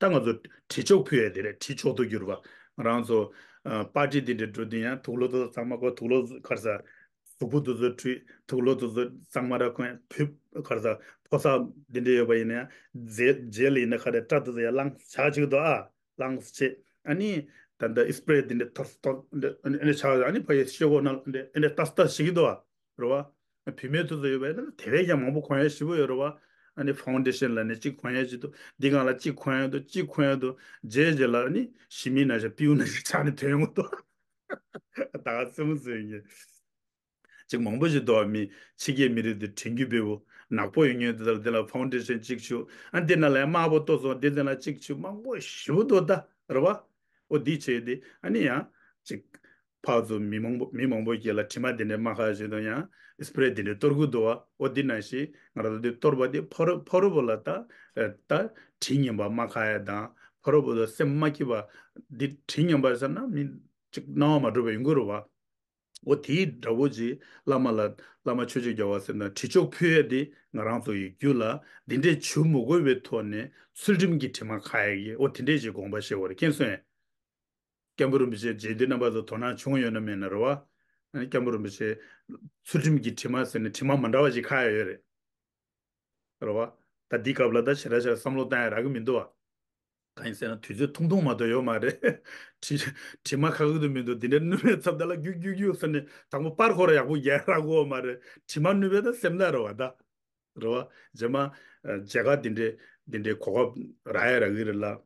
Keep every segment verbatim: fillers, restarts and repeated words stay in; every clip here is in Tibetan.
ད་ང་ཚོ་དྲི་མཆོག་ཕུལ་ཡ་དེ་རེད། དྲི་མཆོག་ཏུ་གྱུར་པ། ང་རང་ཚོ་ཨ་པར་ཊི་དེ་འདྲ་འགྲོ་དུས་ཡང་དུག་ལོག་དེ་ཚོ་གཙང་མ་ཁོ་དུག་ལོག་ག་རེ་ཟ། གཟུགས་པོ་དེ་ཚོ་འཁྲུད། དུག་ལོག་དེ་ཚོ་གཙང་མ་ར་ཁོ་ཡང་ཕུད། ག་རེ་ཟ། ཕོ་གསར་དེ་འདྲ་ཡོད་པ་ཡིན་ན་ཡང་རྫས་རྫས་ལ་ཡིན་ན་ག་རེ་སྐྲ་དེ་ཚོ་ཡང་བླངས་བྱ་གཅིག་ཏུ་ཨ། བླངས་བྱས། ཨ་ནི་ད་ལྟ་ཨི་སི་པི་རེ་དེ་འདྲ་ཐོར་ཐོར་འདྲ་ཨ་ནི་ཆགས། ཨ་ནི་ཕ་ཡི་ཤོག་གོ་ནང་འདྲ་ཨ་འདྲ་ལྟ་ལྟ་ཞིག་གི་འདུག་བ། རེད་བ། བུད་མེད་ཚོ་ཚོ་ཡོད་པ་ཡིན་ན་དེ་བས་ཀྱང་མང་པོ་གོན་ཡ་ཞེ་པོ་ཡོད་རེད་བ། ཨ་ནི་ཕའུན་ཌེ་ཤན་ལབ་ནས་གཅིག་གོན་ཡ་ཞིག་འདུག་འདི་སྒང་ལ་གཅིག་གོན་ཡ་འདུག་གཅིག་གོན་ཡ་འདུག་རྗེས་རྗེས་ལ་ཨ་ནི་ཞི་མི་ན་ཞག་པིའུ་ན་ཞིག་ཆགས་ནས་ཐོན་ཡོང་གི་འདུག་ད་ག་སེམས་སུ་ཡིན་གྱི། ཅིག་མང་པོ་ཞིག་འདུག་མི་ཕྱི་རྒྱལ་མི་རིགས་དེ་དྲན་རྒྱུ་འབེལ་པོ། ནག་པོ་ཡོད་མཁན་དེ་དང་དེ་ལ་ཕའུན་ཌེ་ཤན་གཅིག་བྱུག་ཨ་འདི་ན་ལ་ཡང་དམར་པོ་ཏོག་ཙམ་འདི་དེ་ལ་གཅིག་བྱུག་མང་པོ་ཞེ་པོ་འདུག་ད་རེད་བ། ཨོ་འདི་བྱས་ཏེ་ཨ་ནི་ཡང་ཅིག་ཕར་ཚུར་མི་མང་པོ་མི་མང་པོ་ཞིག་ལ་དྲི་མ་དེ་འདྲ་མ་ཁ་བྱེད་དུས་ཡང་ཨི་སི་པི་རེ་དེ་འདྲ་གཏོར་གི་འདུག་བ། ཨོ་འདི་ནང་བཞིན་ང་རང་ཚོ་འདི་གཏོར་བ་དེ་ཕོ་རོ་ཕོ་རོ་པོ་ལ་ད་ད་དྲི་ངན་པ་མ་ཁ་ཡ་དང་ཕོ་རོ་པོ་ལ་སེམས་མ་སྐྱིད་པ་འདི་དྲི་ངན་པ་ཟེར་ན་མི་ཅིག་སྣང་བ་མ་འགྲོ་བ་ཡོང་གི་རེད་བ། འོ་དེའི་འདྲ་བོ་ཅིག་བླ་མ་ལ་བླ་མ་ཆོས་ཀྱི་རྒྱལ་བ་ཟེར་ན་དྲི་མཆོག་ཕུལ་ཡས་དེ་ང་རང་ཚོ་ཡི་རྒྱུད་ལ་འདི་འདྲས་བྱུང་མི་དགོས་པའི་ཐོག་ནས་ཚུལ་ཁྲིམས་ཀྱི་དྲི་མ་ཁ་ཡས་ཀྱི་འོ་དེ་འདྲས་ཅིག་དགོངས་པ་བཞེས་པ་རེད། མཁྱེན་སོང་ངས། སྐྱབས་མགོན་རིན་པོ་ཆེ་མཇལ་དུས་རྣམ་པ་ཚོ་དོ་སྣང་བྱུང་ཡོད་ན་མེད་ན་རེད་བ། ཨ་ནི་སྐྱབས་མགོན་རིན་པོ་ཆེ་ཚུལ་ཁྲིམས་ཀྱི་དྲི་མ་ཟེར་ནས་དྲི་མ་མ་འདྲ་བ་ཅིག་ཁ་ཡས་ཡོད་རེད། རེད་བ། ད་འདི་སྐབས་ལ་ད་ཞེ་དྲག་ཞེ་དྲག་བསམ་བློ་བཏང་ཡ་རག་གི་མི་འདུག་བ། གང་ཡིན་ཟེར་ན་དུས་ཚོད་ཐུང་ཐུང་མ་གཏོགས་ཡོད་མ་རེད། དྲི་དྲི་མ་ཁ་ཁུག་ཏུ་མི་འདུག་འདི་འདྲ་བསྣུན་པའི་ཚབ་ད་ལ་རྒྱུག་རྒྱུག་རྒྱུག་ཟེར་ནས་དང་པོ་པར་ཁོ་ར་ཡག་པོ་རྒྱག་རག་གོ་མ་རེད། དྲི་མ་བསྣུན་པའི་ད་སེམས་ན་རེད་བ་ད། རེད་བ། རྗེས་མ་ཨ་མཇལ་ཁ་འདི་འདྲའི་འདི་འདྲའི་གོ་སྐབས་རག་ཡ་རག་གི་རེད་ལ།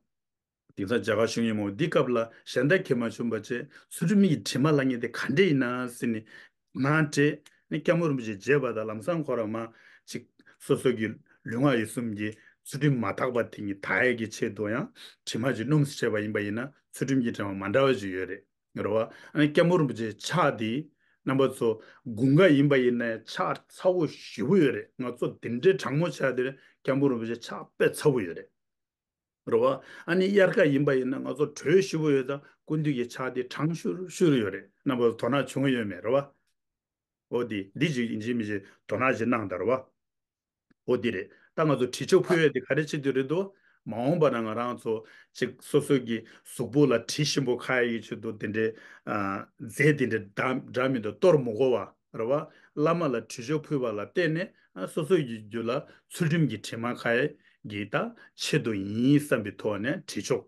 དེང་སང་མཇལ་ཁ་ཞུ་མཁན་མང་པོ་འདི་སྐབས་ལ་གཞན་དག་གིས་མ་བྱུང་བ་བྱས་ཚུལ་ཁྲིམས་ཀྱི་དྲི་མ་ལབ་མཁན་དེ་ག་འདྲས་ཡིན་ན་ཟེར་ནས་ང་དྲིས་ནས་སྐྱབས་མགོན་རིན་པོ་ཆེ་མཇལ་བ་དང་ལམ་སང་ཁོ་རང་མ་ཅིག་སོ་སོ་གི་ལུས་ངག་ཡིད་གསུམ་གྱི་ཚུལ་ཁྲིམས་མ་དག་པ་དེ་ཉིད་དག་ཡས་ཀྱི་ཆེད་དུ་ཡང་དྲི་མ་ཅིག་སྣོམས་སུ་བྱས་པ་ཡིན་པ་ཡིན་ན་ཚུལ་ཁྲིམས་ཀྱི་དྲི་མ་མ་འདྲ་བ་ཅིག་ཡོད་རེད། རེད་བ། ཨ་ནི་སྐྱབས་མགོན་རིན་པོ་ཆེའི་ཕྱག་དེ་རྣམ་པ་ཚོ་དགུན་ཁ་ཡིན་པ་ཡིན་ན་ཕྱག་ཚ་བོ་ཞེ་པོ་ཡོད་རེད། ང་ཚོ་དེ་འདྲའི་གྲང་མོ་ཆགས་དེ་རེད། སྐྱབས་མགོན་རིན་པོ་ཆེའི་ཕྱག་དཔེ་ཚ་བོ་ཡོད་རེད། རེད་བ། ཨ་ནི་དབྱར་ཁ་ཡིན་པ་ཡིན་ན་ང་ཚོ་དྲོད་ཞེ་པོ་ཡོད་ཙང་སྐུ་མདུན་གྱི་ཕྱག་དེ་གྲང་ཤུར་ཤུར་ཡོད་རེད། རྣམ་པ་ཚོ་དོ་སྣང་བྱུང་ཡོད་མེད་རེད་བ། འོ་དེ་འདི་ཅིག་ཡིན་གཅིག་མིན་གཅིག་དོ་སྣང་ཅིག་གནང་དང་རེད་བ། འོ་དེ་རེད། ད་ང་ཚོ་དྲི་མཆོག་ཕུལ་ཡས་དེ་ག་རེ་བྱེད་དུས་རེད་དོ། མ་འོངས་པ་ན་ང་རང་ཚོ་ཅིག་སོ་སོ་གི་གཟུགས་པོ་ལ་དྲི་ཞིམ་པོ་ཁ་ཡ་ཡི་ཆེད་དུ་དེ་འདྲའི་ཨ་རྫས་དེ་འདྲའི་འདྲ་འདྲ་མི་འདུག་གཏོར་མི་དགོས་བ་རེད་བ། བླ་མ་ལ་དྲི་མཆོག་ཕུལ་བ་ལ་བརྟེན་ནས་ཨ་སོ་སོ་ཡི་རྒྱུད་ལ་ཚུལ་ཁྲིམས་ཀྱི་དྲི་མ་ཁ་ཡ་གི་ད་ཆེད་དུ་ཡིན་བསམ་པའི་ཐོག་ནས་དྲི་མཆོག་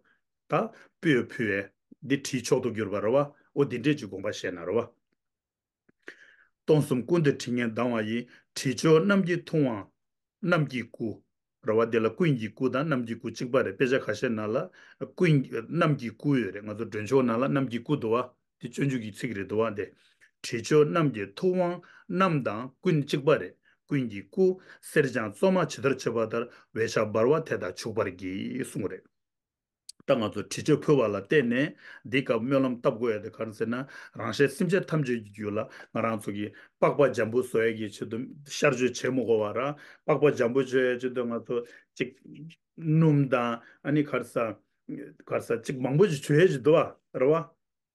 ད་སྤོས་ཕུལ་བས་འདི་དྲི་མཆོག་ཏུ་གྱུར་པ་རེད་བ། འོ་འདི་འདྲས་ཀྱི་དགོངས་པ་བཞེས་ན་རེད་བ། སྟོང་གསུམ་ཀུན་ཏུ་དྲི་ངན་ལྡང་བ་ཡི། དྲི་མཆོག་རྣམས་ཀྱིས་འཐུང་བའམ་རྣམས་ཀྱི་སྐུ། རེད་བ། དེ་ལ་ཀུན་གྱི་སྐུ་དང་རྣམས་ཀྱི་སྐུ་གཅིག་པ་རེད། དཔེ་ཆ་ཁ་ཤས་ནང་ལ་ཀུན་རྣམས་ཀྱི་སྐུ་ཡོད་རེད། ང་ཚོ་མགྲོན་ཆོག་ནང་ལ་རྣམས་ཀྱི་སྐུ་འདུག་བ། དེ་སྤྱོད་འཇུག་གི་ཚིག་རེད་འདུག་བ། དེ་དྲི་མཆོག་རྣམས་ཀྱིས་འཐུང་བའམ་རྣམས་དང་ཀུན་གཅིག་པ་རེད། ཀུན་གྱི་སྐུ་གསེར་སྦྱངས་བཙོ་མ་ཇི་ལྟར་བྱེད་པ་ལྟར། འོད་ཆགས་འབར་བ་དེ་དག་བྱུག་པར་བགྱི་གསུངས་རེད། ད་ང་ཚོ་དྲི་མཆོག་ཕུལ་བ་ལ་བརྟེན་ནས་འདི་སྐབས་སྨོན་ལམ་བཏབ་དགོས་ཡ་དེ་ག་རེ་ཟེར་ན། རང་གཞན་སེམས་ཅན་ཐམས་ཅད་ཀྱི་རྒྱུད་ལ་ང་རང་ཚོ་གི་པགས་པ་འཇམ་པོ་བཟོ་ཡ་གི་ཆེད་དུ་ཤར་བཅོས་བྱེད་མི་དགོས་པ་ར། པགས་པ་འཇམ་པོ་བཟོ་ཡ་ཆེད་དུ་ང་ཚོ་ཅིག་སྣུམ་དང་ཨ་ནི་ག་རེ་ཟ་ག་རེ་ཟ་ཅིག་མང་པོ་ཅིག་བྱོས་ཡ་ཅིག་འདུག་བ་རེད་བ།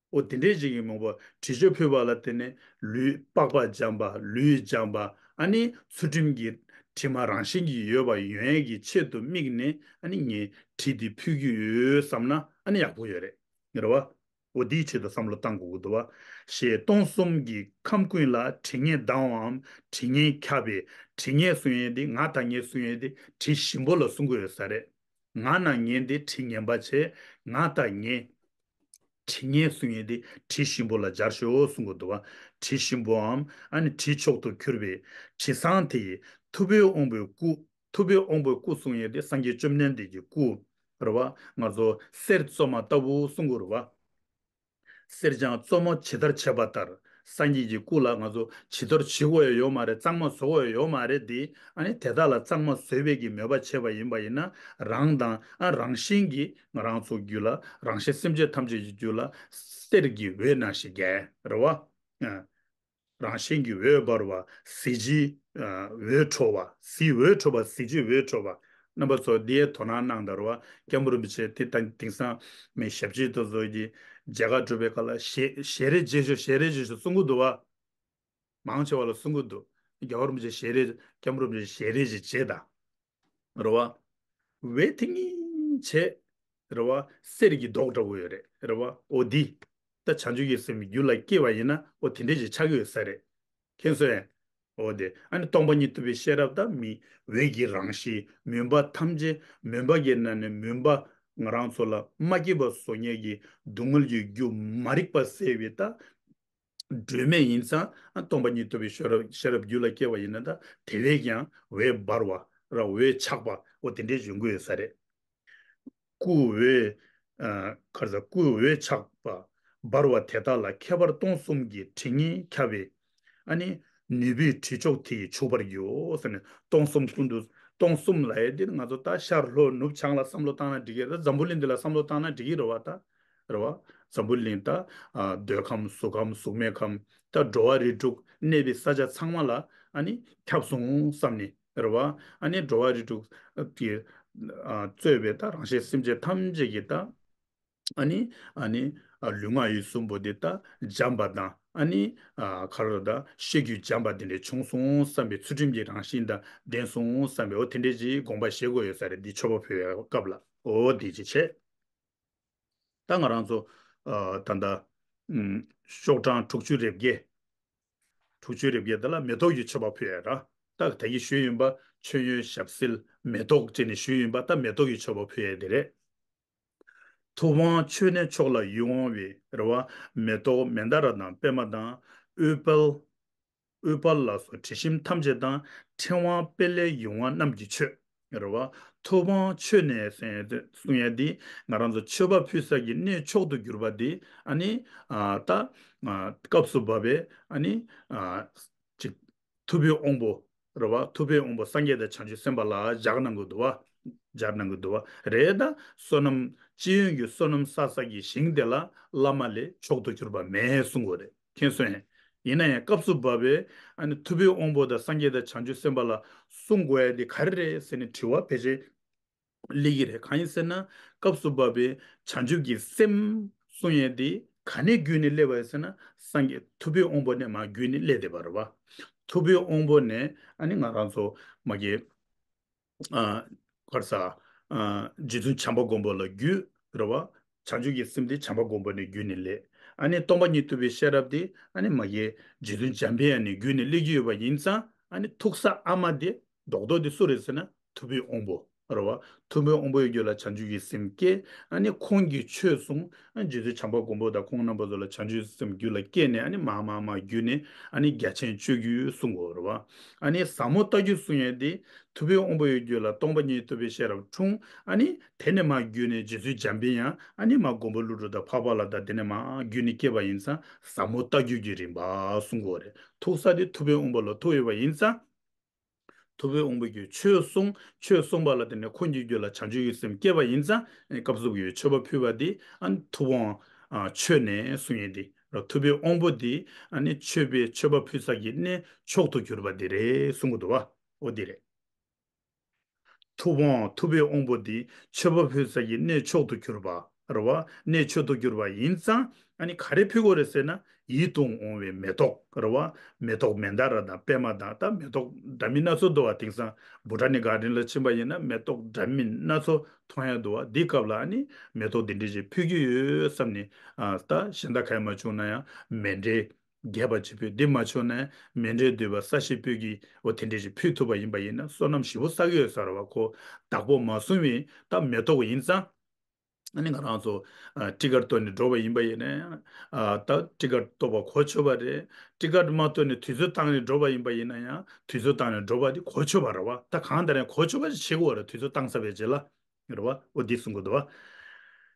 འོ་དེ་འདྲས་ཅིག་ཡིན་མོད་པ། དྲི་མཆོག་ཕུལ་བ་ལ་བརྟེན་ནས་ལུས་པགས་པ་འཇམ་པ་ལུས་འཇམ་པ་ཨ་ནི་ཚུལ་ཁྲིམས་ཀྱི་དྲི་མ་རང་བཞིན་གྱིས་ཡོད་པ་ཡོང་ཡས་ཀྱི་ཆེད་དུ་དམིགས་ནས་ཨ་ནི་ངས་དྲི་འདི་ཕུལ་གྱི་ཡོད་བསམ་ན་ཨ་ནི་ཡག་པོ་ཡོད་རེད། རེད་བ། འོ་དེའི་ཆེད་དུ་བསམ་བློ་བཏང་དགོས་ཀྱི་འདུག་བ། ཞེས་སྟོང་གསུམ་གྱི་ཁམས་ཀུན་ལ་དྲི་ངན་ལྡང་བའམ་དྲི་ངན་ཁྱབ་པའི་དྲི་ངན་གསུང་ཡས་འདི་ང་དང་ངས་གསུང་ཡས་འདི་དྲི་ཞིམ་པོ་ལ་གསུང་གི་ཡོད་ས་རེད། ང་ནང་ངན་འདི་དྲི་ངན་པ་བྱས། ང་དང་ངས་དྲི་ངན་གསུང་ཡས་འདི་དྲི་ཞིམ་པོ་ལ་སྦྱར་ཤོག་གསུང་གི་འདུག་བ། དྲི་ཞིམ་པོའམ་ཨ་ནི་དྲི་མཆོག་ཏུ་གྱུར་པའི་དྲི་བཟང་དེ་ཡིས་ཐུབ་པའི་དབང་པོའི་སྐུ། ཐུབ་པའི་དབང་པོའི་སྐུ་གསུང་ཡས་འདི་སངས་རྒྱས་བཅོམ་ལྡན་འདས་ཀྱི་སྐུ་རེད་བ། ང་ཚོ་གསེར་བཙོ་མ་ལྟ་བུ་གསུང་གི་རེད་བ། གསེར་སྦྱངས་བཙོ་མ་ཇི་ལྟར་བྱེད་པ་ལྟར། སངས་རྒྱས་ཀྱི་སྐུ་ལ་ང་ཚོ་བྱི་དོར་བྱེད་དགོས་ཡ་ཡོད་མ་རེད། གཙང་མ་བཟོ་དགོས་ཡ་ཡོད་མ་རེད་དེ། ཨ་ནི་དེ་དག་ལ་གཙང་མ་བཟོས་པའི་གི་མོས་པ་བྱས་པ་ཡིན་པ་ཡིན་ན་རང་དང་ཨ་རང་བཞིན་གྱིས་ང་རང་ཚོ་རྒྱུད་ལ་རང་གཞན་སེམས་ཅན་ཐམས་ཅད་ཀྱི་རྒྱུད་ལ་གསེར་གྱི་འོད་ནང་བཞིན་རྒྱས་རེད་བ། ཨ། རང་བཞིན་གྱིས་འོད་འབར་བ་གཟི་བརྗིད་འོད་འཕྲོ་བ། གཟི་འོད་འཕྲོ་བ་གཟི་བརྗིད་འོད་འཕྲོ་བ། རྣམ་པ་ཚོ་འདིའི་དོ་སྣང་གནང་དང་རེད་བ། སྐྱབས་མགོན་རིན་པོ་ཆེ་དེ་ད་དེང་སང་མི་ཞབས་ཕྱི་དེ་ཚོ་གི་མཇལ་ཁ་སྒྲུབ་པའི་སྐབས་ལ་ཞལ་ཞལ་རས་མཇལ་ཤོག་ཞལ་རས་མཇལ་ཤོག་གསུང་གི་འདུག་བ། མང་ཆེ་བ་ལ་གསུང་གི་འདུག་རྒྱལ་བ་རིན་པོ་ཆེ་ཞལ་རས་སྐྱབས་མགོན་རིན་པོ་ཆེ་ཞལ་རས་ཅིག་མཇལ་དང་། རེད་བ། འོད་མཐིང་ངེ་བྱས། རེད་བ། གསེར་གྱི་མདོག་འདྲ་བོ་ཡོད་རེད། རེད་བ། འོ་འདི། ད་བྱང་ཆུབ་ཀྱི་སེམས་རྒྱུད་ལ་སྐྱེས་པ་ཡིན་ན་འོ་དེ་འདྲས་ཞིག་ཆགས་ཀྱི་ཡོད་ས་རེད། མཁྱེན་སོང་ངས། འོ་དེ་ཨ་ནི་སྟོང་པ་ཉིད་རྟོགས་པའི་ཤེས་རབ་དང་མི་འོད་ཀྱི་རང་བཞིན་མུན་པ་ཐམས་ཅད་མུན་པ་གྱི་ནང་ནས་མུན་པ་ང་རང་ཚོ་ལ་མ་སྐྱེས་པ་བཟོ་མཁན་གྱི་སྡུག་བསྔལ་གྱི་རྒྱུ་མ་རིག་པ་སེལ་བའི་ད་སྒྲོན་མེ་ཡིན་ཙང་ཨ་སྟོང་པ་ཉིད་རྟོགས་པའི་ཤེས་རབ་ཤེས་རབ་རྒྱུད་ལ་སྐྱེས་པ་ཡིན་ན་ད་དེ་བས་ཀྱང་འོད་འབར་བ་ར་འོད་ཆགས་པ་འོ་དེ་འདྲས་ཡོང་གི་ཡོད་ས་རེད། སྐུ་འོད། ཨ། ག་རེ་ཟ། སྐུ་འོད་ཆགས་པ་འབར་བ་དེ་དག་ལ་ཁྱད་པར་སྟོང་གསུམ་གྱི་དྲི་ངད་ཁྱབ་པས། ཨ་ནི་ནུས་པའི་དྲི་མཆོག་དེ་ཡིས་བྱུག་པར་འགྱུར་ཟེར་ནས་སྟོང་གསུམ་ཀུན་ཏུ་སྟོང་གསུམ་ལབ་ཡས་འདི་ང་ཚོ་ད་ཤར་ལྷོ་ནུབ་བྱང་ལ་བསམ་བློ་བཏང་ན་འགྲིག་གི་རེད། འཛམ་བུ་གླིང་འདི་ལ་བསམ་བློ་བཏང་ན་འགྲིག་གི་རེད་བ། ད་རེད་བ། འཛམ་བུ་གླིང་ད་ཨ་འདོད་ཁམས་གཟུགས་ཁམས་གཟུགས་མེད་ཁམས་ད་འགྲོ་བ་རིགས་དྲུག་གནས་པའི་ས་ཆ་ཚང་མ་ལ་ཨ་ནི་ཁྱབ་སོང་བསམ་ནས། རེད་བ། ཨ་ནི་འགྲོ་བ་རིགས་དྲུག་གི་ཨ་གཙོས་པའི་ད་རང་གཤེད་སེམས་ཅན་ཐམས་ཅད་ཀྱི་ད་ཨ་ནི་ཨ་ནི་ཨ་ལུས་ངག་ཡིད་གསུམ་པོ་འདི་ད་འཇམ་པ་དང་ཨ་ནི་ཨ་ག་རེ་ད་ཤེས་རྒྱུད་འཇམ་པ་འདི་འདྲ་བྱུང་སོང་བསམ་པའི་ཚུལ་ཁྲིམས་ཀྱི་རང་བཞིན་དང་ལྡན་སོང་བསམ་པའི་འོ་དེ་འདྲ་ཅིག་དགོངས་པ་བཞེས་དགོས་ཡོད་ས་རེད། འདི་མཆོད་པ་ཕུལ་བའི་སྐབས་ལ་འོ་དེ་ཅིག་བྱས། ད་ང་རང་ཚོ་ཨ་ད་ལྟ་ཨམ་ཤོག་གྲངས་དྲུག་ཅུ་རེ་བརྒྱད། དྲུག་ཅུ་རེ་བརྒྱད་དེ་ལ་མེ་ཏོག་གི་མཆོད་པ་ཕུལ་ཡས་ར། ད་ད་གིན་ཞུས་ཡིན་པ་མཆོད་ཡོན་ཞབས་བསིལ་མེ་ཏོག་ཅེས་ནས་ཞུས་ཡིན་པ་ད་མེ་ཏོག་གི་མཆོད་པ་ཕུལ་ཡས་དེ་རེད། ཐུབ་དབང་མཆོད་གནས་མཆོག་ལ་ཡིད་འོང་བའི་རེད་བ། མེ་ཏོག་མནྡཱ་ར་དང་པདྨ་དང་། ཨུཏྤལ། ཨུཏྤལ་ལ་སོགས་དྲི་ཞིམ་ཐམས་ཅད་དང་། ཕྲེང་བ་སྤེལ་ལེགས་ཡིད་འོང་རྣམས་ཀྱི་མཆོད། རེད་བ། ཐུབ་དབང་མཆོད་གནས་ཟེར་ཡ་དེ་གསུང་ཡ་འདི་ང་རང་ཚོ་མཆོད་པ་ཕུལ་ས་ཀྱི་གནས་མཆོག་ཏུ་གྱུར་པ་འདི་ཨ་ནི་ཨ་ད་ཨ་སྐབས་སུ་བབས་པའི་ཨ་ནི་ཨ་ཅིག་ཐུབ་པའི་དབང་པོ་རེད་བ། ཐུབ་པའི་དབང་པོ་སངས་རྒྱས་དང་བྱང་ཆུབ་སེམས་དཔའ་ལ་སྦྱར་གནང་གི་འདུག་བ། སྦྱར་གནང་གི་འདུག་བ་རེད། ད་བསོད་ནམས་སྤྱི་ཡོན་གྱི་བསོད་ནམས་བསགས་ས་ཀྱི་ཞིང་དེ་ལ་བླ་མ་ལས་མཆོག་ཏུ་གྱུར་པ་མེད་གསུང་གི་རེད། མཁྱེན་སོང་ངས། ཡིན་ན་ཡང་སྐབས་སུ་བབས་པའི་ཨ་ནི་ཐུབ་པའི་དབང་པོ་དང་སངས་རྒྱས་དང་བྱང་ཆུབ་སེམས་དཔའ་ལ་གསུང་དགོས་ཡ་དེ་ག་རེ་རེད་ཟེར་ནས་དྲི་བ་ཕལ་ཆེར་སླེབས་ཀྱི་རེད། གང་ཡིན་ཟེར་ན་སྐབས་སུ་བབས་པའི་བྱང་ཆུབ་ཀྱི་སེམས་གསུང་ཡ་དེ་ག་ནས་བརྒྱུད་ནས་སླེབས་པ་ཡིན་ཟེར་ན་སངས་རྒྱས་ཐུབ་པའི་དབང་པོ་ནས་མར་བརྒྱུད་ནས་སླེབས་བསྡད་པ་རེད་བ། ཐུབ་པའི་དབང་པོ་ནས་ཨ་ནི་ང་རང་ཚོ་མ་གི་ཨ་ག་རེ་ཟ། ཨ་རྗེ་བཙུན་བྱམས་པ་མགོན་པོ་ལ་བརྒྱུད་རེད་བ། བྱང་ཆུབ་ཀྱི་སེམས་དེ་བྱམས་པ་མགོན་པོ་ནས་བརྒྱུད་ནས་སླེབས། ཨ་ནི་སྟོང་པ་ཉིད་རྟོགས་པའི་ཤེས་རབ་དེ་ཨ་ནི་མ་གི་རྗེ་བཙུན་འཇམ་དཔལ་དབྱངས་ནས་བརྒྱུད་ནས་སླེབས་ཀྱི་ཡོད་པ་ཡིན་ཙང་ཨ་ནི་ཐུག་ས་ཨ་མ་དེ་རྡོག་རྡོག་དེ་སུ་རེད་ཟེར་ན་ཐུབ་པའི་དབང་པོ་རེད་བ། ཐུབ་པའི་དབང་པོའི་རྒྱུད་ལ་བྱང་ཆུབ་ཀྱི་སེམས་སྐྱེས། ཨ་ནི་ཁོང་གིས་ཆོས་གསུངས། ཨ་རྗེ་བཙུན་བྱམས་པ་མགོན་པོ་དང་ཁོང་རྣམ་པ་ཚོ་ལ་བྱང་ཆུབ་སེམས་རྒྱུད་ལ་སྐྱེས་ནས་ཨ་ནི་མར་མར་མར་བརྒྱུད་ནས་ཨ་ནི་རྒྱ་ཆེན་སྤྱོད་རྒྱུད་གསུང་གོ་རེད་བ། ཨ་ནི་ཟབ་མོ་ལྟ་རྒྱུད་གསུང་ཡས་དེ་ཐུབ་པའི་དབང་པོའི་རྒྱུད་ལ་སྟོང་པ་ཉིད་རྟོགས་པའི་ཤེས་རབ་འཁྲུངས། ཨ་ནི་དེ་ནས་མར་བརྒྱུད་ནས་རྗེ་བཙུན་འཇམ་པའི་དབྱངས་ཨ་ནི་མར་མགོན་པོ་ཀླུ་སྒྲུབ་དང་འཕགས་པ་ལྷ་དང་དེ་ནས་མར་བརྒྱུད་ནས་སྐྱེས་པ་ཡིན་ཙང་ཟབ་མོ་ལྟ་རྒྱུད་ཀྱི་རིམ་པ་གསུང་གོ་རེད། ཐུག་ས་དེ་ཐུབ་པའི་དབང་པོ་ལ་ཐུག་ཡོད་པ་ཡིན་ཙང་། ཐུབ་པའི་དབང་པོ་གིས་ཆོས་གསུངས། ཆོས་གསུངས་པ་ལ་བརྟེན་ནས་ཁོང་གི་རྒྱུད་ལ་བྱང་ཆུབ་ཀྱི་སེམས་སྐྱེས་པ་ཡིན་ཙང་སྐབས་སུ་བབས་པའི་མཆོད་པ་ཕུལ་བ་འདི་ཨ་ནི་ཐུབ་དབང་ཨ་མཆོད་གནས་གསུང་ཡས་འདི་ར། ཐུབ་པའི་དབང་པོ་འདི་ཨ་ནི་མཆོད་པའི་མཆོད་པ་ཕུལ་ས་ཀྱི་གནས་མཆོག་ཏུ་གྱུར་པ་འདི་རེད་གསུང་གི་འདུག་བ། འོ་འདི་རེད། ཐུབ་དབང་ཐུབ་པའི་དབང་པོ་འདི་མཆོད་པ་ཕུལ་ས་ཀྱི་གནས་མཆོག་ཏུ་གྱུར་པ། རེད་བ། གནས་མཆོག་ཏུ་གྱུར་པ་ཡིན་ཙང་ཨ་ནི་ག་རེ་ཕུལ་དགོས་རེད་ཟེར་ན་ཡིད་དུ་འོང་བའི་མེ་ཏོག་རེད་བ། མེ་ཏོག་མནྡཱ་ར་དང་པདྨ་དང་ད་མེ་ཏོག་འདྲ་མིན་སྣ་ཚོགས་འདུག་བ། དེང་སང་བྷུ་ཊ་ནི་གར་ཌེན་ལ་ཕྱིན་པ་ཡིན་ན་མེ་ཏོག་འདྲ་མིན་སྣ་ཚོགས་མཐོང་ཡ་འདུག་བ། འདི་སྐབས་ལ་ཨ་ནི་མེ་ཏོག་འདི་འདྲ་ཞིག་ཕུལ་གྱི་ཡོད་བསམ་ནས་ཨ་ད་གཞན་དག་ག་ཡ་མ་བྱུང་ན་ཡང་མཎྜལ་རྒྱས་པ་ཅིག་ཕུལ། འདི་མ་བྱུང་ན་མཎྜལ་བསྡུས་པ་ས་གཞི་སྤོས་ཀྱི་འོ་དེ་འདྲ་ཞིག་ཕུལ་ཐུབ་པ་ཡིན་པ་ཡིན་ན་བསོད་ནམས་ཞེ་པོ་བསགས་ཀྱི་ཡོད་ས་རེད་བ། ཁོ་བདག་པོ་མ་བཟུང་བའི་ད་མེ་ཏོག་ཡིན་ཙང་། ཨ་ནི་ང་རང་ཚོ་ཨ་ཊི་ཀཊ་བཏོན་ནས་འགྲོ་བ་ཡིན་པ་ཡིན་ན་ཡང་ཨ་ད་ཊི་ཀཊ་བཏོན་པ་གོ་ཆོད་པ་རེད། ཊི་ཀཊ་མ་བཏོན་ནས་དུས་ཚོད་བཏང་ནས་འགྲོ་བ་ཡིན་པ་ཡིན་ན་ཡང་དུས་ཚོད་བཏང་ནས་འགྲོ་བ་དེ་གོ་ཆོད་པ་རེད་བ། ད་གང་ལྟར་ཡང་གོ་ཆོད་པ་ཞིག་བྱེད་དགོས་པ་རེད། དུས་ཚོད་བཏང་ཚར་བའི་རྗེས་ལ་རེད་བ། འོ་འདི་གསུང་གི་འདུག་བ།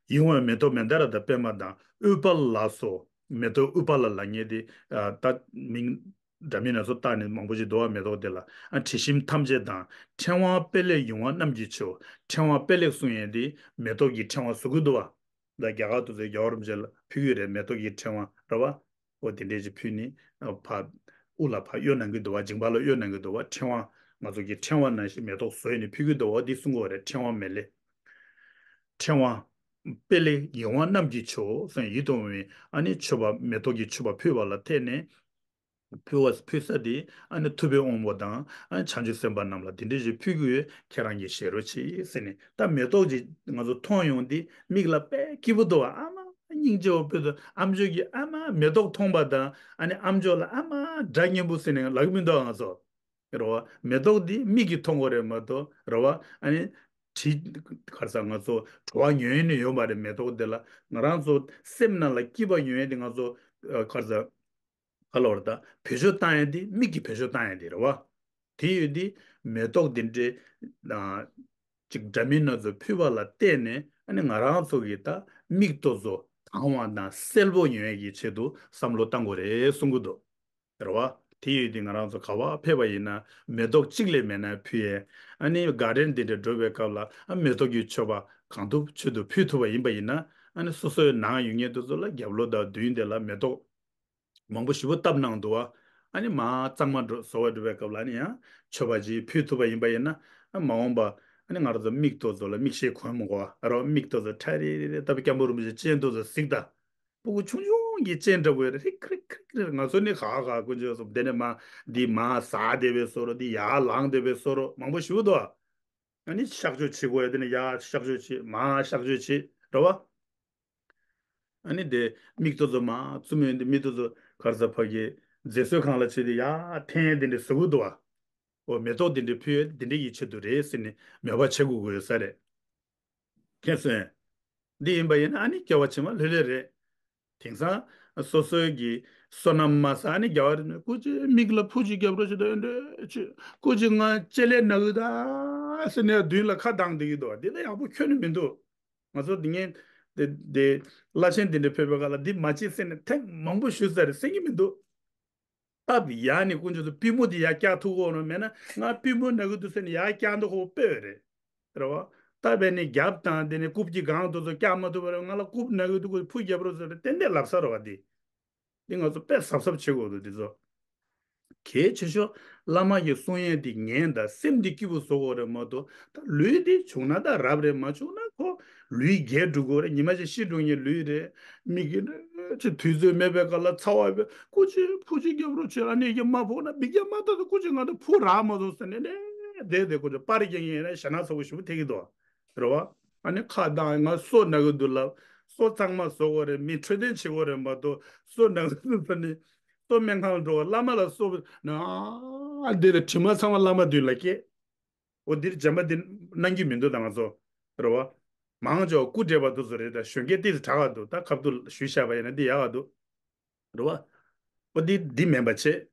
ཡིད་འོང་བའི་མེ་ཏོག་མནྡཱ་ར་དང་པདྨ་དང་ཨུཏྤལ་ལ་སོགས། མེ་ཏོག་ཨུཏྤལ་ལབ་མཁན་དེ་ཨ་ད་མིང་འདྲ་མིན་སྣ་ཚོགས་བཏགས་ནས་མང་པོ་ཞིག་འདུག་བ། མེ་ཏོག་དེ་ལ་ཨ་དྲི་ཞིམ་ཐམས་ཅད་དང་། ཕྲེང་བ་སྤེལ་ལེགས་ཡིད་འོང་རྣམས་ཀྱི་མཆོད། ཕྲེང་བ་སྤེལ་ལེགས་གསུང་ཡས་དེ་མེ་ཏོག་གི་ཕྲེང་བ་བཟོ་གི་འདུག་བ། ད་རྒྱ་གར་དུ་ཚོས་རྒྱལ་བ་རིན་པོ་ཆེ་ལ་ཕུལ་གྱི་རེད། མེ་ཏོག་གི་ཕྲེང་བ་རེད་བ། འོ་དེ་འདྲས་ཅིག་ཕུལ་ནས་ཨ་ཕར་དབུ་ལ་ཕར་གཡོན་གནང་གི་འདུག་བ། མཇིང་པ་ལ་གཡོན་གནང་གི་འདུག་བ། ཕྲེང་བ་ང་ཚོ་གི་ཕྲེང་བ་ནང་བཞིན་མེ་ཏོག་བཟོས་ནས་ཕུལ་གི་འདུག་བ། འདི་གསུང་གི་ཡོད་རེད། ཕྲེང་བ་མེ་ལེ། ཕྲེང་བ་སྤེལ་ལེགས་ཡིད་འོང་རྣམས་ཀྱི་མཆོད་ཟེར་ཡིད་དུ་འོང་བའི་ཨ་ནི་མཆོད་པ་མེ་ཏོག་གི་མཆོད་པ་ཕུལ་བ་ལ་བརྟེན་ནས་ ཕུལ་བ་ཕུལ་ས་དེ་ཨ་ནི་ཐུབ་པའི་དབང་པོ་དང་ཨ་ནི་བྱང་ཆུབ་སེམས་དཔའ་རྣམས་ལ་དེ་འདྲ་ཞིག་ཕུལ་གྱི་ཡོད། ཁྱེད་རང་གིས་བཞེས་རོགས་གྱིས་ཟེར་ནས། ད་མེ་ཏོག་ཅིག་ང་ཚོ་མཐོང་ཡོང་དུས་མིག་ལ་དཔེ་སྐྱིད་པོ་འདུག་བ། ཨ་མ་སྙིང་རྗེ་བ་དཔེ་འདུག་ཨ་མཆོག་གིས་ཨ་མ་མེ་ཏོག་མཐོང་པ་དང་ཨ་ནི་ཨ་མཆོག་ལ་ཨ་མ་སྒྲ་སྙན་པོ་ཟེར་ནས་ལབ་ཀྱི་མི་འདུག་ང་ཚོ། རེད་བ། མེ་ཏོག་འདི་མིག་གིས་མཐོང་གི་རེད་མ་གཏོགས། རེད་བ། ཨ་ནི་དྲི། ག་རེ་ཟ། ང་ཚོ་བྲོ་བ་ཉོ་ཡས་ནི་ཡོད་མ་རེད། མེ་ཏོག་འདི་ལ་ང་རང་ཚོ་སེམས་ནང་ལ་སྐྱིད་པ་ཉོ་ཡས་དེ་ང་ཚོ་ཨ། ག་རེ་ཟ། ག་ལ་བར་ད་བེད་སྤྱོད་བཏང་ཡས་དེ་མིག་གིས་བེད་སྤྱོད་བཏང་ཡས་དེ་རེད་བ། དེ་ཡོད་དེ་མེ་ཏོག་འདི་འདྲའི་ཨ། ཅིག་འདྲ་མིན་སྣ་ཚོགས་ཕུལ་བ་ལ་བརྟེན་ནས་ཨ་ནི་ང་རང་ཚོ་གི་ད་མིག་ཏོ་ཚོ་དྭངས་བ་དང་གསལ་པོ་ཉོ་ཡས་ཀྱི་ཆེད་དུ་བསམ་བློ་བཏང་དགོས་རེད་གསུང་གི་འདུག་རེད་བ། དེ་ཡོད་དུས་ང་རང་ཚོ་ག་པར་ཕེབས་པ་ཡིན་ན་མེ་ཏོག་གཅིག་ལས་མེད་ན་ཕུལ་ཡས། ཨ་ནི་གར་ཌེན་འདི་འདྲ་འགྲོ་བའི་སྐབས་ལ་ཨ་མེ་ཏོག་གི་མཆོད་པ་གང་ཐུབ་ཆེད་དུ་ཕུལ་ཐུབ་པ་ཡིན་པ་ཡིན་ན། ཨ་ནི་སོ་སོའི་ནང་ཡོད་མཁན་དེ་ཚོ་ལ་རྒྱབ་ལོགས་དང་མདུན་དེ་ལ་མེ་ཏོག་མང་པོ་ཞེ་པོ་བཏབ་གནང་འདུག་བ། ཨ་ནི་མར་གཙང་མ་འགྲོ་བཟོ་བར་འགྲོ་བའི་སྐབས་ལ་ཨ་ནི་ཡང་མཆོད་པ་ཅིག་ཕུལ་ཐུབ་པ་ཡིན་པ་ཡིན་ན། ཨ་མ་འོངས་པ་ཨ་ནི་ང་རང་ཚོ་མིག་ཏོ་ཚོ་ལ་མིག་ཤེལ་གོན་མི་དགོས་པ། ཨ་རོ་མིག་ཏོ་ཚོ་ཁྲ་རེ་རེ་རེ་ལྟ་བུ་སྐྱབས་མགོན་རིན་པོ་ཆེ་སྤྱན་ཏོག་ཚོ་གཟིགས་དང་། སྤུ་གུ་ཆུང་ཆུང་གི་སྤྱན་འདྲ་བོ་རེད། ཧྲིག་ཧྲིག་ཧྲིག་ཧྲིག་ང་ཚོ་ནི་ཧ་ཧ་དཀོན་མཆོག་གསུམ། དེ་ནས་མར་འདི་མར་ཟག་བསྡད་པའི་བཟོ་འདྲ། འདི་ཡར་ལངས་བསྡད་པའི་བཟོ་འདྲ་མང་པོ་ཞེ་པོ་འདུག་ཨ་ནི་གཤག་བཅོས་བྱེད་དགོས་ཡ། དེ་ནས་ཡར་གཤག་བཅོས་བྱེད། མར་གཤག་བཅོས་བྱེད། རེད་བ། ཨ་ནི་དེ་མིག་ཏོ་ཚོ་མར་བཙུམ་ཡོང་དུས་མིག་ཏོ་ཚོ་ག་རེ་ཟ། ཕ་གི་མཛེས་བཟོ་ཁང་ལ་བྱེད་དུས་ཡར་འཐེན་དེ་འདྲ་བཟོ་གི་འདུག་བ། འོ་མེ་ཏོག་དེ་འདྲ་ཕུལ་ཡས་དེ་འདྲ་ཡི་ཆེད་དུ་རེད་ཟེར་ནས་མོས་པ་བྱེད་དགོས་དགོས་ས་རེད། མཁྱེན་སོང་། འདི་ཡིན་པ་ཡིན་ན་ཨ་ནི་སྐྱེ་བ་ཕྱི་མ་ལྷོད་ལྷོད་རེད། དེང་སང་སོ་སོའི་གི་བསོད་ནམས་མ་བསགས་ནས་རྒྱལ་བ་རིན་པོ་ཆེ་མིག་ལ་ཕུར་ཅིག་རྒྱབ་རོགས་བྱེད་དང་། འདྲ་ཅིག་སྐུ་མཁྱེན་ང་ལྕེ་ལས་ན་གི་ད་ཟེར་ནས་མདུན་ལ་ཁ་གདངས་བསྡད་ཀྱི་འདུག་འདི་ལ་ཡག་པོ་ཁྱོན་ནས་མི་འདུག་ང་ཚོ་འདི་ངན་དེ་དེ་བླ་ཆེན་དེ་འདྲ་ཕེབས་པའི་སྐབས་ལ་འདི་མ་བྱེད་ཟེར་ནས་ཐེངས་མང་པོ་ཞུས་ཚར་རེད། གསན་གྱི་མི་འདུག་སྟབས་ཡག་ནས་དཀོན་མཆོག་གསུམ་པུས་མོ་དེ་ཡར་བཀྱག་ཐུབ་ཀྱི་ཡོད་ན་མེད་ན། ང་པུས་མོ་ན་གི་འདུག་ཟེར་ནས་ཡར་བཀྱག་མདོག་ཁ་པོ་དཔེ་རེད། རེད་བ། སྟབས་ཡག་ནས་རྒྱབ་དང་དེ་ནས་རྐུབ་ཀྱི་སྒང་དེ་ཚོ་བཀྱག་མ་ཐུབ་པ་རེད། ང་ལ་རྐུབ་ན་གི་འདུག་ཁ་པོ་ཕུར་རྒྱབ་རོགས་ཟེར་ཏན་ཏན་ལབ་ས་རེད་བ། དེ་འདི་ང་ཚོ་དཔེ་གཟབ་གཟབ་བྱེད་དགོས་འདུག་འདི་ཚོ། གལ་ཆེ་ཤོས་བླ་མ་གི་གསུང་ཡས་འདི་ཉན་དང་སེམས་འདི་སྐྱིད་པོ་བཟོ་དགོས་རེད་མ་གཏོགས། ད་ལུས་འདི་བྱུང་ན་ད་རབ་རེད། མ་བྱུང་ན་ཁོ་ལུས་རྒས་འགྲོ་གི་རེད། ཉི་མ་ཞིག་ཤི་འགྲོ་མཁན་ལུས་རེད། མི་གི་ཅི་དུས་ཚོད་མེད་པའི་སྐབས་ལ་ཚ་བ་བས་སྐུ་མཁྱེན་ཕུར་ཅིག་རྒྱབ་རོགས་བྱེད། ཨ་ནི་ཡ་མ་ཕོག་ན་འབིག་ཡ་མ་ཐག་ཏུ་སྐུ་མཁྱེན་ང་ད་ཕུར་རག་མ་སོང་ཟེར་ནས་ནས་བསྡད་དེ་སྐུ་མཁྱེན་པར་རྒྱག་མཁན་ཡིན་ན་ཞེད་སྣང་ཚ་པོ་ཞེ་པོ་ཐེབས་ཀྱི་འདུག་རེད་བ། ཨ་ནི་ཁ་གདངས། ང་སོ་ན་གི་འདུག་ལབ། སོ་གཙང་མ་བཟོ་དགོས་རེད། མི་འཕྲོད་བསྟེན་བྱེད་དགོས་རེད་མ་གཏོགས། སོ་ན་གི་འདུག་ཟེར་ནས་སོ་སྨན་ཁང་ལ་འགྲོ་བ། བླ་མ་ལ་སོ་ན་འདི་རེད། དྲི་མ་ཚང་མ་བླ་མ་མདུན་ལ་སྐྱེལ། འོ་འདིར་སྦྱིན་པ་འདི་གནང་རྒྱུ་མི་འདུག་ད་ང་ཚོ་རེད་བ། མང་ཆེ་བ་སྐུ་བགྲེས་པ་དེ་ཚོ་རེད། ད་གཞོན་སྐྱེས་ཏོག་ཙམ་དྲག་ག་འདུག་ད་ཁ་ཐུག་ཞུས་བཞག་པ་ཡིན་ན་འདི་ཡག་ག་འདུག་རེད་བ། འོ་འདི་འདི་མིན་པ་བྱེད།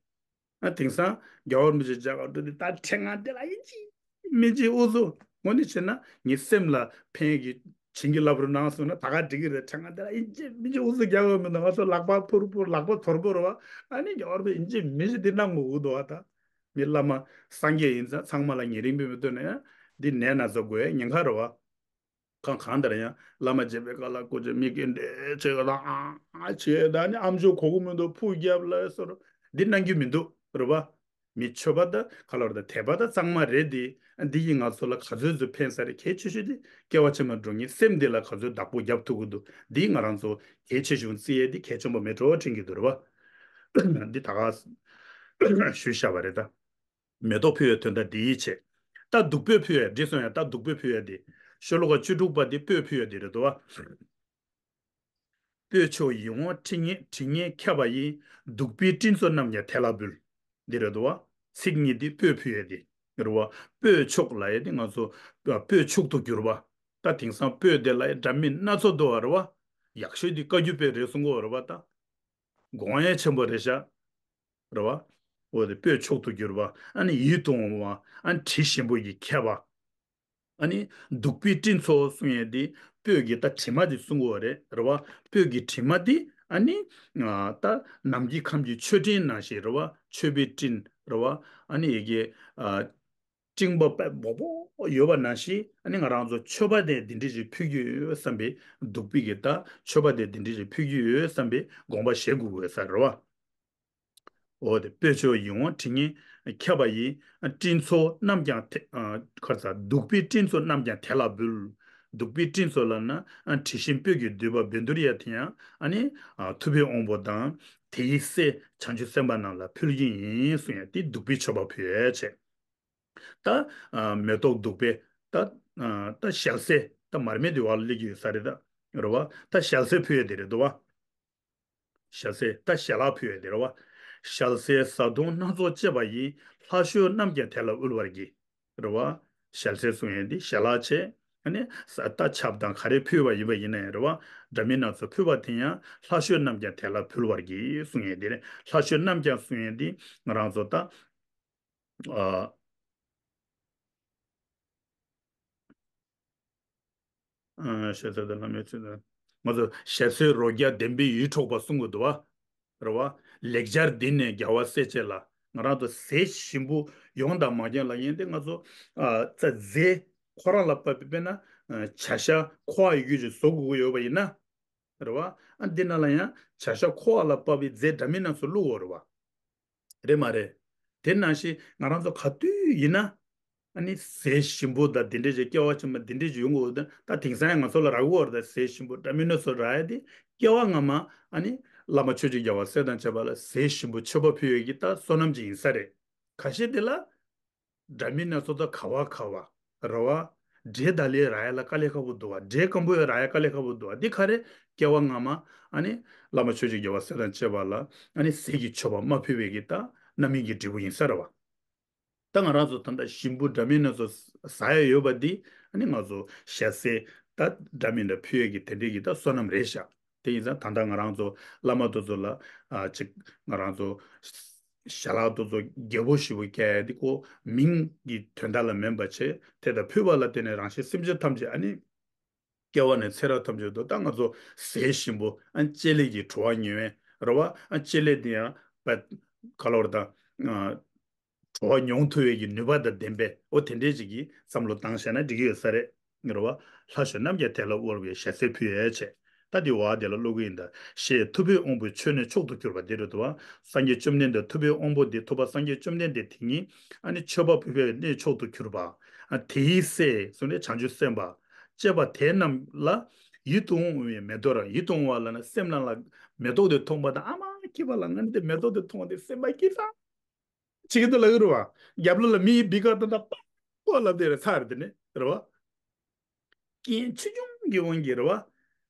ཨ་དེང་སང་རྒྱལ་བ་རིན་པོ་ཆེ་མཇལ་ག་འགྲོ་དུས་ད་ཕྲེང་ང་འདི་ལ་ཡིན་གཅིག་མིན་གཅིག་འུ་ཚོ་ངོ་ནས་བྱས་ན་ངའི་སེམས་ལ་ཕན་གྱི་བྱིན་གྱིས་བརླབས་རོགས་གནང་གསུངས་ན་ད་ག་འགྲིག་གི་རེད། ཕྲེང་ང་འདི་ལ་ཡིན་གཅིག་མིན་གཅིག་འུ་ཚོ་རྒྱག་གི་མི་འདུག་ང་ཚོ་ལག་པ་ཕུར་ཕུར་ལག་པ་ཐོར་པོ་རེད་བ། ཨ་ནི་རྒྱལ་བ་རིན་པོ་ཆེ་ཡིན་གཅིག་མིན་གཅིག་འདི་གནང་དགོས་ཀྱི་འདུག་བ། ད་མི་བླ་མ་སངས་རྒྱས་ཡིན་ཙང་ཚང་མ་ལ་ཉེ་རིང་སྤེལ་མི་ཐུབ་ན་ཡང་འདི་ནད་ན་ཚ་དགོས་ཉེན་ཁ་རེད་བ། གང་གང་ལྟར་ཡང་བླ་མ་མཇལ་བའི་སྐབས་ལ་སྐུ་མཁྱེན་མིག་གིས་འདྲེ་བྱེད་དང་ཨ་ཨ་བྱེད་དང་། ཨ་ནི་ཨ་མཆོག་གོ་གི་མི་འདུག་ཕུར་རྒྱབ་ལ་སོར་འདི་གནང་རྒྱུ་མི་འདུག་རེད་བ། མི་ཆོས་པ་དང་ག་ལ་བར་དང་དད་པ་དང་གཙང་མ་རེད་དེ། འདི་ཡིས་ང་ཚོ་ལ་ག་ཚོད་ཚོད་ཕན་ས་རེད། གལ་ཆེ་ཤོས་དེ་སྐྱེ་བ་ཕྱི་མ་འགྲོ་མཁན་སེམས་འདི་ལ་ག་ཚོད་བདག་པོ་རྒྱབ་ཐུབ་ཀྱི་འདུག་འདི་ང་རང་ཚོ་གལ་ཆེ་ཤོས་བརྩི་ཡས་དེ་གལ་ཆེན་པོ་མེད་འགྲོ་དྲན་གྱི་འདུག་རེད་བ། འདི་ད་ག་ཞུས་བཞག་པ་རེད་ད། མེ་ཏོག་ཕུལ་བའི་དོན་དག་འདི་ཡིད་ཆེས། ད་བདུག་སྤོས་ཕུལ་བའི་འདི་སོང་ཡང་ད་བདུག་སྤོས་ཕུལ་བའི་འདི། ཤོ་ལོ་ཀ་བཅུ་དྲུག་པ་འདི་སྤོས་ཕུལ་བའི་འདི་རེད་དོ། སྤོས་མཆོག་ཡིད་འོང་དྲི་ངད་དྲི་ངད་ཁྱབ་པ་ཡིས། བདུག་པའི་སྤྲིན་ཚོགས་རྣམས་ཀྱང་དེ་ལ་འབུལ། འདི་རེད་དོ། ཚིག་གཉིས་འདི་སྤོས་ཕུལ་བའི་འདི་རེད་བ། སྤོས་མཆོག་ལབ་ཡས་འདི་ང་ཚོ་སྤོས་མཆོག་ཏུ་གྱུར་པ། ད་དེང་སང་སྤོས་འདི་ལ་ཡང་འདྲ་མིན་སྣ་ཚོགས་འདུག་བ་རེད་བ། ཡག་ཤོས་འདི་བཀའ་བརྒྱུད་སྤོས་རེད་གསུང་གི་ཡོད་རེད་བ། ད་དགོངས་ཡངས་ཆེན་པོ་རེད་ཤག་རེད་བ། འོ་དེ་སྤོས་མཆོག་ཏུ་གྱུར་པ། ཨ་ནི་ཡིད་དུ་འོང་བ། ཨ་ནི་དྲི་ཞིམ་པོ་ཡིས་ཁྱབ་པ། ཨ་ནི་བདུག་པའི་སྤྲིན་ཚོགས་གསུང་ཡས་དེ་སྤོས་ཀྱི་ད་དྲི་མ་དེ་གསུང་གི་ཡོད་རེད། རེད་བ། སྤོས་ཀྱི་དྲི་མ་དེ་ཨ་ནི་ད་ནམ་མཁའི་ཁམས་ཀྱི་མཆོད་སྤྲིན་ནང་བཞིན་རེད་བ། མཆོད་པའི་སྤྲིན་རེད་བ། ཨ་ནི་ཡི་གེ་ཨ། སྤྲིན་པ་དཔེ་སྦོམ་པོ་ཡོད་པ་ནང་བཞིན། ཨ་ནི་ང་རང་ཚོ་མཆོད་པ་དེ་འདི་འདྲ་ཞིག་ཕུལ་རྒྱུ་ཡོད་བསམ་པའི་བདུག་སྤོས་ཀྱི་ད་མཆོད་པ་དེ་འདི་འདྲ་ཞིག་ཕུལ་རྒྱུ་ཡོད་བསམ་པའི་དགོངས་པ་བཞེས་དགོས་དགོས་ས་རེད་བ། འོ་དེ་སྤོས་མཆོག་ཡིད་འོང་དྲི་ངད་ཁྱབ་པ་ཡིས། སྤྲིན་ཚོགས་རྣམས་ཀྱང་དེ་ཨ་ག་རེ་ཟ། བདུག་པའི་སྤྲིན་ཚོགས་རྣམས་ཀྱང་དེ་ལ་འབུལ། བདུག་པའི་སྤྲིན་ཚོགས་ལབ་ན་ཨ་དྲི་ཞིམ་སྤོས་ཀྱི་དུད་པ་བཻ་ཌཱུརྱ་དེ་ཡང་ཨ་ནི་ཨ་ཐུབ་པའི་དབང་པོ་དང་ དེའི་སྲས་བྱང་ཆུབ་སེམས་དཔའ་རྣམས་ལ་ཕུལ་གྱི་ཡིན་གསུངས་ཡ་དེ་བདུག་པའི་མཆོད་པ་ཕུལ་ཡ་བྱས། ད་ཨ་མེ་ཏོག་བདུག་པའི་ད་ཨ་ད་ཞལ་ཟས་ད་མར་མེ་དེ་བར་ལ་སླེབས་ཀྱི་ཡོད་ས་རེད་ད། རེད་བ། ད་ཞལ་ཟས་ཕུལ་ཡ་དེ་རེད་འདུག་བ། ཞལ་ཟས་ད་ཞལ་ལག་ཕུལ་ཡ་དེ་རེད་བ། ཞལ་ཟས་བཟའ་བཏུང་སྣ་ཚོགས་བཅས་པ་ཡིས། ལྷ་བཤོས་རྣམས་ཀྱང་དེ་ལ་དབུལ་བར་བགྱི། རེད་བ། ཞལ་ཟས་གསུང་ཡ་འདི་ཞལ་ལག་བྱས། ཨ་ནི་ས་ད་ཆབ་དང་ག་རེ་ཕུལ་བ་ཡིན་པ་ཡིན་ན་ཡང་རེད་བ། འདྲ་མིན་སྣ་ཚོགས་ཕུལ་བ་དེ་ཡང་ལྷ་བཤོས་རྣམས་ཀྱང་དེ་ལ་ཕུལ་བར་བགྱི་གསུང་ཡ་འདི་རེད། ལྷ་བཤོས་རྣམས་ཀྱང་གསུང་ཡ་འདི་ང་རང་ཚོ་ད། ཨ། ཨ་ཞལ་ཟས་དང་ལྷ་མོའི་ཚུལ་དུ། ང་ཚོ་ཞལ་ཟས་རོ་བརྒྱ་ལྡན་པས་ཡིད་འཕྲོག་པ་གསུང་གི་འདུག་བ། རེད་བ། ལེགས་སྦྱར་འདི་ནི་རྒྱལ་བ་སྲས་བཅས་ལ། ང་རང་ཚོ་ཟས་ཞིམ་པོ་ཡོངས་དང་མ་རྒྱས་ལ་ཡིན་ཏེ་ང་ཚོ་ཨ་ཙ་ཟས་ཁོ་རང་ལ་དཔག་པའི་དཔེར་ན་ཨ་བྱ་ཤ་ཁོ་བ་ཡོད་རྒྱུ་ཞིག་བཟོ་དགོས་ཀྱི་ཡོད་པ་ཡིན་ན། རེད་བ། ཨ་འདི་ན་ལ་ཡང་བྱ་ཤ་ཁོ་བ་ལ་དཔག་པའི་རྫས་འདྲ་མིན་སྣ་ཚོགས་བླུགས་ཡོད་རེད་བ། རེད་མ་རེད། དེ་ནང་བཞིན་ང་རང་ཚོ་ག་དུས་ཡིན་ན། ཨ་ནི་ཟས་ཞིམ་པོ་དང་དེ་འདྲས་ཀྱི་སྐལ་བ་ཆེན་པོ་དེ་འདྲས་ཀྱི་ཡོང་དགོས་དང་ད་དེང་སང་ཡང་ང་ཚོ་ལ་རག་གི་ཡོད་རེད། ད་ཟས་ཞིམ་པོ་འདྲ་མིན་སྣ་ཚོགས་རག་ཡ་དེ་སྐྱེ་བ་སྔ་མ་ཨ་ནི་བླ་མ་ཆོས་ཀྱི་རྒྱལ་བ་སྲས་དང་བཅས་པ་ལ་ཟས་ཞིམ་པོ་མཆོད་པ་ཕུལ་ཡས་ཀྱི་ད་བསོད་ནམས་ཅིག་ཡིན་ས་རེད། ཁ་ཤས་དེ་ལ་འདྲ་མིན་སྣ་ཚོགས་ད་ག་བ་ག་བ་རེད་བ། འབྲས་དང་ལེ་རག་ཡ་ལ་དཀའ་ལས་ཁག་པོ་འདུག་བ། འབྲས་སྐམ་པོ་ཡ་རག་ཡ་དཀའ་ལས་ཁག་པོ་འདུག་བ། འདི་ག་རེ་སྐྱེ་བ་སྔ་མ་ཨ་ནི་བླ་མ་ཆོས་ཀྱི་རྒྱལ་བ་སྲས་དང་བཅས་པ་ལ་ཨ་ནི་ཟས་ཀྱི་མཆོད་པ་མ་ཕུལ་བའི་གི་ད་རྣམ་སྨིན་གྱི་འབྲས་བུ་ཡིན་ས་རེད་བ། ད་ང་རང་ཚོ་ད་ལྟ་ཞིམ་པོ་འདྲ་མིན་སྣ་ཚོགས་ཟ་ཡ་ཡོད་པ་འདི་ཨ་ནི་ང་ཚོ་ཞལ་ཟས་ད་འདྲ་མིན་འདྲ་ཕུལ་ཡས་ཀྱི་དེ་འདྲས་ཀྱི་ད་བསོད་ནམས་རེད་ཤག་དེ་ཡིན་ཙང་ད་ལྟ་ང་རང་ཚོ་བླ་མ་དེ་ཚོ་ལ་ཨ་ཅིག་ང་རང་ཚོ་ཞལ་ལག་དེ་ཚོ་རྒྱས་པོ་ཞེ་པོ་བཀལ་ཡ་འདི་ཁོ་མིང་གི་དོན་དག་ལ་མིན་པ་བྱས་དེ་ད་ཕུལ་བ་ལ་བརྟེན་ནས་རང་གཞན་སེམས་ཅན་ཐམས་ཅད་ཨ་ནི་སྐྱེ་བ་ནས་ཚེ་རབས་ཐམས་ཅད་དུ་ད་ང་ཚོ་ཟས་ཞིམ་པོ་ཨ་ནི་ལྕེ་ལེགས་ཀྱི་བྲོ་བ་མྱོང་ཡས་རེད་བ། ཨ་ལྕེ་ལེགས་འདི་ཡང་བ་ག་ལ་བར་དང་ཨ། བྲོ་བ་མྱོང་ཐུབ་པའི་གི་ནུས་པ་དང་ལྡན་པའི་འོ་དེ་འདྲས་ཅིག་གི་བསམ་བློ་བཏང་བྱས་ན་འགྲིག་གི་ཡོད་ས་རེད། ངེས་ར་བ། ལྷ་བཤོས་རྣམས་ཀྱང་དེ་ལ་དབུལ་བའི་ཞལ་ཟས་ཕུལ་ཡས་བྱས། ད་དེ་བ་དེ་ལ་ཀློག་གི་ཡིན་ད། ཞེས་ཐུབ་པའི་དབང་པོས་མཆོད་ནས་མཆོག་ཏུ་གྱུར་པ་འདི་རེད་དོ། སངས་རྒྱས་བཅོམ་ལྡན་འདས་ཐུབ་པའི་དབང་པོ་འདི་ཐུབ་པ་སངས་རྒྱས་བཅོམ་ལྡན་འདས་དེ་ཉིད་ཨ་ནི་མཆོད་པ་ཕུལ་བའི་གནས་མཆོག་ཏུ་གྱུར་པ། ཨ་དེའི་སྲས་སུ་ནི་བྱང་ཆུབ་སེམས་དཔའ་བཅས་པ་དེ་རྣམས་ལ་ཡིད་དུ་འོང་བའི་མེ་ཏོག་ར་ཡིད་དུ་འོང་བ་ལ་ནི་སེམས་ནང་ལ་མེ་ཏོག་དེ་མཐོང་པ་དང་ཨ་མ་སྐྱིད་པ་ལ་ང་ནི་དེ་མེ་ཏོག་དེ་མཐོང་བ་དེ་སེམས་པ་སྐྱིད་ས། ཅིག་ཏུ་ལབ་ཀྱི་རེད་བ། རྒྱབ་ལོགས་ལ་མི་ཡི་བི་ཀ་ཏ་ད་པ་ཀོ་ལབ་དེ་རེད་ཚར་དེ་ནི་རེད་བ། རྐྱེན་ཆེ་ཆུང་གི་དབང་གིས་རེད་བ།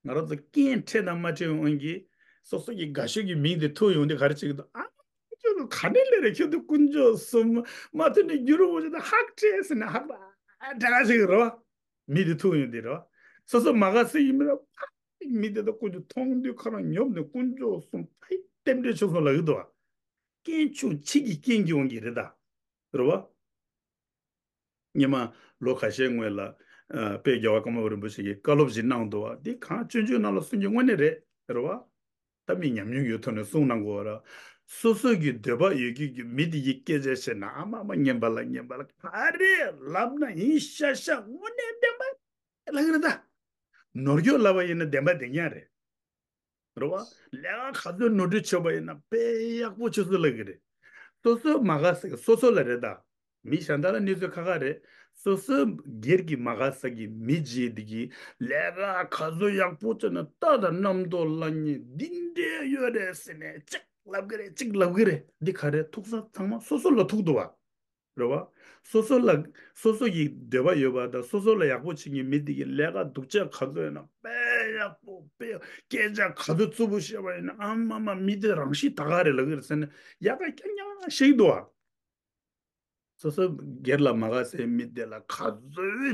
ང་རང་ཚོ་རྐྱེན་འཕྲད་དང་མ་འཕྲད་དབང་གིས་སོ་སོ་གི་དགའ་ཤོས་ཀྱི་མིང་དེ་ཐུག་ཡོང་དུས་ག་རེ་བྱེད་ཀྱི་འདུག་ཨ་ཁྱོད་ཚོ་ག་ནས་སླེབས་རེད། ཁྱོད་ཚོ་དཀོན་མཆོག་གསུམ་མ་ཐུག་ནས་རྒྱུ་རུ་བོ་ཅིག་དང་ཧག་སྤྲད་ཟེར་ནས་ཧག་པ་དྲག་ག་ཞིག་རེད་བ། མི་དེ་ཐུག་ཡོང་དུས་རེད་བ། སོ་སོ་མ་དགའ་ས་ཡིན་མིན་ལ་ཕ་མི་དེ་དང་དཀོན་མཆོག་མཐོང་དུས་ཁ་རང་ཉོབ་ནས་དཀོན་མཆོག་གསུམ་ཕ་ཡི་རྟེན་འབྲེལ་ཆོག་སོང་ལབ་ཀྱི་འདུག་བ། རྐྱེན་ཆུང་ཕྱི་གི་རྐྱེན་གྱི་དབང་གིས་རེད་ད། རེད་བ། སྔོན་མ་ལོ་ཁ་ཤས་སྔོན་ལ་ཨ་དཔལ་རྒྱལ་བ་ཀརྨ་པ་རིན་པོ་ཆེ་གིས་བཀའ་སློབ་ཅིག་གནང་འདུག་བ། འདི་གང་སྤྱོད་འཇུག་ནང་ལ་གསུང་རྒྱུ་དངོས་གནས་རེད། རེད་བ། ད་མི་ཉམས་མྱོང་ཡོད་ཐོག་ནས་གསུང་གནང་དགོས་བ་ར། སོ་སོ་གི་འདོད་པ་ཡོད་ཀྱི་གི་མི་དེ་གི་སྐད་ཆ་བཤད་ན་ཨ་མ་མ་ཉན་པ་ལ་ཉན་པ་ལ་ག་རེ་ལབ་ན་ཡིན་ཤ་ཤ་དངོས་གནས་བདེན་པ་ལབ་ཀྱི་རེད་ད། ནོར་འཁྱོག་ལབ་པ་ཡིན་ན་བདེན་པ་བདེན་རྐྱང་རེད། རེད་བ། ལས་ཀ་ག་ཚོད་ནོར་འཁྲུལ་བྱས་པ་ཡིན་ན་དཔེ་ཡག་པོ་ཆུ་ཚོད་ལབ་ཀྱི་རེད། སོ་སོའི་མ་དགའ་ས་གི་སོ་སོ་ལ་རེད་ད། མི་གཞན་དག་ལ་གནས་ཚུལ་ཁག་ཁག་རེད། སོ་སོའི་སྒེར་གྱི་མ་དགའ་ས་གི་མི་རྗེས་འདི་གི་ལས་ཀ་ག་ཚོད་ཡག་པོ་བྱས་ན་རྟ་དང་རྣམ་རྟོག་ལ་ཉེ་འདི་འདྲས་ཡོད་རེད་ཟེར་ནས་གཅིག་ལབ་ཀྱི་རེད་གཅིག་ལབ་ཀྱི་རེད། འདི་ག་རེ་ཐུག་ས་ཚང་མ་སོ་སོ་ལ་ཐུག་འདུག་བ། རེད་བ། སོ་སོ་ལ་སོ་སོ་ཡི་འདོད་པ་ཡོད་པ་དང་སོ་སོ་ལ་ཡག་པོ་བྱེད་མཁན་མི་དེ་གི་ལས་ཀ་སྡུག་ཅག་ག་ཚོད་ཡོད་ན་དཔེ་ཡག་པོ་དཔེ་སྐད་ཆ་ག་ཚོད་རྩུབ་པོ་བཤད་པ་ཡིན་ན་ཨ་མ་མ་མི་དེ་རང་ཤི་ད་ག་རེད་ལབ་ཀྱི་རེད་ཟེར་ནས་ཡག་ག་རྐྱང་རྐྱང་བཤད་ཀྱི་འདུག་བ། སོ་སོ་སྒེར་ལ་མ་དགའ་སའི་མི་དེ་ལ་ག་ཚོད་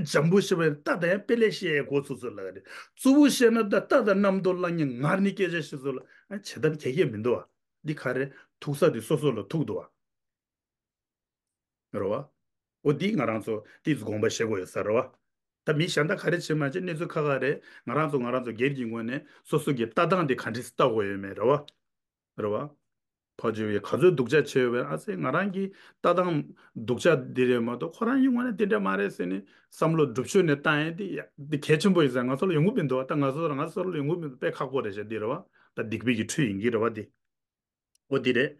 འཇམ་པོ་བཤད་པ་ཡིན་ན་ད་ད་ཡང་དཔེ་ལས་བཤད་ཡས་གོ་ཚོད་ཚོད་ལབ་ཀྱི་རེད། རྩུབ་པོ་བཤད་ན་ད་ད་ད་རྣམ་རྟོག་ལ་ཉེ་ངར་ནི་སྐད་ཆ་བཤད་ཚོད་ལ་ཨ་བྱེད་ཐབས་ག་གེ་མི་འདུག་བ། འདི་ག་རེ་ཐུག་ས་དེ་སོ་སོ་ལ་ཐུག་འདུག་བ། རེད་བ། འོ་འདི་ང་རང་ཚོ་ཏིས་དགོངས་པ་བཞེས་དགོས་ཡོད་ས་རེད་བ། ད་མི་གཞན་དག་ག་རེ་བྱེད་མ་བྱེད་གནས་ཚུལ་ཁག་ཁག་རེད། ང་རང་ཚོ་ང་རང་ཚོ་སྒེར་གྱི་ངོས་ནས་སོ་སོ་གི་ལྟ་སྟངས་དེ་ག་འདྲས་ལྟ་དགོས་ཡོད་མེད་རེད་བ། རེད་བ། ཕར་ཕྱོགས་ཀྱིས་ག་ཚོད་སྡུག་ཅག་བྱས་ཡོད་པས་ཨ་ཙི་ང་རང་གི་ལྟ་སྟངས་སྡུག་ཅག་འདི་རེད་མ་གཏོགས་ཁོ་རང་གི་ངོས་ནས་དེ་འདྲ་མ་རེད་ཟེར་ནས་བསམ་བློ་སྒྲུབ་ཕྱོགས་ནས་བཏང་ཡས་དེ་ཡ་དེ་གལ་ཆེན་པོ་ཡིན་ས་ང་ཚོ་ལ་ཡོང་གི་མི་འདུག་བ། ད་ང་ཚོ་ལ་ང་ཚོ་ལ་ཡོང་གི་མི་འདུག་དཔེ་ཁག་པོ་རེད་ཤག་འདི་རེད་བ། ད་སྡིག་པའི་གི་ཁྲུས་ཡིན་གྱི་རེད་བ་འདི། འོ་འདི་རེད།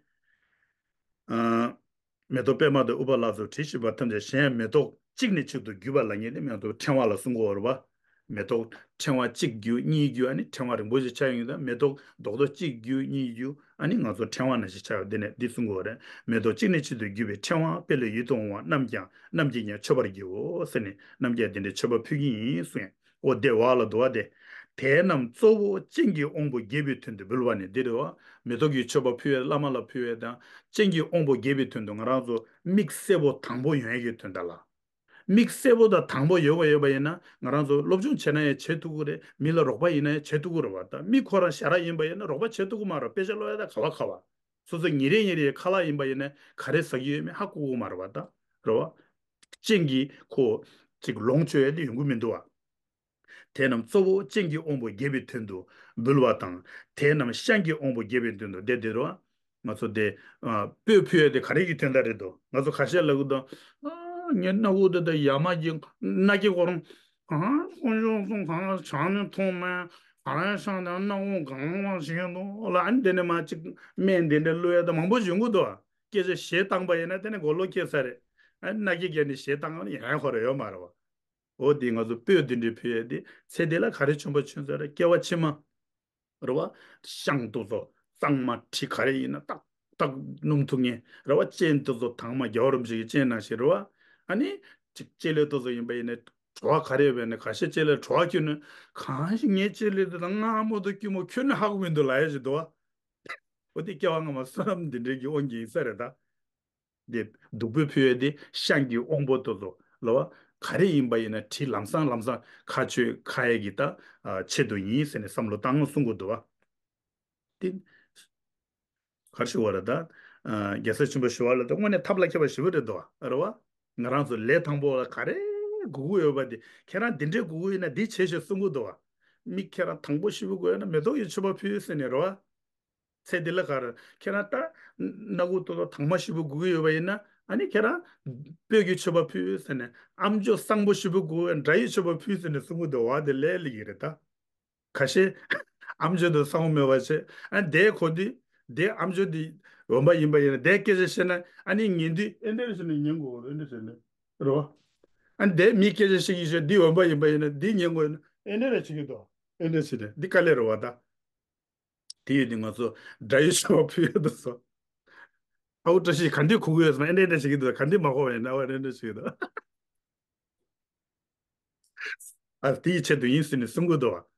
ཨ། མེ་ཏོག་པད་མ་དང་ཨུཏྤ་ལ་སོགས་དྲི་ཞིམ་པ་ཐམས་ཅད་གཞན་མེ་ཏོག་གཅིག་ནས་གཅིག་ཏུ་བརྒྱུས་པ་ལ་ཉེ་སྟེ་མེ་ཏོག་ཕྲེང་བ་ལ་གསུང་གི་ཡོད་རེད་བ། མེ་ཏོག་ཕྲེང་བ་གཅིག་བརྒྱུད་གཉིས་བརྒྱུད། ཨ་ནི་ཕྲེང་བ་རིང་པོ་ཞིག་ཆགས་ཡོང་དུས་མེ་ཏོག་རྡོག་རྡོག་གཅིག་བརྒྱུད་གཉིས་བརྒྱུད། ཨ་ནི་ང་ཚོ་ཕྲེང་བ་ནང་བཞིན་ཆགས་ཡོང་། འདི་ནས་འདི་གསུང་གི་ཡོད་རེད། མེ་ཏོག་གཅིག་ནས་གཅིག་ཏུ་བརྒྱུད་པའི་ཕྲེང་བ། དཔེ་ལ་ཡིད་དུ་འོང་བ་རྣམས་ཀྱང་། རྣམས་ཀྱིས་ཀྱང་མཆོད་པར་བགྱིའོ་ཟེར་ནས། རྣམས་ཀྱིས་དེ་འདྲའི་མཆོད་པ་ཕུལ་གྱི་ཡིན་གསུངས། འོ་དེ་བ་ལ་འདུག་བ། དེ་དེ་རྣམས་གཙོ་བོ་སྤྱན་གྱི་དབང་པོ་རྒྱས་པའི་དོན་དུ་འབུལ་བ་ནི་འདི་རེད་བ། མེ་ཏོག་གི་མཆོད་པ་ཕུལ་བའི་བླ་མ་ལ་ཕུལ་བའི་དང་། སྤྱན་གྱི་དབང་པོ་རྒྱས་པའི་དོན་དུ། ང་རང་ཚོ་མིག་གསལ་པོ་དྭངས་པོ་ཡོང་ཡས་ཀྱི་དོན་དག་ལ། མིག་གསལ་པོ་དང་དྭངས་པོ་ཡོད་པ་ཡོད་པ་ཡིན་ན། ང་རང་ཚོ་སློབ་སྦྱོང་བྱས་ན་ཡང་བྱེད་ཐུབ་ཀྱི་རེད། མི་ལ་རོགས་པ་ཡིན་ན་ཡང་བྱེད་ཐུབ་ཀྱི་རེད་བ། ད་མི་ཁོ་རང་ཞ་ར་ཡིན་པ་ཡིན་ན་རོགས་པ་བྱེད་ཐུབ་ཀྱི་མ་རེད། དཔེ་ཆ་ཀློག་ཡ་ད་ག་བ་ག་བ། སོ་སོ་ཉིན་རེ་ཉིན་རེའི་ཁ་ལག་ཡིན་པ་ཡིན་ན་ག་རེ་ཟ་གི་ཡོད་མེད་ཧ་གོ་གི་མ་རེད་བ། ད་རེད་བ། སྤྱན་གྱིས་ཁོ་ཅིག་ལོངས་སྤྱོད་ཡ་དེ་ཡོང་གི་མི་འདུག་བ། དེ་རྣམས་གཙོ་བོ་སྤྱན་གྱི་དབང་པོ་རྒྱས་པའི་དོན་དུ་འབུལ་བ་དང་། དེ་རྣམས་ཤངས་ཀྱི་དབང་པོ་རྒྱས་པའི་དོན་དུ། དེ་དེ་རུ་ང་ཚོ་དེ་ཨ་སྤོས་ཕུལ་ཡ་དེ་ག་རེ་གི་དོན་དག་རེད་དོ། ང་ཚོ་ཁ་ཤས་ལབ་གི་འདུག་ཨ་ངའི་སྣ་ཁུག་དེ་དང་ཡ་མ་གི་སྣ་སྐྱེ་ཁོ་རང་གང་སོང་ཤོང་སོང་། གང་ཆང་ནས་འཐུང་མེད། གང་ཡང་ཤང་དང་སྣ་ཁུག་གང་བ་ཞིག་འདུག་ལ། ཨ་ནི་དེ་ནས་མ་ཅིག་སྨན་དེ་འདྲ་བླུགས་ཡ་དང་མང་པོ་ཞིག་ཡོང་གི་འདུག་སྐད་ཆ་ཞེ་བཏང་པ་ཡིན་ན་དེ་ནས་མགོ་ལོག་སྐྱེ་ས་རེད། ཨ་སྣ་སྐྱེ་རྒྱག་ནས་ཞེ་བཏང་ཡ་ཁོ་ར་ཡོད་མ་རེད་བ། འོ་དེ་ང་ཚོ་སྤོས་དེ་འདྲའི་ཕུལ་ཡས་དེ་ཚེ་འདི་ལ་ག་རེ་བྱུང་བ་བྱུང་ས་རེད། སྐྱེ་བ་ཕྱི་མ་རེད་བ། ཤངས་དེ་ཚོ་གཙང་མ་དྲི་ག་རེ་ཡིན་ན་ཏག་ཏག་སྣོམ་ཐུབ་མཁན་རེད་བ། སྤྱན་དེ་ཚོ་དྭངས་མ་རྒྱལ་བ་རིན་པོ་ཆེ་གི་སྤྱན་ནང་བཞིན་རེད་བ། ཨ་ནི་ཅིག་ལྕེ་ལེ་དེ་ཚོ་ཡིན་པ་ཡིན་ན་བྲོ་བ་ག་རེ་ཡོད་པ་ཡིན་ན། ཁ་ཤས་ལྕེ་ལེ་བྲོ་བ་ཁྱོན་ནས་གང་ཞིག་ངའི་ལྕེ་ལེ་དེ་དང་མངར་མོ་དང་སྐྱུར་མོ་ཁྱོན་ནས་ཧ་གོ་མི་འདུག་ལབ་ཡ་ཞིག་འདུག་བ། འོ་དེ་སྐྱེ་བ་སྔ་མ་བསོད་ནམས་འདི་འདྲའི་གི་དབང་གིས་ཡིན་ས་རེད་ད། དེ་བདུག་སྤོས་ཕུལ་ཡས་དེ་ཤངས་ཀྱི་དབང་པོ་དེ་ཚོ་ལ་བ། ག་རེ་ཡིན་པ་ཡིན་ན་དྲི་ལམ་སང་ལམ་སང་ཁ་ཆོས་ཁ་ཡས་ཀྱི་ད་ཆེད་དུ་ཡིན་ཟེར་ནས་བསམ་བློ་བཏང་གསུང་གི་འདུག་བ། དེ་གར་ཞུ་བ་རེད་ད། རྒྱལ་སྲས་ཆེན་པོ་ཞི་བ་ལྷ་དེ་དངོས་གནས་ཐབས་ལ་མཁས་པ་ཞེ་པོ་རེད་འདུག་བ། རེད་བ། ང་རང་ཚོ་ལས་དང་པོ་ལ་ག་རེ་དགོས་ཀྱི་ཡོད་པ་དེ། ཁྱེད་རང་འདི་འདྲས་དགོས་ཀྱི་ཡོད་ན་འདི་བྱེད་ཞེས་གསུང་གི་འདུག་བ། མིག་ཁྱེད་རང་དྭངས་པོ་ཞེ་པོ་དགོས་ཡོད་ན་མེ་ཏོག་གི་མཆོད་པ་ཕུལ་ཟེར་ནས་རེད་བ། ཚེ་འདི་ལ་ག་རེ་ཁྱེད་རང་ལྟ། སྣ་ཁུག་ཏོག་ཏོག་དྭངས་མ་ཞེ་པོ་དགོས་ཀྱི་ཡོད་པ་ཡིན་ན། ཨ་ནི་ཁྱེད་རང་སྤོས་ཀྱི་མཆོད་པ་ཕུལ་ཟེར་ནས། ཨམ་ཅོག་གསང་པོ་ཞེ་པོ་དགོས་ཡོད་ན་སྒྲ་ཡི་མཆོད་པ་ཕུལ་ཟེར་ནས་གསུང་གི་འདུག་བ། དེ་ལས་སླེབས་ཀྱི་རེད་ད། ཁ་ཤས་ཨམ་ཅོག་དེ་གསང་པོ་མེད་པ་བྱས། ཨ་ནི་དེ་གོ་དུས་དེ་ཨམ་ཅོག་དེ་འོན་པ་ཡིན་པ་ཡིན་ན་དེ་སྐད་ཆ་བཤད་ན། ཨ་ནི་ཉན་དུས་ཨེ་འདྲ་རེ་བྱས་ནས་ཉན་དགོས་རེད། ཨེ་འདྲ་བྱས་ནས་རེད་བ། ཨ་ནི་དེ་མི་སྐད་ཆ་བཤད་ཀྱི་བཤད་འདི་འོན་པ་ཡིན་པ་ཡིན་ན་འདི་ཉན་དགོས་ཡིན་ན་ཨེ་འདྲ་རེ་བྱེད་ཀྱི་འདུག་ཨེ་འདྲ་བྱས་ནས་འདི་དཀའ་ལས་རེད་བ་ད། དེ་ཡོད་དུས་ང་ཚོ་སྒྲ་ཡི་མཆོད་པ་ཕུལ་ཡོད་དུ་སོ། ཨའུ་བཀྲ་ཤིས་ག་འདི་གོ་གི་ཡོད་སོང་། ཨེ་འདྲ་འདྲ་བྱེད་ཀྱི་འདུག་ག་འདི་མ་གོ་བ་ཡིན་ན། ཨ་འདྲ་འདྲ་བྱེད་ཀྱི་འདུག་ཨ་དེའི་ཆེད་དུ་ཡིན་ཟེར་ནས་གསུང་གི་འདུག་བ།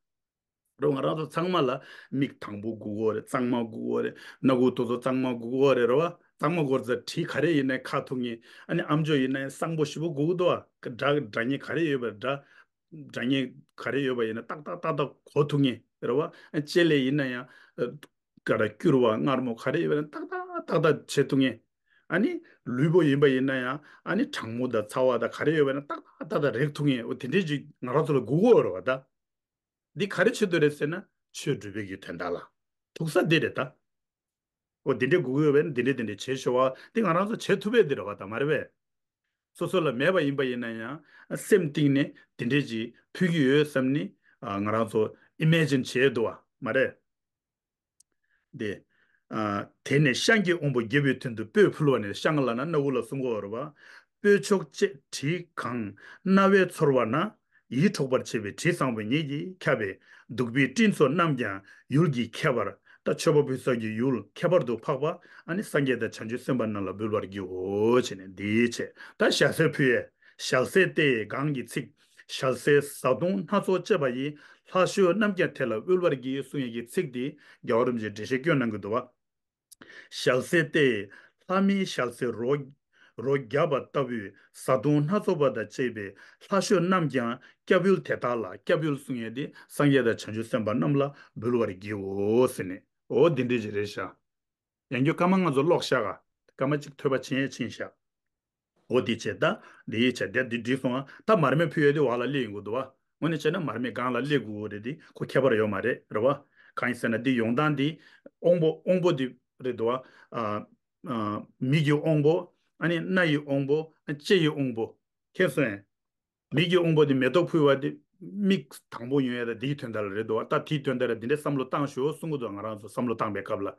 རོ་ང་རང་ཚོ་ཚང་མ་ལ་མིག་དང་པོ་དགོས་ཀྱི་རེད། གཙང་མ་དགོས་ཀྱི་རེད། སྣ་ཁུག་ཏོག་ཏོག་གཙང་མ་དགོས་ཀྱི་རེད། རེད་བ། གཙང་མ་དགོས་ཙང་དྲི་ག་རེ་ཡིན་ནའི་ཁ་ཐུག་ངེས། ཨ་ནི་ཨམ་ཅོག་ཡིན་ནའི་གསང་པོ་ཞེ་པོ་དགོས་ཀྱི་འདུག་བ། སྒྲ་སྒྲ་སྙན་ག་རེ་ཡོད་པ་སྒྲ། སྒྲ་སྙན་ག་རེ་ཡོད་པ་ཡིན་ན་ཏག་ཏག་ཏག་ཏག་གོ་ཐུབ་ངེས་རེད་བ། ལྕེ་ལེ་ཡིན་ན་ཡང་ག་རེ་སྐྱུར་བ་མངར་མོ་ག་རེ་ཡོད་པ་ཡིན་ན་ཏག་ཏག་ཏག་ཏག་བྱེད་ཐུབ་ངེས། ཨ་ནི་ལུས་པོ་ཡིན་པ་ཡིན་ན་ཡང་ཨ་ནི་གྲང་མོ་དང་ཚ་བ་དང་ག་རེ་ཡོད་པ་ཡིན་ན་ཏག་ཏག་ཏག་ཏག་རེག་ཐུབ་ངེས། འོ་དེ་འདྲས་ཅིག་ང་རང་ཚོ་ལ་དགོས་ཀྱི་ཡོད་རེད་བ་ད། འདི་ག་རེ་ཆེད་དུ་རེད་ཟེར་ན་ཆོས་སྒྲུབ་པའི་གི་དོན་དག་ལ་ཐུག་ས་འདི་རེད་ད། འོ་འདི་འདྲས་དགོས་ཀྱི་ཡོད་པས་ན་འདི་འདྲས་འདི་འདྲས་བྱེད་ཤོག་ཨ། འདི་ང་རང་ཚོ་བྱེད་ཐུབ་པའི་འདི་རེད་བ་ད་མ་རེད་པས། སོ་སོ་ལ་མེད་པ་ཡིན་པ་ཡིན་ན་ཡང་སེམས་གཏིང་ནས་འདི་འདྲས་ཅིག་ཕུལ་གྱི་ཡོད་བསམ་ནི། ང་རང་ཚོ་ཨི་མེ་ཇིན་བྱེད་འདུག་བ་མ་རེད། དེ། དེ་ནས་ཤངས་ཀྱི་དབང་པོ་རྒྱས་པའི་དོན་དུ་སྤོས་ཕུལ་བ་ནི། ཤངས་ལབ་ན་སྣ་ཁུག་ལ་གསུང་གི་ཡོད་རེད་བ། སྤོས་མཆོག་བཅས་དྲི་གང་རྣ་བས་ཚོར་བ་ན། ཡིད་འཕྲོག་པར་བྱེད་པའི་དྲི་བཟང་པོ་ཉིད་ཀྱིས་ཁྱབ་པས། བདུག་པའི་སྤྲིན་ཚོགས་རྣམས་ཀྱང་ཡུལ་གྱིས་ཁྱབ་པར། ད་མཆོད་པ་ཕུལ་ས་ཀྱི་ཡུལ་ཁྱད་པར་དུ་འཕགས་པ། ཨ་ནི་སངས་རྒྱས་དང་བྱང་ཆུབ་སེམས་དཔའ་རྣམས་ལ་འབུལ་བར་བགྱིའོ་ཞེས་ནས་འདིའི་ཆེད་ད་ཞལ་ཟས་ཕུལ་ཡས། ཞལ་ཟས་ཏེ་གང་གི་ཚིག་ཞལ་ཟས་བཟའ་བཏུང་སྣ་ཚོགས་བཅས་པ་ཡིས། ལྷ་བཤོས་རྣམས་ཀྱང་དེ་ལ་དབུལ་བར་བགྱི་གསུང་ཡས་ཀྱི་ཚིག་འདི་རྒྱལ་བ་རིན་པོ་ཆེས་འགྲེལ་བཤད་སྐྱོན་གནང་གི་འདུག་བ། ཞལ་ཟས་ཏེ། ལྷ་མིའི་ཞལ་ཟས་རོ། རོ་བརྒྱབ་པ་ལྟ་བུའི་བཟའ་བཏུང་སྣ་ཚོགས་པ་དང་བཅས་པའི་ལྷ་བཤོས་རྣམས་ཀྱང་སྐྱབས་ཡུལ་དེ་དག་ལ། སྐྱབས་ཡུལ་གསུང་ཡས་འདི་སངས་རྒྱས་དང་བྱང་ཆུབ་སེམས་དཔའ་རྣམས་ལ་འབུལ་བར་བགྱིའོ་ཟེར་ནས། འོ་འདི་འདྲ་ཅིག་རེད་ཤག་ཡང་བསྐྱར་སྐར་མ་ལྔ་ཚོ་ཀློག་ཤག་ག་སྐར་མ་གཅིག་ཐོས་པ་ཕྱིན་ཡས་ཕྱིན་ཤག་འོ་དེ་བྱས་ད། དེ་ཡི་བྱས་དེ་འདི་འགྲིག་སོང་ཨ། ད་མར་མེ་ཕུལ་ཡས་དེ་བར་ལ་སླེབས་ཡོང་གི་འདུག་བ། དངོས་གནས་བྱས་ན་མར་མེ་སྒང་ལ་སླེབས་དགོས་རེད་དེ་ཁོ་ཁྱད་པར་ཡོད་མ་རེད་རེད་བ། གང་ཡིན་ཟེར་ན་འདི་ཡོང་སྟངས་འདི་དབང་པོ་དབང་པོ་འདི་རེད་འདུག་བ། ཨ། ཨ། མིག་གི་དབང་པོ། ཨ་ནི་སྣ་ཡི་དབང་པོ། ཨ། ལྕེ་ཡི་དབང་པོ། མཁྱེན་སོང་ངས། མིག་གི་དབང་པོ་དེ་མེ་ཏོག་ཕུལ་བ་དེ་མིག་དང་པོ་ཡོང་ཡ་ད་དེའི་དོན་དག་ལ་རེད་འདུག་བ། ད་དེའི་དོན་དག་ལ་འདི་འདྲའི་བསམ་བློ་བཏང་ཤོག་གསུང་གི་འདུག་ང་རང་ཚོ་བསམ་བློ་བཏང་པའི་སྐབས་ལ།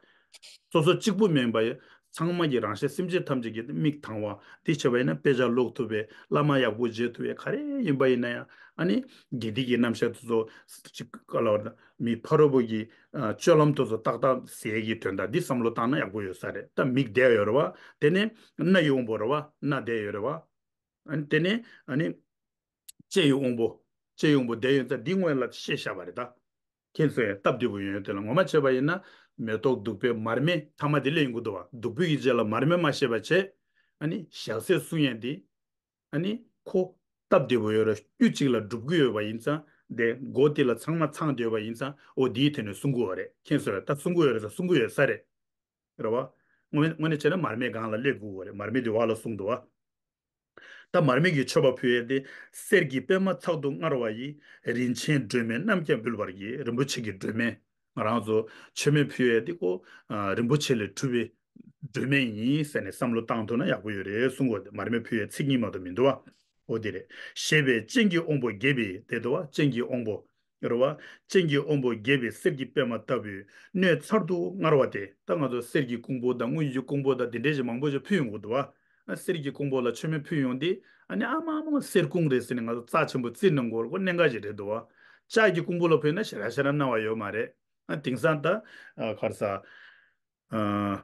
སོ་སོ་གཅིག་པུ་མིན་པ་ཡ། ཚང་མ་གི་རང་གཤིས་སེམས་ཅན་ཐམས་ཅད་ཀྱི་མིག་དང་བ་འདི་བྱས་པ་ཡིན་ན། དཔེ་ཆ་ཀློག་ཐུབ་པའི་བླ་མ་ཡག་པོ་མཇལ་ཐུབ་པའི་ག་རེ་ཡིན་པ་ཡིན་ན་ཡང་། ཨ་ནི་དགེ་སྡིག་གི་རྣམ་གཞག་དེ་ཚོ་ཅིག་ག་ལ་བར་ན་མི་ཕ་རོལ་པོ་གི་ཨ་སྤྱོད་ལམ་དེ་ཚོ་ཏག་ཏག་ཟེར་གྱི་དོན་དག་འདི་བསམ་བློ་བཏང་ན་ཡག་པོ་ཡོད་ས་རེད། ད་མིག་བསྡད་ཡོད་རེད་བ། དེ་ནས་སྣ་ཡི་དབང་པོ་རེད་བ། སྣ་བསྡད་ཡོད་རེད་བ། ཨ་ནི་དེ་ནས་ཨ་ནི་ལྕེ་ཡི་དབང་པོ། ལྕེ་ཡི་དབང་པོ་བསྡད་ཡོད་ཙང་འདི་སྔོན་ལ་བཤད་བཞག་པ་རེད་ད། ཁྱེད་ཚོས་སྟབས་བདེ་པོ་ཡོང་ཡོད། དེ་ལ་ངོ་མ་བྱས་པ་ཡིན་ན། མེ་ཏོག་བདུག་སྤོས་མར་མེ་ཐ་མ་དེ་ལས་ཡོང་གི་འདུག་བ། བདུག་སྤོས་ཀྱི་རྗེས་ལ་མར་མེ་མ་བཤད་པ་བྱས། ཨ་ནི་ཞལ་ཟས་གསུང་ཡས་འདི། ཨ་ནི་ཁོ་སྟབས་བདེ་པོ་ཡོད་ར། དཀྱུས་གཅིག་ལ་འགྲུབ་ཀྱི་ཡོད་པ་ཡིན་ཙང་། དེ་སྒོ་དེ་ལ་ཚང་མ་ཚང་བསྡད་པ་ཡིན་ཙང་། འོ་དེའི་ཐད་ནས་གསུང་གི་ཡོད་རེད། ཁྱེད་ཚོས་ད་གསུང་གི་ཡོད་རེད་ཟེར། གསུང་གི་ཡོད་ས་རེད། རེད་བ། དངོས་དངོས་གནས་བྱས་ན་མར་མེ་སྒང་ལ་སླེབས་དགོས་པ་རེད། མར་མེ་དེ་འོག་ལ་གསུངས་འདུག་བ། ད་མར་མེ་གི་མཆོད་པ་ཕུལ་ཡས་དེ། གསེར་གྱི་པདྨ་ཚལ་དུ་དངར་བ་ཡིས། རིན་ཆེན་སྒྲོན་མེ་རྣམས་ཀྱང་འབུལ་བར་བགྱི། རིན་པོ་ཆེ་གི་སྒྲོན་མེ། ང་རང་ཚོ་མཆོད་མེ་ཕུལ་ཡས་དེ་ཁོ་ཨ་རིན་པོ་ཆེ་ལས་གྲུབ་པའི་སྒྲོན་མེ་ཡིན་ཟེར་ནས་བསམ་བློ་བཏང་ཐུབ་ན་ཡག་པོ་ཡོད་རེད་གསུང་གི་ཡོད། མར་མེ་ཕུལ་ཡས་ཚིག་གཉིས་མ་གཏོགས་མི་འདུག་བ། འོ་དེ་རེད། ཞེས་པས་སྤྱན་གྱི་དབང་པོ་རྒྱས་པའི་དེ་འདུག་བ། སྤྱན་གྱི་དབང་པོ། རེད་བ། སྤྱན་གྱི་དབང་པོ་རྒྱས་པའི་གསེར་གྱི་པདྨ་ལྟ་བུའི་སྣོད་མཚར་དུ་དངར་བ་སྟེ། ད་ང་ཚོ་གསེར་གྱི་ཀོང་བུ་དང་དངུལ་གྱི་ཀོང་བུ་དང་དེ་འདྲས་ཞིག་མང་པོ་ཞིག་ཕུལ་ཡོང་གི་འདུག་བ། ཨ་གསེར་གྱི་ཀོང་བུ་ལ་མཆོད་མེ་ཕུལ་ཡོང་དུས། ཨ་ནི་ཨ་མ་མ་གསེར་ཀོང་རེད་ཟེར་ནས་ང་ཚོ་རྩ་ཆེན་པོ་བཙིར་གནང་དགོས་རེད། ཁོ་གནད་འགག་ཅིག་རེད་འདུག་བ། ལྕགས་ཀྱི་ཀོང་བུ་ལ་ཕུལ་ན་ཞེ་དྲག་ཞེ་དྲག་སྣང་བ་ཡོད་མ་རེད། ཨ་དེང་སང་ད་ཨ་ག་རེ་ཟ། ཨ།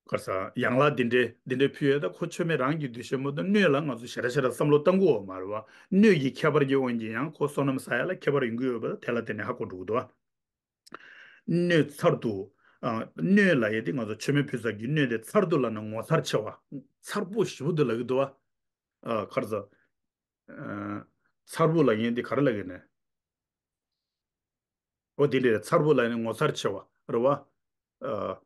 ག་རེ་ཟ། ཡན་ལག་འདི་འདྲའི་འདི་འདྲའི་ཕུལ་ཡས་ད་ཁོ་མཆོད་མེ་རང་གི་འདུ་ཤེས་མ་གཏོགས། སྣོད་ལ་ང་ཚོ་ཞེ་དྲག་ཞེ་དྲག་བསམ་བློ་གཏང་གི་ཡོད་མ་རེད་བ། སྣོད་ཀྱི་ཁྱད་པར་གྱི་དབང་གིས་ཡང་ཁོ་བསོད་ནམས་བསགས་ཡ་ལ་ཁྱད་པར་ཡོང་གི་ཡོད་པ་དེ་ལ་བརྟེན་ནས་ཧ་གོ་འགྲོ་གི་འདུག་བ། སྣོད་མཚར་དུ། ཨ། སྣོད་ལབ་ཡས་དེ་ང་ཚོ་མཆོད་མེ་ཕུལ་ས་གི་སྣོད་དེ་མཚར་དུ་ལབ་ན་ངོ་མཚར་ཆེ་བ། མཚར་པོ་ཞེ་པོ་འདུག་ལབ་ཀྱི་འདུག་བ། ཨ། ག་རེ་ཟ། ཨ། མཚར་པོ་ལབ་ཡས་དེ་ག་རེ་ལབ་ཀྱི་ནས། འོ་དེ་འདྲའི་མཚར་པོ་ལ་ནི་ངོ་མཚར་ཆེ་བ་རེད་བ། ཨ།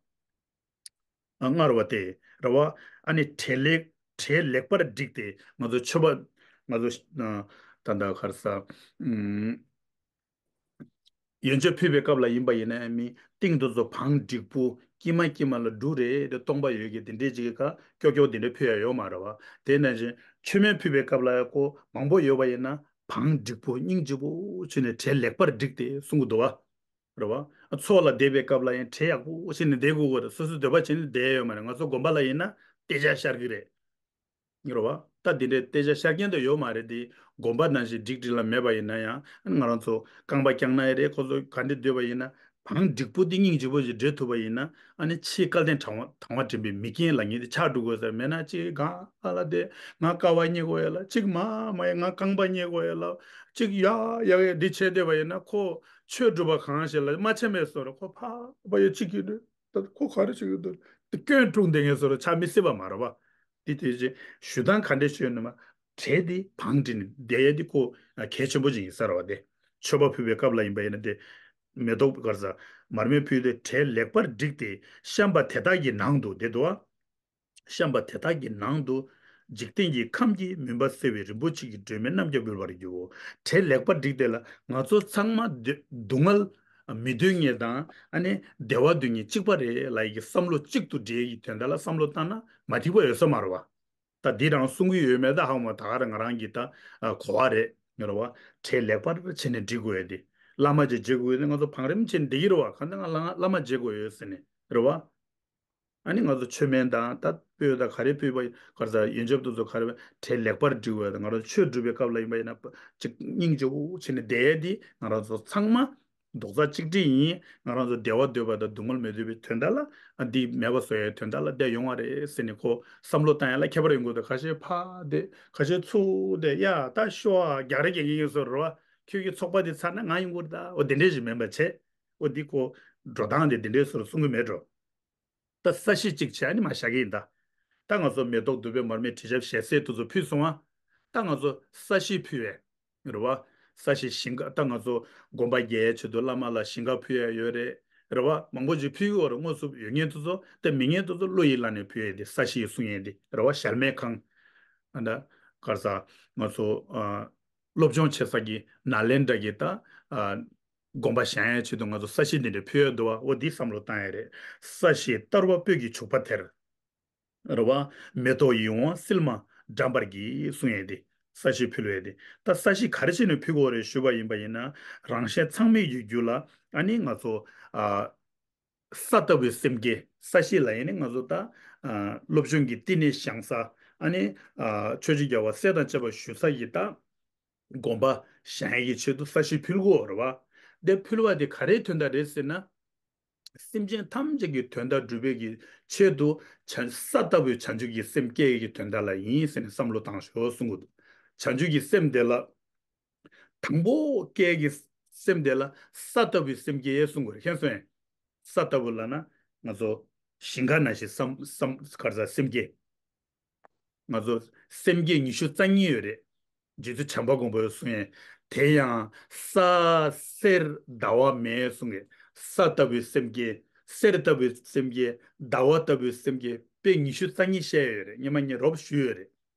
ཨ། དངར་བ་སྟེ། རེད་བ། ཨ་ནི་བྲེ་ལེགས་བྲེ་ལེགས་པར་བསྒྲིགས་ཏེ། ང་ཚོ་མཆོད་པ། ང་ཚོ་ཨ། ད་ལྟ་ག་རེ་ཟ། ཨུམ། ཡོན་མཆོད་ཕུལ་བའི་སྐབས་ལ་ཡིན་པ་ཡིན་ན་མི་ཏིང་དེ་ཚོ་བང་བསྒྲིགས་པོ་དཀྱིལ་མ་དཀྱིལ་མ་ལ་འབྲུ་རེ་རེ་སྟོང་པ་ཡོད་ཀྱི་དེ་འདྲའི་ཅིག་གི་ཁ་ཀྱོག་ཀྱོག་དེ་འདྲ་ཕུལ་ཡ་ཡོད་མ་རེད་བ། དེ་ནང་བཞིན་མཆོད་མེ་ཕུལ་བའི་སྐབས་ལ་ཡང་ཁོ་མང་པོ་ཡོད་པ་ཡིན་ན་བང་བསྒྲིགས་པོ་སྙིང་རྗེ་པོ་བྱས་ནས་བྲེ་ལེགས་པར་བསྒྲིགས་ཏེ་གསུང་གི་འདུག་བ། རེད་བ། ཚོགས་ལ་བསྡད་པའི་སྐབས་ལ་ཡང་བྲེ་ཡག་པོ་བྱས་ནས་བསྡད་དགོས་ཀྱི་རེད། སོ་སོའི་འདོད་པ་བྱས་ནས་བསྡད་ཡོད་མ་རེད། ང་ཚོ་དགོན་པ་ལ་ཡིན་ན་སྟེར་ཆ་ཤར་གི་རེད། རེད་བ། ད་འདི་འདྲའི་སྟེར་ཆ་ཤར་མཁན་དེ་ཡོད་མ་རེད་དེ། དགོན་པ་ནང་བཞིན་སྒྲིག་སྒྲིག་ལ་མེད་པ་ཡིན་ན་ཡང་། ང་རང་ཚོ་རྐང་པ་བརྐྱངས་ན་ཡང་རེད། ཁོ་ཚོ་ག་འདྲ་སྡོད་པ་ཡིན་ན། བང་བསྒྲིགས་པོ་འདི་སྙིང་རྗེ་པོ་ཞིག་འབྲི་ཐུབ་པ་ཡིན་ན། ཨ་ནི་ཕྱིའི་སྐལ་ལྡན་དྲང་བ་དྲང་བ་འདྲེན་པའི་མི་རྒན་ལབ་མཁན་དེ་ཆགས་འགྲོ་དགོས་ས་མེད་ན། གཅིག་གང་ལ་དེ་ང་དཀའ་བ་རྙེད་དགོས་ཡོད་ལ། གཅིག་མ་མ་ཡ་ང་རྐང་པ་རྙེད་དགོས་ཡོད་ལ། གཅིག་ཡ་ཡ་ཡ་འདི་བྱས་བསྡད་པ་ཡིན་ན། ཁོ་ཆོས་སྒྲུབ་པ་གང་ཞིག་ལ་མ་ཆེན་པའི་བཟོ་འདྲ། ཁོ་ཕ་བ་ཡོད་གཅིག་གིས་འདྲ། ད་ཁོ་ག་རེ་བྱེད་ཀྱི་འདུག་དེ་སྐྱོན་དཀྲུགས་བསྡད་མཁན་བཟོ་འདྲ་ཆགས་མི་སྲིད་པ་མ་རེད་བ། དེ་དེ་བཞིན་ཞུ་སྟངས་ག་འདྲས་ཞུས་ནས་མ་བྲེ་དེ་བང་བསྒྲིགས་ནས་བསྡད་ཡས་དེ་ཁོ་གལ་ཆེན་པོ་ཅིག་ཡིན་ས་རེད་བ། དེ་མཆོད་པ་ཕུལ་བའི་སྐབས་ལ་ཡིན་པ་ཡིན་ན། དེ་མེ་ཏོག་ག་རེ་ཟ། མར་མེ་ཕུལ་ཏེ་བྲེ་ལེགས་པར་བསྒྲིགས་ཏེ། བཤམས་པ་དེ་དག་གི་ནང་དུ། དེ་འདུག་བ། བཤམས་པ་དེ་དག་གི་ནང་དུ་འཇིག་རྟེན་གྱི་ཁམས་ཀྱི་མུན་པ་སེལ་བའི་རིན་པོ་ཆེ་གི་སྒྲོན་མེ་རྣམས་ཀྱང་འབུལ་བར་བགྱིའོ། བྲེ་ལེགས་པར་བསྒྲིགས་ཏེ་ལ། ང་ཚོ་ཚང་མ་སྡུག་སྡུག་བསྔལ་མི་འདོད་མཁན་དང་། ཨ་ནི་བདེ་བ་འདོད་མཁན་གཅིག་པ་རེད་ལབ་ཡས་ཀྱི་བསམ་བློ་གཅིག་ཏུ་སྒྲིལ་ཡས་ཀྱི་དོན་དག་ལ་བསམ་བློ་བཏང་ན་མ་འགྲིག་པ་ཡོད་ས་མ་རེད་བ། ད་འདི་རང་གསུང་གི་ཡོད་མེད་ད་ཧ་གོ་མ། ད་ག་རང་ང་རང་གི་ད་ཨ་གོ་བ་རེད། ངེས་རེད་བ། བྲེ་ལེགས་པར་བྱས་ནས་སྒྲིག་དགོས་ཡས་དེ། བླ་མ་ཅིག་མཇལ་དགོས་ཡས་དེ། ང་ཚོ་བང་རིམ་བྱས་ནས་བསྡད་ཀྱི་རེད་བ། གང་ལྟར་ང་བླ་བླ་མ་མཇལ་དགོས་ཡོད་ཟེར་ནས་རེད་བ། ཨ་ནི་ང་ཚོ་མཆོད་མེ་དང་ད་སྤོས་དང་ག་རེ་ཕུལ་བ་ག་རེ་ཟ། ཡོན་ཆབ་དེ་ཚོ་ག་རེ་བྲེ་ལེགས་པར་བསྒྲིགས་པ་དང་། ང་རང་ཚོ་ཆོས་སྒྲུབ་པའི་སྐབས་ལ་ཡིན་པ་ཡིན་ན་ཅིག་སྙིང་རྗེ་པོ་བྱས་ནས་བསྡད་ཡས་དེ། ང་རང་ཚོ་ཚང་མ་རྡོག་རྩ་གཅིག་སྒྲིལ་ཡིན། ང་རང་ཚོ་བདེ་བ་འདོད་པ་དང་སྡུག་བསྔལ་མི་འདོད་པའི་དོན་དག་ལ། ཨ་འདི་མེད་པ་བཟོ་ཡའི་དོན་དག་ལ་བསྡད་ཡོང་བ་རེད་ཟེར་ནས་ཁོ་བསམ་བློ་བཏང་ཡ་ལ་ཁྱད་པར་ཡོང་གི་འདུག་ཁ་ཤས་ཕར་བསྡད། ཁ་ཤས་ཚུར་བསྡད། ཡ་ད་ཤོག་ཨ་རྒྱག་རེས་རྒྱག་གི་ཡིན་བཟོ་འདྲ་བ། ཁྱོད་ཀྱི་ཚོགས་པ་འདི་ཚར་ན་ང་ཡོང་གི་རེད་ད། འོ་དེ་འདྲས་ཞིག་མིན་པ་བྱས། འོ་འདི་ཁོ་འགྲོ་སྟངས་དེ་དེ་འདྲས་བཟོ་འདྲ་གསུང་གི་མེད་འགྲོ། ད་ས་གཞི་གཅིག་བྱས་ནས་མར་བཞག་གི་ཡིན་ད། ད་ང་ཚོ་མེ་ཏོག་བདུག་སྤོས་མར་མེ་དྲི་ཆབ་ཞལ་ཟས་དེ་ཚོ་ཕུལ་སོང་ཨ། ད་ང་ཚོ་ས་གཞི་ཕུལ་བས། རེད་བ། ས་གཞི་ཞིང་ཁ། ད་ང་ཚོ་དགོན་པ་རྒྱས་ཡའི་ཆེད་དུ་བླ་མ་ལ་ཞིང་ཁ་ཕུལ་ཡ་ཡོད་རེད། རེད་བ། མང་པོ་ཅིག་ཕུལ་གྱི་ཡོད་རེད། དངོས་སུ་ཡོད་མཁན་དེ་ཚོ། ད་མེད་མཁན་དེ་ཚོ་བློ་ཡི་ལ་ནས་ཕུལ་ཡ་དེ། ས་གཞི་གསུང་ཡ་དེ་རེད་བ། གཞལ་མེད་ཁང་། ཨ་ད་ག་རེ་ཟ། ང་ཚོ་ཨ་སློབ་སྦྱོང་བྱེད་ས་གི་ནཱ་ལེནྡྲ་གི་ད་ཨ་དགོན་པ་བཞེངས་ཡའི་ཆེད་དུ་ང་ཚོ་ས་གཞི་འདི་འདྲ་ཕུལ་ཡ་འདུག་བ། འོ་འདི་བསམ་བློ་བཏང་ཡ་རེད། ས་གཞི་བསྟར་བ་སྤོས་ཀྱི་བྱུག་པ་དེར། རེད་བ། མེ་ཏོག་ཡིད་འོང་བསིལ་མ་དགྲམ་པར་བགྱི་གསུང་ཡས་དེ། ས་གཞི་ཕུལ་བས་དེ། ད་ས་གཞི་ག་རེ་བྱས་ནས་ཕུལ་དགོས་རེད་ཞུས་པ་ཡིན་པ་ཡིན་ན། རང་གཞན་ཚང་མའི་ཡིད་རྒྱུད་ལ། ཨ་ནི་ང་ཚོ་ཨ་ས་ལྟ་བུའི་སེམས་བསྐྱེད། ས་གཞི་ལ་ཡིན་ནི་ང་ཚོ་ད་ ཨ་སློབ་སྦྱོང་གི་བསྟི་གནས་བཞེངས་ས། ཨ་ནི་ཨ་ཆོས་རྗེ་རྒྱལ་བ་སྲས་དང་བཅས་པ་བཞུགས་ས་ཡི་ད་དགོན་པ་བཞེངས་ཡས་ཀྱི་ཆེད་དུ་ས་གཞི་ཕུལ་དགོས་རེད་བ། དེ་ཕུལ་བ་དེ་ག་རེའི་དོན་དག་རེད་ཟེར་ན། སེམས་ཅན་ཐམས་ཅད་ཀྱི་དོན་དག་སྒྲུབ་པའི་གི་ཆེད་དུ་བྱང་ས་ལྟ་བུའི་བྱང་ཆུབ་ཀྱི་སེམས་བསྐྱེད་ཀྱི་དོན་དག་ལ་ཡིན་ཟེར་ནས་བསམ་བློ་བཏང་ཤོག་གསུང་གི་འདུག། བྱང་ཆུབ་ཀྱི་སེམས་དེ་ལ། དང་པོ་བསྐྱེད་ཀྱི་སེམས་དེ་ལ་ས་ལྟ་བུའི་སེམས་བསྐྱེད་གསུང་དགོས་རེད། མཁྱེན་སོང་ངས། ས་ལྟ་བུ་ལབ་ན་ང་ཚོ་ཞིང་ཁ་ནང་བཞིན་བསམ་བསམ་ག་རེ་ཟ་སེམས་བསྐྱེད། ང་ཚོ་སེམས་བསྐྱེད་ཉི་ཤུ་རྩ་གཉིས་ཡོད་རེད། རྗེ་བཙུན་བྱམས་པ་མགོན་པོས་གསུངས་ཡས། དེ་ཡང་ས་གསེར་ཟླ་བ་མེ་གསུངས་ཡས། ས་ལྟ་བུའི་སེམས་བསྐྱེད། གསེར་ལྟ་བུའི་སེམས་བསྐྱེད། ཟླ་བ་ལྟ་བུའི་སེམས་བསྐྱེད། དཔེ་ཉི་ཤུ་རྩ་གཉིས་བཤད་ཡོད་རེད། སྔོན་མ་ངས་རོབ་ཞུས་ཡོད་རེད།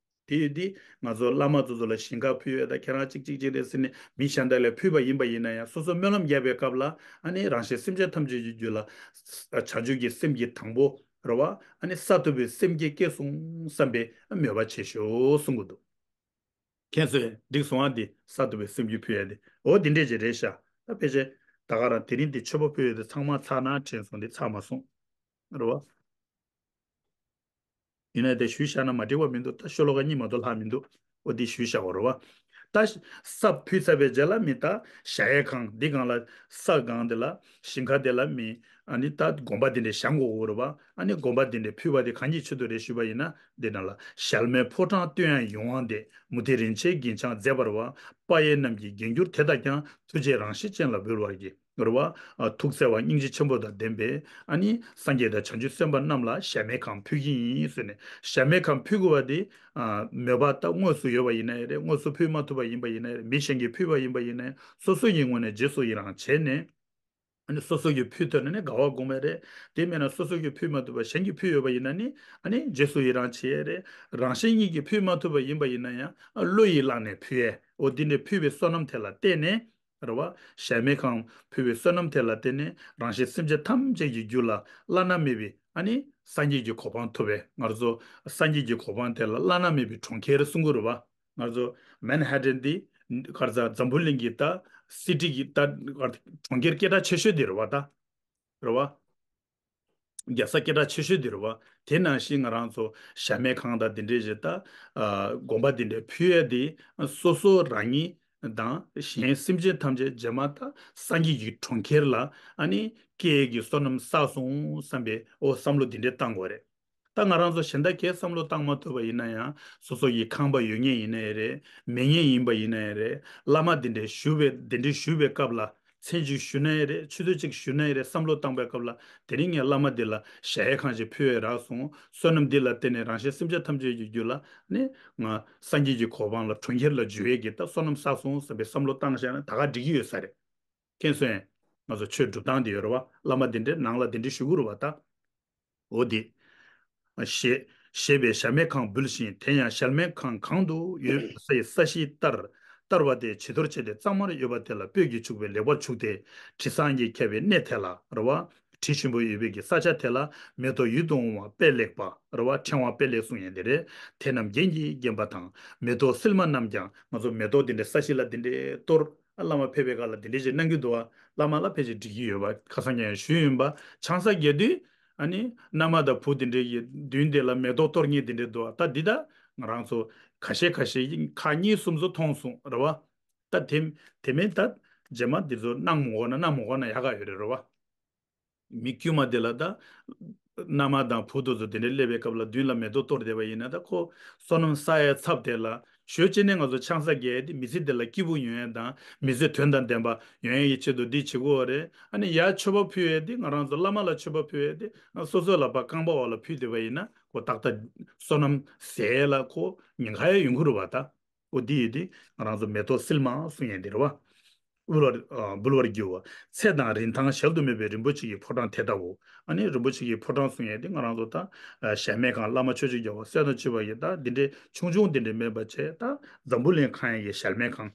དེ་ཡོད་དུས་ང་ཚོ་བླ་མ་ཚོ་ཚོ་ལ་ཞིང་ཁ་ཕུལ་ཡོད་ད་ཁྱེད་རང་གཅིག་གཅིག་གཅིག་རེད་ཟེར་ནས་མི་གཞན་དག་ལ་ཕུལ་བ་ཡིན་པ་ཡིན་ན་ཡང་། སོ་སོ་སྨོན་ལམ་རྒྱག་པའི་སྐབས་ལ་ཨ་ནི་རང་གཞན་སེམས་ཅན་ཐམས་ཅད་ཀྱི་རྒྱུད་ལ་བྱང་ཆུབ་ཀྱི་སེམས་ཀྱི་དང་པོ་རེད་བ། ཨ་ནི་ས་ལྟ་བུའི་སེམས་བསྐྱེད་སྐྱེས་སོང་བསམ་པའི་མོས་པ་བྱེད་ཤོག་གསུང་གི་འདུག། མཁྱེན་སོང་ངས། འགྲིག་སོང་ཨ། འདི་ས་ལྟ་བུའི་སེམས་བསྐྱེད་ཕུལ་ཡ་དེ་འོ་འདི་འདྲས་ཅིག་རེད་ཤག། ད་ཕལ་ཆེར་ད་ག་རང་དེ་རིང་འདི་མཆོད་པ་ཕུལ་ཡ་དེ་ཚང་མ་ཚར་ན་དྲན་སོང་། འདི་ཚར་མ་སོང་། རེད་བ། ཡིན་ནའི་དེ་ཞུས་བཞག་ན་མ་འགྲིག་པ་མི་འདུག། ད་ཤོ་ལོ་ཀ་གཉིས་མ་གཏོགས་ལྷག་མི་འདུག། འོ་འདི་ཞུས་བཞག་པ་རེད་བ། ད་ས་ཕུལ་ཚར་བའི་རྗེས་ལ་མི་ད་གཞལ་ཡས་ཁང་འདི་སྒང་ལ། ས་སྒང་འདི་ལ། ཞིང་ཁ་འདི་ལ་མི། ཨ་ནི་ད་དགོན་པ་འདི་འདྲས་བཞེངས་དགོས་རེད་བ། ཨ་ནི་དགོན་པ་འདི་འདྲས་ཕུལ་བ་དེ་གང་གི་ཆེད་དུ་རེད་ཞུས་པ་ཡིན་ན། འདི་ནང་ལ། གཞལ་མེད་ཕོ་བྲང་སྟོད་དབྱངས་ཡུམ་དབང་འདས། མུ་སྟེགས་རིན་ཆེན་གིང་བརྐྱང་མཛེས་པ་རེད་བ། དཔལ་ཡེ་རྣམས་ཀྱིས་བརྒྱན་གྱུར་དེ་དག་ཀྱང་། ཐུགས་རྗེས་རང་བཞིན་ཅན་ལ་འབུལ་བར་བགྱི། རེད་བ། ཨ་ཐུགས་བརྩེ་བ་སྙིང་རྗེ་ཆེན་པོ་དང་ལྡན་པས་ཨ་ནི་སངས་རྒྱས་དང་བྱང་ཆུབ་སེམས་དཔའ་རྣམས་ལ་གཞལ་མེད་ཁང་ཕུལ་གྱི་ཡིན་ཟེར་ནས། གཞལ་མེད་ཁང་ཕུལ་དགོས་པ་དེ་ཨ་མོས་པ་ད་དངོས་སུ་ཡོད་པ་ཡིན་ན་ཡང་རེད། དངོས་སུ་ཕུལ་མ་ཐུབ་པ་ཡིན་པ་ཡིན་ན་ཡང་རེད། མི་གཞན་གྱིས་ཕུལ་བ་ཡིན་པ་ཡིན་ན་ཡང་། སོ་སོ་ཡི་ངོས་ནས་རྗེས་སུ་ཡི་རང་བྱས་ནས། ཨ་ནི་སོ་སོ་གིས་ཕུལ་ཐུབ་ན་ནི་དགའ་བ་སྒོམ་པ་རེད། དེ་མེད་ན་སོ་སོ་གིས་ཕུལ་མ་ཐུབ་པ་གཞན་གྱིས་ཕུལ་ཡོད་པ་ཡིན་ན་ནི་ཨ་ནི་རྗེས་སུ་ཡི་རང་བྱེད་ཡས་རེད། རང་གཞན་གཉིས་ཀྱིས་ཕུལ་མ་ཐུབ་པ་ཡིན་པ་ཡིན་ན་ཡང་བློ་ཡིས་བླངས་ནས་ཕུལ་ཡས། འོ་འདི་འདྲའི་ཕུལ་བའི་བསོད་ནམས་དེ་ལ་བརྟེན་ནས། རེད་བ། གཞལ་མེད་ཁང་ཕུལ་བའི་བསོད་ནམས་དེ་ལ་བརྟེན་ནས་རང་གཞན་སེམས་ཅན་ཐམས་ཅད་ཀྱི་རྒྱུད་ལ་བླ་ན་མེད་པའི་ཨ་ནི་སངས་རྒྱས་ཀྱི་གོ་འཕང་ཐོབ་པས། ང་ཚོ་སངས་རྒྱས་ཀྱི་གོ་འཕང་དེ་ལ་བླ་ན་མེད་པའི་གྲོང་ཁྱེར་གསུང་གི་རེད་བ། ང་ཚོ་མན་ཧ་ཏན་འདི་ག་རེ་ཟ། འཛམ་བུ་གླིང་གི་ད་སི་ཊི་གི་ད་གྲོང་ཁྱེར་སྐད་གྲགས་ཆེ་ཤོས་འདི་རེད་བ་ད། རེད་བ། རྒྱལ་ས་སྐད་གྲགས་ཆེ་ཤོས་འདི་རེད་བ། དེ་ནང་བཞིན་ང་རང་ཚོ་གཞལ་མེད་ཁང་དང་འདི་འདྲའི་ཞིག་ད་ཨ་དགོན་པ་འདི་འདྲའི་ཕུལ་ཡས་དེ་སོ་སོ་རང་ཉིད་དང་གཞན་སེམས་ཅན་ཐམས་ཅད་རྗེས་མ་ད་སངས་རྒྱས་ཀྱི་གྲོང་ཁྱེར་ལ་ཨ་ནི་སྐྱེ་ཡས་ཀྱི་བསོད་ནམས་བསགས་སོང་བསམ་པའི་འོ་བསམ་བློ་འདི་འདྲའི་བཏང་དགོས་རེད། ད་ང་རང་ཚོ་གཞན་དག་གས་བསམ་བློ་བཏང་མ་ཐུབ་པ་ཡིན་ན་ཡང་། སོ་སོ་ཡི་ཁང་པ་ཡོད་མཁན་ཡིན་ནའི་རེད། མེད་མཁན་ཡིན་པ་ཡིན་ནའི་རེད། བླ་མ་འདི་འདྲའི་ཞུ་བའི་འདི་འདྲའི་ཞུ་བའི་སྐབས་ལ་མཚན་གཅིག་ཞུ་ནའི་རེད། ཆུ་ཚོད་གཅིག་ཞུ་ནའི་རེད། བསམ་བློ་བཏང་པའི་སྐབས་ལ་དེ་རིང་ངས་བླ་མ་འདི་ལ་གཞལ་ཡས་ཁང་ཞིག་ཕུལ་བས་རག་སོང་། བསོད་ནམས་འདི་ལ་བརྟེན་ནས་རང་གཞན་སེམས་ཅན་ཐམས་ཅད་ཀྱི་རྒྱུད་ལ་ནི་ང་སངས་རྒྱས་ཀྱི་གོ་འཕང་ལ་གྲོང་ཁྱེར་ལ་འཇུག་ཡས་ཀྱི་ད་བསོད་ནམས་བསགས་སོང་བསམ་པའི་བསམ་བློ་བཏང་བཞག་ན་ད་ག་འགྲིག་གི་ཡོད་ས་རེད། མཁྱེན་སོང་ངས། ང་ཚོ་ཆོས་སྒྲུབ་སྟངས་འདི་ཡོད་རེད་བ། བླ་མ་འདི་འདྲའི་ནང་ལ་འདི་འདྲའི་ཞུ་གི་རེད་བ་ད། འོ་འདི། ཞེས་ཞེས་པས་གཞལ་མེད་ཁང་འབུལ་ཞིང་། དེ་ཡང་གཞལ་མེད་ཁང་གང་དུ་ཡོད་ས་ཡི་ས་གཞི་བསྟར་བསྟར་བ་དེ་བྱི་དོར་བྱས་ཏེ་གཙང་མར་གཡོས་པ་དེ་ལ་སྤོས་ཀྱིས་བྱུགས་པས་ལེགས་པར་བྱུགས་ཏེ། དྲི་བཟང་གིས་ཁྱབ་པའི་གནས་དེ་ལ་རེད་བ། དྲི་ཞིམ་པོ་ཡོད་པའི་གི་ས་ཆ་དེ་ལ་མེ་ཏོག་ཡིད་དུ་འོང་བ་དཔེ་ལེགས་པ་རེད་བ། ཕྲེང་བ་དཔེ་ལེགས་གསུང་ཡས་འདི་རེད། དེ་རྣམས་རྒྱན་གྱིས་བརྒྱན་པ་དང་། མེ་ཏོག་སིལ་མ་རྣམས་ཀྱང་། ང་ཚོ་མེ་ཏོག་འདི་འདྲའི་ས་གཞི་ལ་འདི་འདྲའི་གཏོར། ཨ་བླ་མ་ཕེབས་པའི་སྐབས་ལ་འདི་འདྲའི་ཞིག་གནང་རྒྱུ་འདུག་བ། བླ་མ་ལ་ཕལ་ཆེར་འགྲིག་གི་ཡོད་པ་ཁ་སང་ཀྱང་ཞུས་ཡིན་པ། ཆང་ས་རྒྱས་དུས་ཨ་ནི་མནའ་མ་དང་བུ་འདི་འདྲའི་གི་མདུན་དེ་ལ་མེ་ཏོག་གཏོར་མཁན་འདི་འདྲའི་འདུག་བ། ད་འདི་ད་ང་རང་ཚོ་ཁ་ཤས་ཁ་ཤས་ཡིན་ཁག་གཉིས་གསུམ་ཚོ་མཐོང་སོང་རེད་བ། ད་དེ་དེ་མིན་ད་རྗེས་མ་འདི་ཚོ་གནང་མ་དགོས་ན་གནང་མ་དགོས་ན་ཡག་ག་ཡོད་རེད་རེད་བ། མི་དཀྱུས་མ་དེ་ལ་ད། མནའ་མ་དང་བུ་དེ་ཚོ་དེ་འདྲའི་སླེབས་པའི་སྐབས་ལ་མདུན་ལ་མེ་ཏོག་གཏོར་བསྡད་པ་ཡིན་ན། ད་ཁོ་བསོད་ནམས་བསགས་ཡའི་ཚབ་དེ་ལ་ཞོལ་གཅིག་ནས་ང་ཚོ་ཆང་ས་རྒྱག་ཡས་དེ་མི་ཚེ་འདི་ལ་སྐྱིད་པོ་ཡོང་ཡས་དང་མི་ཚེ་དོན་དང་ལྡན་པ་ཡོང་ཡས་ཀྱི་ཆེད་དུ་འདི་བྱེད་དགོས་རེད། ཨ་ནི་ཡར་མཆོད་པ་ཕུལ་ཡས་དེ་ང་རང་ཚོ་བླ་མ་ལ་མཆོད་པ་ཕུལ་ཡས་དེ་སོ་སོ་ལ་ཕར་རྐང་པ་འོག་ལ་ཕུལ་བསྡད་པ་ཡིན་ན་ཁོ་ཏག་ཏག་བསོད་ནམས་ཟད་ཡས་ལ་ཁོ་ཉེན་ཁ་ཡང་ཡོང་གི་རེད་བ་ད། འོ་འདི་ཡོད་དེ་ང་རང་ཚོ་མེ་ཏོག་སིལ་མ་གསུང་ཡས་འདི་རེད་བ། འབུལ་བར་ཨ་འབུལ་བར་བགྱིའོ། ཚེ་དང་རིན་ཐང་གཞལ་དུ་མེད་པའི་རིན་པོ་ཆེ་གི་ཕོ་བྲང་དེ་ལྟ་བུ། ཨ་ནི་རིན་པོ་ཆེ་གི་ཕོ་བྲང་གསུང་ཡས་དེ་ང་རང་ཚོ་ད་ཨ་གཞལ་མེད་ཁང་བླ་མ་ཆོས་རྗེ་རྒྱལ་བ་སྲས་དང་བཅས་པ་ཡི་ད་འདི་འདྲའི་ཆུང་ཆུང་འདི་འདྲའི་མེད་པ་བྱས། ད་འཛམ་བུ་གླིང་གང་ཡིན་གྱི་གཞལ་མེད་ཁང་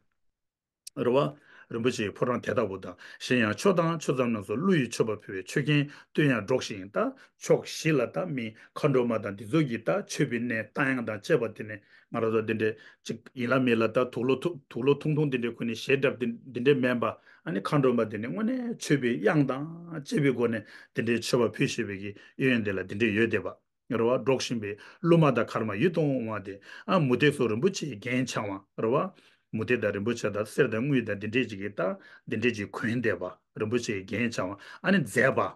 རེད་བ། རིན་པོ་ཆེ་གི་ཕོ་བྲང་དེ་ལྟ་བུ་དང་། གཞན་ཡང་ཕྱོགས་དང་ཕྱོགས་མཚམས་རྣམས་སུ་ཀླུ་ཡི་མཆོད་པ་ཕུལ་བས་མཆོད་རྐྱེན་བསྟོད་དབྱངས་སྒྲོགས་ཤིང་། ད་ཕྱོགས་བཞི་ལ་ད་མི་མཁའ་འགྲོ་མ་དང་འདི་ཚོ་གིས་ད་མཆོད་པའི་གནས་བཏང་ཡང་དང་བཅས་པ་དེ་ནས་ང་རང་ཚོ་འདི་འདྲའི་གཅིག་ཡིན་ལ་མིན་ལ་ད་དུག་ལོག་ཐུང་དུག་ལོག་ཐུང་ཐུང་འདི་འདྲའི་ཁུར་ནས་ཞལ་བཀྲབ་འདི་འདི་འདྲའི་མིན་པ། ཨ་ནི་མཁའ་འགྲོ་མ་འདི་ནས་དངོས་གནས་མཆོད་པའི་དབྱངས་དང་བཅས་པའི་སྒོ་ནས་འདི་འདྲའི་མཆོད་པ་ཕུལ་ཞེས་པའི་གི་གཡས་གཡོན་འདི་ལ་འདི་འདྲའི་ཡོད་བསྡད་པ། རེད་བ། སྒྲོག་བཞིན་པའི་གླུ་མ་དང་གར་མ་ཡིད་དུ་འོང་བ་དེ། ཨ་མུ་སྟེགས་སོགས་རིན་པོ་ཆེའི་རྒྱན་འཆང་བ་རེད་བ། མུ་སྟེགས་དང་རིན་པོ་ཆེ་དང་གསེར་དང་དངུལ་དང་འདི་འདྲས་ཅིག་གིས་ད་འདི་འདྲས་ཅིག་གོན་བསྡད་པ། རིན་པོ་ཆེའི་རྒྱན་འཆང་བ། ཨ་ནི་མཛེས་པ།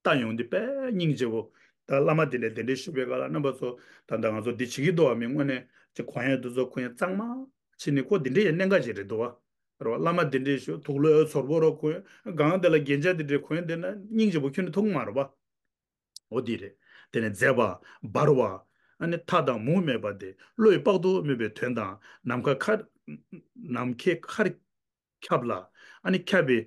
ལྟ་ཡོང་དུས་དཔེ་སྙིང་རྗེ་བོ། ད་བླ་མ་དེ་འདྲས་དེ་འདྲས་ཞུ་བའི་སྐབས་ལ་རྣམ་པ་ཚོ། ད་ལྟ་ང་ཚོ་འདི་བྱེད་ཀྱི་འདུག་བ། མི་དངོས་གནས་ཅིག་གོན་ཡས་འདི་ཚོ་གོན་ཡས་གཙང་མ་བྱས་ནས་ཁོ་འདི་འདྲས་ཡས་གནད་འགག་ཅིག་རེད་འདུག་བ། རེད་བ། བླ་མ་འདི་འདྲས་ཞུ། དུག་ལོག་ཚོར་བོ་རོ་གོན། སྒང་དེ་ལ་རྒྱན་ཆ་འདི་འདྲས་གོན་བསྡད་ན་སྙིང་རྗེ་བོ་ཁྱོན་ནས་མཐོང་གི་མ་རེད་བ། འོ་འདི་རེད། དེ་ནས་མཛེས་པ། འབར་བ། ཨ་ནི་མཐའ་དང་མུ་མེད་པ་དེ། བློས་དཔག་ཏུ་མེད་པའི་དོན་དང་ནམ་མཁའ་མཁའ། ནམ་མཁའི་མཁར་ཁྱབ་ལ། ཨ་ནི་ཁྱབ་པའི།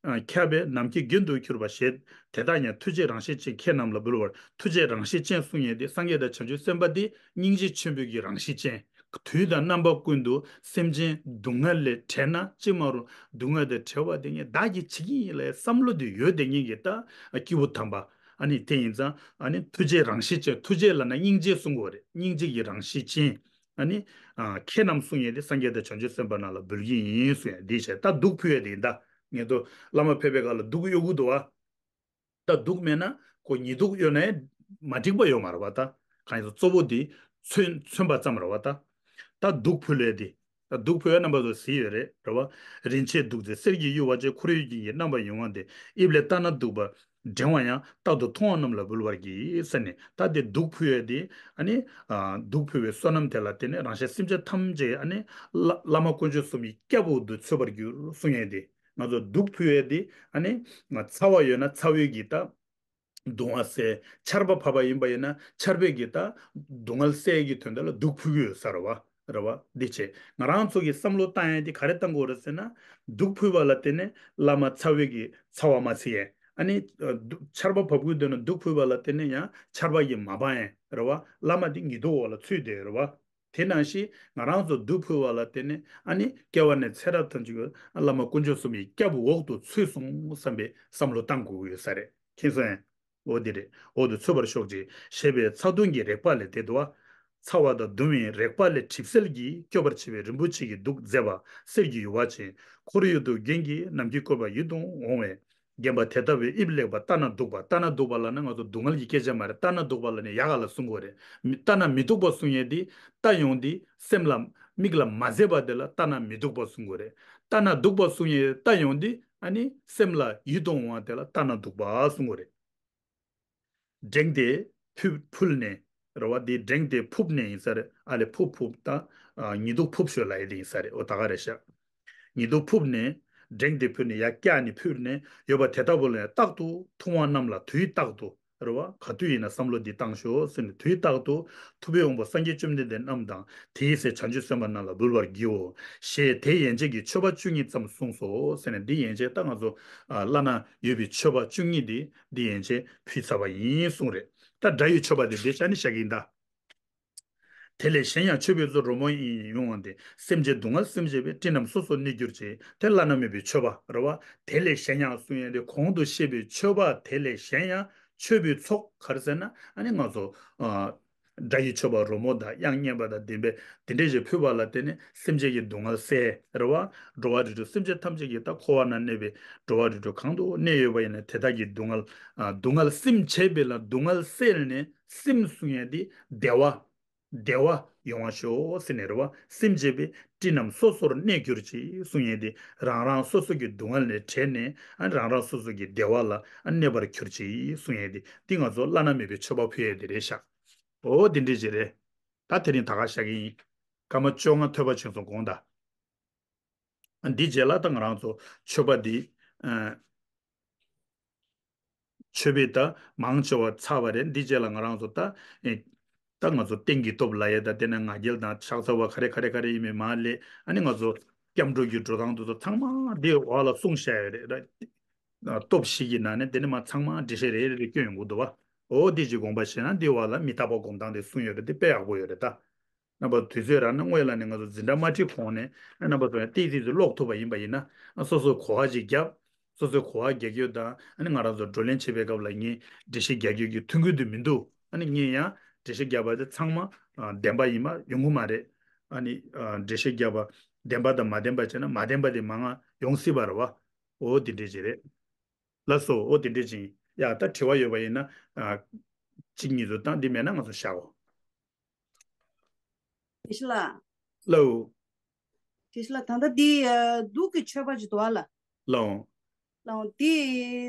ཨ་ཁྱབ་པས་ནམ་མཁའི་རྒྱུན་དུ་གྱུར་པ་ཞེས་དེ་དག་ཀྱང་ཐུགས་རྗེའི་རང་བཞིན་ཅན། ཁྱེད་རྣམས་ལ་འབུལ་བར། ཐུགས་རྗེའི་རང་བཞིན་ཅན་གསུང་ཡས་དེ་སངས་རྒྱས་དང་བྱང་ཆུབ་སེམས་དཔའ་དེ་སྙིང་རྗེ་ཆེན་པོའི་གི་རང་བཞིན་ཅན། དུས་དང་རྣམ་པ་ཀུན་ཏུ་སེམས་ཅན་སྡུག་བསྔལ་ལས་བྲལ་ན་ཅི་མ་རུང་། སྡུག་བསྔལ་དང་བྲལ་བ་དེ་ངས་བདག་གིས་བྱེད་ཀྱི་ཡིན་ལབ་བསམ་བློ་དེ་ཡོད་དེ་ངེད་ཀྱི་ད་སྐྱེས་བུ་དམ་པ། ཨ་ནི་དེ་ཡིན་ཙང་ཨ་ནི་ཐུགས་རྗེའི་རང་བཞིན་ཅན། ཐུགས་རྗེ་ལབ་ན་སྙིང་རྗེ་གསུང་གི་ཡོད་རེད། སྙིང་རྗེ་ཡི་རང་བཞིན་ཅན། ཨ་ནི་ཨ་ཁྱེད་རྣམས་གསུང་ཡས་དེ་སངས་རྒྱས་དང་བྱང་ཆུབ་སེམས་དཔའ་རྣམས་ལ་འབུལ་གྱི་ཡིན་གསུང་ཡས་འདི་བྱས། ད་གདུགས་ཕུལ་ཡས་དེ་ཡིན། ད་ངེད་ཚོ་བླ་མ་ཕེབས་པའི་སྐབས་ལ་གདུགས་གཡོག་གི་འདུག་བ། ད་གདུགས་མེད་ན་ཁོ་ཉི་གདུགས་གཡོག་ནའི་མ་འགྲིག་པ་ཡོད་མ་རེད་བ། ད་གང་ཡིན་ཟེར་གཙོ་བོ་དེ་མཚོན་མཚོན་པ་ཙམ་རེད་བ། ད་ད་གདུགས་ཕུལ་ཡས་དེ། ད་གདུགས་ཕུལ་ཡས་རྣམ་པ་ཚོ་གཟིགས་ཡོད་རེད། རེད་བ། རིན་ཆེན་གདུགས་མཛེས་གསེར་གྱི་ཡུ་བ་ཅན། ཁོར་ཡུག་ཅན་གྱི་རྣམ་པར་ཡོང་བ་འདི། དབྱིབས་ལས་ལྟ་ན་སྡུག་པ་འགྲེང་བ་ཡང་། རྟག་ཏུ་མཐོང་བ་རྣམས་ལ་འབུལ་བར་བགྱི་ཟེར་ནས། ད་དེ་གདུགས་ཕུལ་ཡས་དེ་ཨ་ནི་ཨ་གདུགས་ཕུལ་བའི་བསོད་ནམས་དེ་ལ་བརྟེན་ནས་རང་གཞན་སེམས་ཅན་ཐམས་ཅད་ཨ་ནི་བླ་བླ་མ་དཀོན་མཆོག་གསུམ་གྱི་སྐྱབས་འོག་ཏུ་ཚུད་པར་འགྱུར་གསུང་ཡས་དེ། ང་ཚོ་གདུགས་ཕུལ་ཡས་དེ་ཨ་ནི་ང་ཚ་བ་ཡོད་ན་ཚ་བའི་གི་ད་སྡུག་བསྔལ་སེལ། ཆར་པ་བབས་པ་ཡིན་པ་ཡིན་ན་ཆར་པའི་གི་ད་སྡུག་བསྔལ་སེལ་གྱི་དོན་དག་ལ་གདུགས་ཕུལ་གྱི་ཡོད་ས་རེད་བ། རེད་བ། འདི་བྱས་ང་རང་ཚོ་གི་བསམ་བློ་བཏང་ཡས་དེ་ག་རེ་བཏང་དགོས་རེད་ཟེར་ན། གདུགས་ཕུལ་བ་ལ་བརྟེན་ནས་བླ་མ་ཚ་བའི་གི་ཚ་བ་མ་ཚིག་ཡས། ཨ་ནི་ཨ་གདུགས་ཆར་པ་བབས་ཀྱི་འདུག་ན་གདུགས་ཕུལ་བ་ལ་བརྟེན་ནས་ཡང་ཆར་པ་གིས་མ་སྦང་ཡས། རེད་བ། བླ་མ་དེ་ཉི་གདུགས་འོག་ལ་ཚུད་བསྡད་ཡོད་རེད་བ། དེ་ནང་བཞིན་ང་རང་ཚོ་གདུགས་ཕུལ་བ་ལ་བརྟེན་ནས་ཨ་ནི་སྐྱེ་བ་ནས་ཚེ་རབས་ཐམས་ཅད་ཀྱི་བླ་མ་དཀོན་མཆོག་གསུམ་གྱི་སྐྱབས་འོག་ཏུ་ཚུད་སོང་བསམ་པའི་བསམ་བློ་བཏང་དགོས་ཀྱི་ཡོད་ས་རེད། མཁྱེན་སོང་ངས། འོ་འདི་རེད། འོག་ཏུ་ཚུད་པར་ཤོག་ཅིག་ཞེས་པའི་ཚ་གདུང་གི་རེག་པ་ལས། དེ་འདུག་བ། ཚ་བ་དང་གདུང་བའི་རེག་པ་ལས་གྲིབ་བསིལ་གྱིས་སྐྱོབ་པར་བྱེད་པའི་རིན་པོ་ཆེ་གི་གདུགས་མཛེས་པ་གསེར་གྱི་ཡུ་བ་ཅན། ཁོར་ཡུག་ཏུ་རྒྱན་གྱི་ནམ་མཁའི་བཀོད་པ་ཡིད་དུ་འོང་བས། བརྒྱན་པ་དེ་ལྟ་བུའི་དབྱིབས་ལེགས་པ་ལྟ་ན་སྡུག་པ། ལྟ་ན་སྡུག་པ་ལབ་ན་ང་ཚོ་སྡུག་བསྔལ་གྱི་སྐད་ཆ་མ་རེད། ལྟ་ན་སྡུག་པ་ལབ་ནས་ཡག་ག་ལ་གསུང་དགོས་རེད། མི་ལྟ་ན་མི་སྡུག་པ་གསུང་ཡས་འདི་ལྟ་ཡོང་འདི་སེམས་ལ་མིག་ལ་མ་མཛེས་པ་དེ་ལ་ལྟ་ན་མི་སྡུག་པ་གསུང་དགོས་རེད། ལྟ་ན་སྡུག་པ་གསུང་ཡས་ལྟ་ཡོང་འདི་ཨ་ནི་སེམས་ལ་ཡིད་དུ་འོང་བ་དེ་ལ་ལྟ་ན་སྡུག་པ་གསུང་དགོས་རེད། བསྒྲེངས་ཏེ་ཕུབ་ཕུལ་ནས། རེད་བ། འདི་བསྒྲེངས་ཏེ་ཕུབ་ནས་ཡིན་ས་རེད། ཨ་ལས་ཕུབ་ཕུབ་ད། ཨ་ཉི་གདུགས་ཕུབ་ཤོག་ལབ་ཡས་དེ་ཡིན་ས་རེད། འོ་ད་ག་རེད་ཤག་ཉི་གདུགས་ཕུབ་ནས། བསྒྲེངས་ཏེ་ཕུལ་ནས། ཡར་བཀྱགས་ནས་ཕུལ་ནས་ཡོད་པ་དེ་ལྟ་བུ་ལ་རྟག་ཏུ་མཐོང་བ་རྣམས་ལ་དུས་རྟག་ཏུ། རེད་བ། ག་དུས་ཡིན་ན་བསམ་བློ་འདི་བཏང་ཤོག་ཟེར་ནས། དུས་རྟག་ཏུ་ཐུབ་པའི་དབང་པོ་སངས་རྒྱས་བཅོམ་ལྡན་འདས་རྣམས་དང་། དེའི་སྲས་བྱང་ཆུབ་སེམས་དཔའ་རྣམས་ལ་འབུལ་བར་བགྱིའོ། ཞེས་དེ་ཡན་ཆད་ཀྱི་མཆོད་པ་བཅུ་གཉིས་ཙམ་གསུངས་སོ་ཟེར་ནས། འདི་ཡན་ཆད་ད་ང་ཚོ་ཨ་བླ་ན་ཡོད་པའི་མཆོད་པ་བཅུ་གཉིས་འདི་འདི་ཡན་ཆད་ཕུལ་ཚར་བ་ཡིན་གསུངས་རེད། ད་སྒྲ་ཡི་མཆོད་པ་དེ་འདི་ཤ་ནི་བཤད་ཀྱི་ཡིན་ད། དེ་ལས་གཞན་ཡང་མཆོད་པའི་ཚོགས་རོལ་མོ་ཡིན་ཡོང་བ་སྟེ། སེམས་ཅན་སྡུག་བསྔལ་སེམས་བྱེད་པའི། སྤྲིན་རྣམས་སོ་སོར་གནས་གྱུར་ཅིག་དེ་བླ་ན་མེད་པའི་མཆོད་པ་རེད་བ། དེ་ལས་གཞན་ཡང་གསུང་ཡས་དེ་གོང་དུ་བཤད་པའི་མཆོད་པ་དེ་ལས་གཞན་ཡང་མཆོད་པའི་ཚོགས་ག་རེ་ཟེར་ན་ཨ་ནི་ང་ཚོ་ཨ་སྒྲ་ཡི་མཆོད་པ་རོལ་མོ་དང་དབྱངས་སྙན་པ་དང་ལྡན་པའི་དེ་འདྲས་ཞིག་ཕུལ་བ་ལ་བརྟེན་ནས་སེམས་ཅན་གྱི་སྡུག་བསྔལ་སེལ་རེད་བ། འགྲོ་བ་རིགས་དྲུག་སེམས་ཅན་ཐམས་ཅད་ཀྱི་ད་འཁོར་བ་ན་གནས་པའི་འགྲོ་བ་རིགས་དྲུག་གང་དུ་གནས་ཡོད་པ་ཡིན་ན་དེ་དག་གི་སྡུག་བསྔལ་ཨ་སྡུག་བསྔལ་སེམས་བྱེད་པའི་ལ་སྡུག་བསྔལ་སེལ་ནས་སེམས་གསུང་ཡས་དེ་བདེ་བ། བདེ་བ་ཡོང་བ་ཤོག་ཟེར་ནས་རེད་བ། སེམས་བྱེད་པའི་སྤྲིན་རྣམས་སོ་སོར་གནས་གྱུར་ཅིག་གསུང་ཡས་དེ། རང་རང་སོ་སོ་གི་སྡུག་བསྔལ་ལས་བྲལ་ནས་ཨ་རང་རང་སོ་སོ་གི་བདེ་བ་ལ་ཨ་གནས་པར་གྱུར་ཅིག་གསུང་ཡས་དེ། འདི་ང་ཚོ་བླ་ན་མེད་པའི་མཆོད་པ་ཕུལ་ཡས་དེ་རེད་ཤག་འོ་དེ་འདྲས་ཅིག་རེད། ད་དེ་རིང་ད་ག་བཞག་གི་ཡིན། སྐར་མ་བཅོ་ལྔ་ཐོས་པ་ཆེན་སོང་དགོངས་དག་འདི་རྗེས་ལ་ད་ང་རང་ཚོ་མཆོད་པ་འདི་ཨ། མཆོད་པའི་ད་མང་ཆེ་བ་ཚར་བ་རེད། འདི་རྗེས་ལ་ང་རང་ཚོ་ད་ཨེ། ད་ང་ཚོ་རྟེན་གྱི་སྟོབས་ལབ་ཡས་ད་དེ་ནས་ང་རྒྱལ་དང་ཕྱག་འཚལ་བ་ག་རེ་ག་རེ་ག་རེ་ཡིན་མིན་མ་ལས་ཨ་ནི་ང་ཚོ་སྐྱབས་འགྲོ་གི་འགྲོ་སྟངས་དེ་ཚོ་ཚང་མ་འདི་འོག་ལ་གསུངས་བཞག་ཡོད་རེད་ད། སྟོབས་བཞི་གི་ནང་ནས་དེ་ནས་མ་ཚང་མ་འགྲེལ་བཤད་རེ་རེ་སྐྱོན་ཡོང་གི་འདུག་བ། འོ་འདི་ཅིག་དགོངས་པ་བཞེས་ན་འདི་འོག་ལ་མི་རྟག་པ་སྒོམ་སྟངས་དེ་གསུངས་ཡོད་རེད། དེ་དཔེ་ཡག་པོ་ཡོད་རེད་ད། རྣམ་པ་དུས་ཚོད་རང་ནས་སྔོན་ལ་ནས་ང་ཚོ་འཛིན་གྲྭ་མ་ཁྲིད་གོང་ནས་རྣམ་པ་ཚོ་ཡང་ཏོག་ཙམ་ཙམ་ཀློག་ཐུབ་པ་ཡིན་པ་ཡིན་ན་སོ་སོ་གོ་བ་ཅིག་བརྒྱབ། སོ་སོའི་གོ་བ་རྒྱག་རྒྱུ་དང་ཨ་ནི་ང་རང་ཚོ་བགྲོ་གླེང་བྱེད་པའི་སྐབས་ལ་ངས་འགྲེལ་བཤད་རྒྱག་རྒྱུ་གི་ཐུགས་འགན་དུ་མི་འདུག་ཨ་ནི་ངས་ཡང་འགྲེལ་བཤད་རྒྱག་པ་དེ་ཚང་མ་ཨ་བདེན་པ་ཡིན་པ་ཡོང་གི་མ་རེད། ཨ་ནི་ཨ་འགྲེལ་བཤད་རྒྱག་པ་བདེན་པ་དང་མ་བདེན་པ་བྱས་ན་མ་བདེན་པ་དེ་མང་ང་ཡོང་སྲིད་པ་རེད་བ། འོ་དེ་འདྲས་ཅིག་རེད། ལགས་སོ། འོ་དེ་འདྲས་ཅིག་ཡིན། ཡ་ད་དྲི་བ་ཡོད་པ་ཡིན་ན་ཨ། གཅིག་གཉིས་ཚོ་བཏང་། འདི་མེད་ན་ང་ཚོ་བཞག་གོ། དགེ་བཤེས་ལགས། ལགས། དགེ་བཤེས་ལགས། ད་ལྟ་འདི་ཨ་དུག་གི་མཆོད་པ་ཅིག་འདུག་ཨ་ལ། ལགས། ལགས། འདི་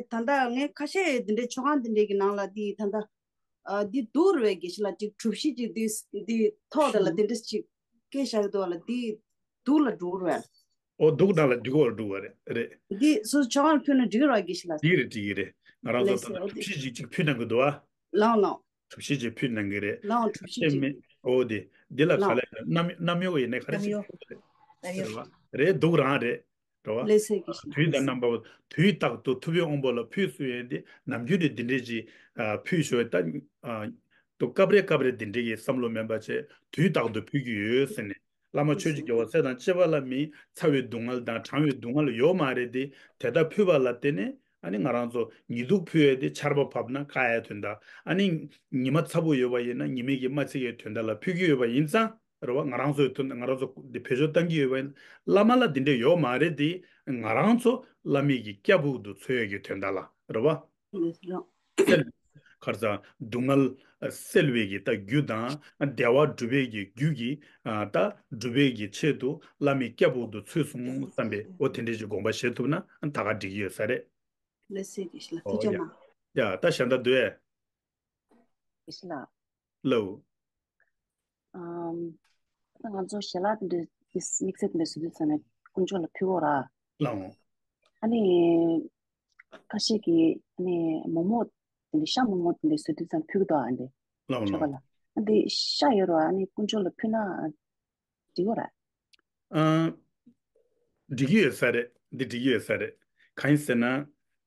ད་ལྟ་ངས་ཁ་ཤས་འདི་འདྲའི་མཆོད་ཁང་འདི་འདྲའི་གི་ནང་ལ་འདི་ད་ལྟ་ཨ་འདི་དུག་རེད་པས། དགེ་བཤེས་ལགས། ཅིག་གྲུ་བཞི་ཅིག་འདི་འདི་ཐོག་དེ་ལ་འདི་འདྲ་ཅིག་བཀལ་བཞག་གི་འདུག་ཨ་ལ། འདི་དུག་ལ་འགྲོ་གི་རེད་པས། ཨོ། དུག་ནང་ལ་འདུག་གོ། འགྲོ་གི་རེད། རེད། འདི་སུ་མཆོད་ཁང་ལ་ཕུལ་ན་འགྲིག་གི་རེད་པས། དགེ་བཤེས་ལགས། འགྲིག་གི་རེད། འགྲིག་གི་རེད། ང་རང་ཚོ་ལགས་སོ། ད་ལྟ་གྲུ་བཞི་ཅིག་ཅིག་ཕུལ་གནང་གི་འདུག་ཨ། ལགས་ལགས། གྲུ་བཞི་ཅིག་ཕུལ་གནང་གི་རེད། ལགས་འོང་། གྲུ་བཞི་ཅིག་ཨེ་མེ། ཨོ་དེ། འདི་ལ་ག་ལགས། ལས་ན་གནམ་གནམ་འོག་ཡིན་ནའི་ག་རེ་བྱེད་ཀྱི་རེད། རེད་པ། རེད། དུག་རང་རེད། རེད་པ། ལགས་སོ། དགེ་བཤེས་ལགས། དུས་དང་རྣམ་པ། དུས་རྟག་ཏུ་ཐུབ་པའི་དབང་པོ་ལ་ཕུལ་སྲོལ་ཡོད་དེ། ནམ་རྒྱུན་དུ་འདི་འདྲས་ཅིག་ཨ་ཕུལ་ཞོར་ད་ཨ་དུ་སྐབས་རེ་སྐབས་རེ་འདི་འདྲས་ཀྱི་བསམ་བློ་མེད་པ་བྱས། དུས་རྟག་ཏུ་ཕུལ་གྱི་ཡོད་ཟེར་ནས། བླ་མ་ཆོས་ཀྱི་རྒྱལ་པོ་ཚེ་དང་བཅས་པ་ལ་མི་ཚ་བའི་སྡུག་བསྔལ་དང་གྲང་བའི་སྡུག་བསྔལ་ཡོད་མ་རེད་དེ། དེ་ལྟར་ཕུལ་བ་ལ་བརྟེན་ནས། ཨ་ནི་ང་རང་ཚོ་ཉི་གདུགས་ཕུལ་ཡས་དེ་ཆར་པ་བབས་ན་བཀག་ཡས་དོན་དག་ཨ་ནི་ཉི་མ་ཚ་པོ་ཡོད་པ་ཡིན་ན་ཉི་མས་ཀྱིས་མ་ཚིག་ཡས་དོན་དག་ལ་ཕུལ་གྱི་ཡོད་པ་ཡིན་ཙང་། རེད་པ། ང་རང་ཚོའི་དོན་ང་རང་ཚོ་འདི་བེད་སྤྱོད་བཏང་གི་ཡོད་པ་ཡིན། བླ་མ་ལ་འདི་འདྲས་ཡོད་མ་རེད་དེ། ང་རང་ཚོ་བླ་མའི་གི་སྐྱབས་འོག་ཏུ་འཚོལ་ཡས་ཀྱི་དོན་དག་ལ། རེད་པ། སེལ། ག་རེ་ཟ། སྡུག་བསྔལ་སེལ་བའི་གི་ད་རྒྱུ་དང་བདེ་བ་སྒྲུབ་པའི་གི་རྒྱུ་གི་ཨ་ད་སྒྲུབ་པའི་གི་ཆེད་དུ་བླ་མའི་སྐྱབས་འོག་ཏུ་ཚུད་སོང་བསམ་པའི། འོ་དེ་འདྲས་ཀྱི་དགོངས་པ་བཞེས་ཐུབ་ན་ད་ག་འགྲིག་གི་ཡོད་ས་རེད། ལགས་སོ། དགེ་བཤེས་ལགས། ཨོ་ཐུགས་རྗེ་ཡ། གནང་། ཡ་ད་གཞན་དག་འདུག་ཨེ། དགེ་བཤེས་ལགས། ལགས། ཨམ། ད་ང་ཚོ་ཞལ་ལག་དེ་འདྲ་དེ་དམིགས་བསལ་དེ་འདྲ་བཟོ་དུས་ཙམ་ནས་དཀོན་མཆོག་ལ་ཕུལ་དགོས་ར། ལགས། ཨ་ནི་ཁ་ཤས་ཀྱིས་ཨ་ནི་མོག་མོག་དེ་འདྲ་ཤ་མོག་མོག་དེ་འདྲ་བཟོ་དུས་ཙམ་ཕུལ་གི་འདུག་ཨ་འདི། ལགས་ལགས། མཆོད་པ་ལ། ཨ་འདི་ཤ་ཡོད་ར། ཨ་ནི་དཀོན་མཆོག་ལ་ཕུལ་ན་ཨ་འགྲིག་གི་ར། ཨ། འགྲིག་གི་ཡོད་ས་རེད། འདི་འགྲིག་གི་ཡོད་ས་རེད། གང་ཡིན་ཟེར་ན། ཨ།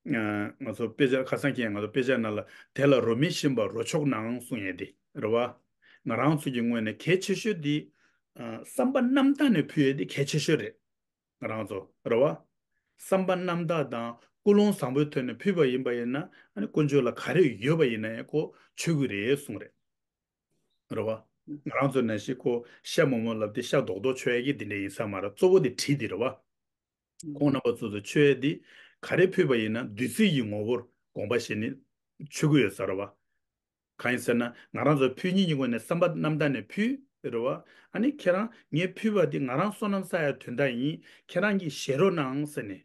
ང་ཚོ་དཔེ་ཆ་ཁ་སང་ཁྱེད་ང་ཚོ་དཔེ་ཆ་ནང་ལ། དེ་ལ་རོ་མི་ཞིམ་པར་རོ་མཆོག་ནའང་གསུང་ཡས་དེ་རེད་པ། ང་རང་ཚོ་གི་ངོས་ནས་གལ་ཆེ་ཤོས་དེ། ཨ། བསམ་པ་རྣམ་དག་ནས་ཕུལ་ཡས་དེ་གལ་ཆེ་ཤོས་རེད། ང་རང་ཚོ་རེད་པ། བསམ་པ་རྣམ་དག་དང་ཀུན་སློང་བཟང་པོའི་ཐོག་ནས་ཕུལ་བ་ཡིན་པ་ཡིན་ན། ཨ་ནི་དཀོན་མཆོག་ལ་ག་རེ་ཡོད་པ་ཡིན་ན་ཡང་ཁོ་མཆོད་ཀྱི་རེད་གསུངས་རེད། རེད་པ། ང་རང་ཚོ་ནང་བཞིན་ཁོ་ཤ་མོག་མོག་ལབ་དེ་ཤ་རྡོག་རྡོག་མཆོད་ཡས་ཀྱི་དེ་འདྲ་ཡིན་ས་མ་རེད། གཙོ་བོ་དེ་དྲི་དེ་རེད་པ། ཁོང་རྣམ་པ་ཚོ་ཚོ་མཆོད་ཡས་དེ་ག་རེ་ཕུལ་བ་ཡིན་ན་བདུད་རྩི་ཡི་ངོ་བོར་དགོངས་པ་བཞེས་ནས་མཆོད་ཀྱི་ཡོད་ས་རེད་པ། གང་ཡིན་ཟེར་ན་ང་རང་ཚོ་ཕུལ་མཁན་གྱི་ངོས་ནས་བསམ་པ་རྣམ་དག་ནས་ཕུལ་རེད་པ། ཨ་ནི་ཁྱེད་རང་ངས་ཕུལ་བ་འདི་ང་རང་བསོད་ནམས་བསགས་ཡ་དོན་དག་ཡིན། ཁྱེད་རང་གིས་བཞེས་རོགས་གནང་ཟེར་ནས།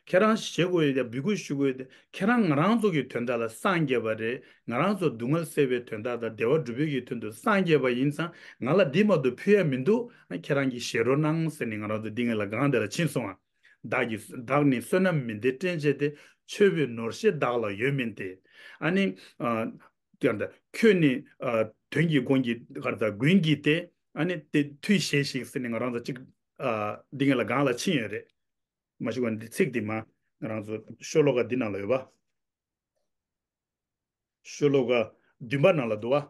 ཁྱེད་རང་བཞེས་དགོས་ཡོད་དེ་འབོད་སྐུལ་ཞུ་དགོས་ཡོད་དེ། ཁྱེད་རང་ང་རང་ཚོ་གི་དོན་དག་ལ་སངས་རྒྱས་པ་རེད། ང་རང་ཚོ་སྡུག་བསྔལ་སེལ་བའི་དོན་དག་དང་བདེ་བ་སྒྲུབ་པའི་གི་དོན་དུ་སངས་རྒྱས་པ་ཡིན་ཙང་། ང་ལ་འདི་མ་གཏོགས་ཕུལ་ཡ་མི་འདུག་ཨ་ཁྱེད་རང་གིས་བཞེས་རོགས་གནང་ཟེར་ནས་ང་རང་ཚོ་འདི་ངེད་ལ་སྒང་དེ་ལ་ཕྱིན་སོང་ཨ། བདག་གིས་བདག་ནི་བསོད་ནམས་མི་འདི་སྤྲད་བྱས་ཏེ། མཆོད་པའི་ནོར་གཞན་བདག་ལ་ཡོད་མིན་ཏེ། ཨ་ནི། ཨ། ཀྱང་ད་ཁྱོད་ནི་ཨ་དོན་གྱི་མགོན་གྱི་གར་ད་མགོན་གྱི་སྟེ། ཨ་ནི་དེ་མཐུས་བཞེས་ཤིག་ཟེར་ནས་ང་རང་ཚོ་གཅིག་ཨ་འདི་ངེད་ལ་སྒང་ལ་ཕྱིན་ཡོད་རེད། མ་གཞི་བ་འདི་ཚིག་འདི་མ་ང་རང་ཚོ་ཤོ་ལོ་ཀ་འདི་ནང་ལ་ཡོད་པ། ཤོ་ལོ་ཀ་བདུན་པ་ནང་ལ་འདུག་པ།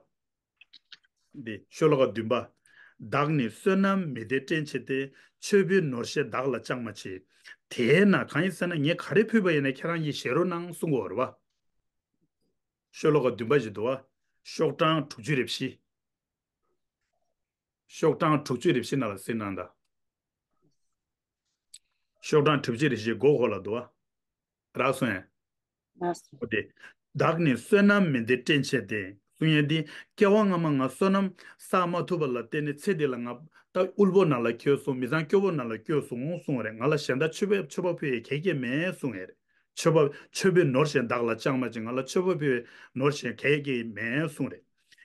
འདི་ཤོ་ལོ་ཀ་བདུན་པ། བདག་ནི་བསོད་ནམས་མི་བདེ་སྤྲད་བྱས་ཏེ། མཆོད་པའི་ནོར་གཞན་བདག་ལ་ཅང་མ་མཆིས། དེས་ན་གང་ཡིན་ཟེར་ན་ངས་ག་རེ་ཕུལ་བ་ཡིན་ན་ཁྱེད་རང་གིས་བཞེས་རོགས་གནང་གསུང་གི་ཡོད་རེད་པ། ཤོ་ལོ་ཀ་བདུན་པ་ཞིག་འདུག་པ། ཤོག་གྲངས་དྲུག་ཅུ་རེ་བཞི། ཤོག་གྲངས་དྲུག་ཅུ་རེ་བཞི་ནང་ལ་གཟིགས་གནང་དང་། ཤོག་གྲངས་དྲུག་ཅུ་རེ་བཞི་མགོ་འཁོར་ལ་འདུག་པ། རག་སོང་ངས། རག་སོང་། འོ་དེ། བདག་ནི་བསོད་ནམས་མི་བདེ་སྤྲད་བྱས་ཏེ། གསུང་ཡས་འདི། སྐྱེ་བ་སྔ་མ་ང་བསོད་ནམས་བསགས་མ་ཐུབ་པ་ལ་བརྟེན་ནས་ཚེ་འདི་ལ་ང་ད་དབུལ་པོ་ནང་ལ་སྐྱེས་སོང་། མི་ཚང་སྐྱོ་པོ་ནང་ལ་སྐྱེས་སོང་གསུང་བ་རེད། ང་ལ་གཞན་དག་མཆོད་པ་མཆོད་པ་ཕུལ་ཡས་གལ་གལ་མེད་གསུང་ཡས་རེད། མཆོད་པ་མཆོད་པའི་ནོར་གཞན་བདག་ལ་ཅང་མ་མཆིས། ང་ལ་མཆོད་པ་ཕུལ་བའི་ནོར་གཞན་གལ་གལ་མེད་གསུང་རེད།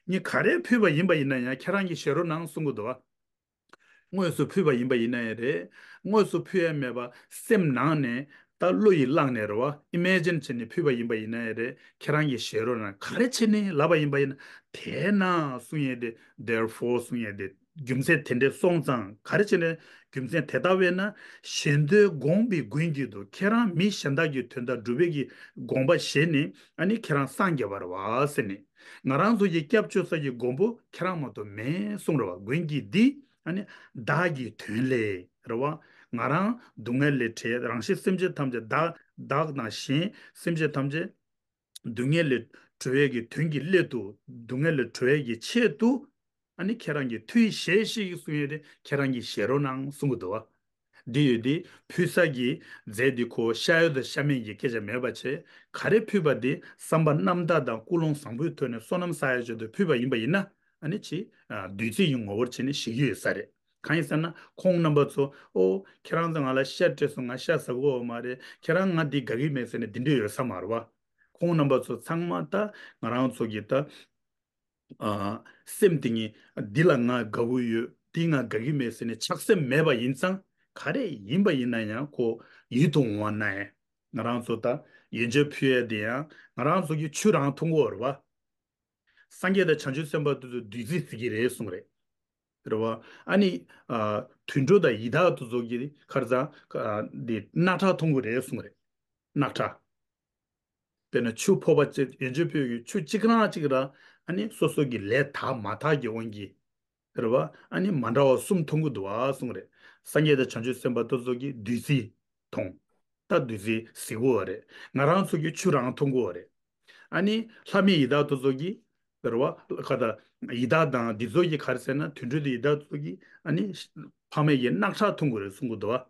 ངས་ག་རེ་ཕུལ་བ་ཡིན་པ་ཡིན་ན་ཡང་ཁྱེད་རང་གིས་བཞེས་རོགས་གནང་གསུང་གི་འདུག་པ། དངོས་སུ་ཕུལ་བ་ཡིན་པ་ཡིན་ན་ཡང་རེད། དངོས་སུ་ཕུལ་ཡ་མེད་པ་སེམས་ནང་ནས་ད་བློ་ཡིས་བླངས་ནས་རེད་པ། ཨི་མེ་ཇིན་བྱས་ནས་ཕུལ་བ་ཡིན་པ་ཡིན་ན་ཡང་རེད། ཁྱེད་རང་གིས་བཞེས་རོགས་གནང་། ག་རེ་བྱས་ནས་ལབ་པ་ཡིན་པ་ཡིན་ན། དེས་ན་གསུང་ཡས་དེ། therefore གསུང་ཡས་དེ། རྒྱུ་མཚན་དེ་འདྲས་སོང་ཙང་། ག་རེ་བྱས་ནས། རྒྱུ་མཚན་དེ་ལྟ་བས་ན། གཞན་དོན་དགོངས་པའི་མགོན་གྱིས་དུ། ཁྱེད་རང་མི་གཞན་དག་གི་དོན་དག་སྒྲུབ་པའི་གི་དགོངས་པ་བཞེས་ནས། ཨ་ནི་ཁྱེད་རང་སངས་རྒྱས་པ་རེད་པ་ཟེར་ནས། ང་རང་ཚོ་གི་སྐྱབས་བཅོལ་ས་ཀྱི་མགོན་པོ་ཁྱེད་རང་མ་གཏོགས་མེད་གསུངས་རེད་པ། མགོན་གྱིས་འདི། ཨ་ནི་བདག་གི་དོན་ལས་རེད་པ། ང་རང་སྡུག་བསྔལ་ལས་བྲལ། རང་གཤིས་སེམས་ཅན་ཐམས་ཅད་བདག་བདག་དང་གཞན་སེམས་ཅན་ཐམས་ཅད་སྡུག་བསྔལ་ལས་གྲོལ་བའི་གི་དོན་གྱི་སླད་དུ། སྡུག་བསྔལ་ལས་གྲོལ་བའི་གི་ཆེད་དུ། ཨ་ནི་ཁྱེད་རང་གི་མཐུས་བཞེས་ཤིག་གསུང་ཡས་དེ་ཁྱེད་རང་གིས་བཞེས་རོགས་གནང་གསུང་གི་འདུག་པ། འདི་ཡོད་དེ་ཕུལ་ས་གི་རྫས་འདི་ཁོ་ཤ་ཡོད་དང་ཤ་མེད་ཀྱི་སྐད་ཆ་མེད་པ་བྱས། ག་རེ་ཕུལ་བ་དེ་བསམ་པ་རྣམ་དག་དང་ཀུན་སློང་བཟང་པོའི་ཐོག་ནས་བསོད་ནམས་བསགས་ཡ་ཆེད་དུ་ཕུལ་བ་ཡིན་པ་ཡིན་ན། ཨ་ནི་ཅི། བདུད་རྩི་ཡི་ངོ་བོར་བྱས་ནས་བཞེས་ཀྱི་ཡོད་ས་རེད། གང་ཡིན་ཟེར་ན་ཁོང་རྣམ་པ་ཚོ། ཨོ་ཁྱེད་རང་ཚོ་ང་ལ་ཤ་སྤྲད་སོང་། ང་ཤ་ཟ་གི་ཡོད་མ་རེད། ཁྱེད་རང་ང་འདི་དགའ་གི་མེད་ཟེར་ནས་འདི་འདྲ་ཡོད་ས་མ་རེད་བ། ཁོང་རྣམ་པ་ཚོ་ཚང་མ་ད་ང་རང་ཚོ་གི་ད། ཨ། སེམས་དེ་ཉིད་འདི་ལ་ང་དགའ་བོ་ཡོད། འདི་ང་དགའ་གི་མེད་ཟེར་ནས་ཆགས་སེམས་མེད་པ་ཡིན་ཙང་། ག་རེ་ཡིན་པ་ཡིན་ན་ཡང་ཁོ་ཡིད་དུ་འོང་བ་ན་ཡང་། ང་རང་ཚོ་ད་ཡོན་ཆབ་ཕུལ་ཡས་དེ་ཡང་ང་རང་ཚོ་གི་ཆུ་རང་འཐུང་གི་ཡོད་རེད་བ། སངས་རྒྱས་དང་བྱང་ཆུབ་སེམས་དཔའ་དེ་ཚོ་བདུད་རྩི་བརྩི་གི་རེད་གསུངས་རེད། རེད་བ། ཨ་ནི། ཨ། དུད་འགྲོ་དང་ཡི་དྭགས་དེ་ཚོ་གི་ཁར་ཚང་། ཨ། འདི་རྣག་ཁྲག་འཐུང་གི་རེད་གསུངས་རེད། རྣག་ཁྲག་དཔེར་ན་ཆུ་ཕོར་པ་གཅིག་ཡོན་ཆབ་ཕུལ་གྱི་ཆུ་གཅིག་རང་གཅིག་རང་། ཨ་ནི་སོ་སོ་གི་ལས་དག་མ་དག་གི་དབང་གིས། རེད་བ། ཨ་ནི་མ་འདྲ་བ་གསུམ་འཐུང་གི་འདུག་བ་གསུངས་རེད། སངས་རྒྱས་དང་བྱང་ཆུབ་སེམས་དཔའ་དེ་ཚོ་གིས་བདུད་རྩི་འཐུང་། ད་བདུད་རྩི་བཟི་གི་ཡོད་རེད། ང་རང་ཚོ་གིས་ཆུ་རང་འཐུང་གི་ཡོད་རེད། ཨ་ནི་ལྷ་མི་ཡི་དྭགས་དེ་ཚོ་གིས། རེད་བ། ཁ་ད། ཡི་དྭགས་དང་འདི་ཚོ་གིས་ག་རེ་ཟེར་ན། དུད་འགྲོ་དང་ཡི་དྭགས་ཚོ་གིས་ཨ་ནི་ཕ་མེས་ཀྱི་རྣག་ཁྲག་འཐུང་གི་རེད་གསུང་གི་འདུག་བ།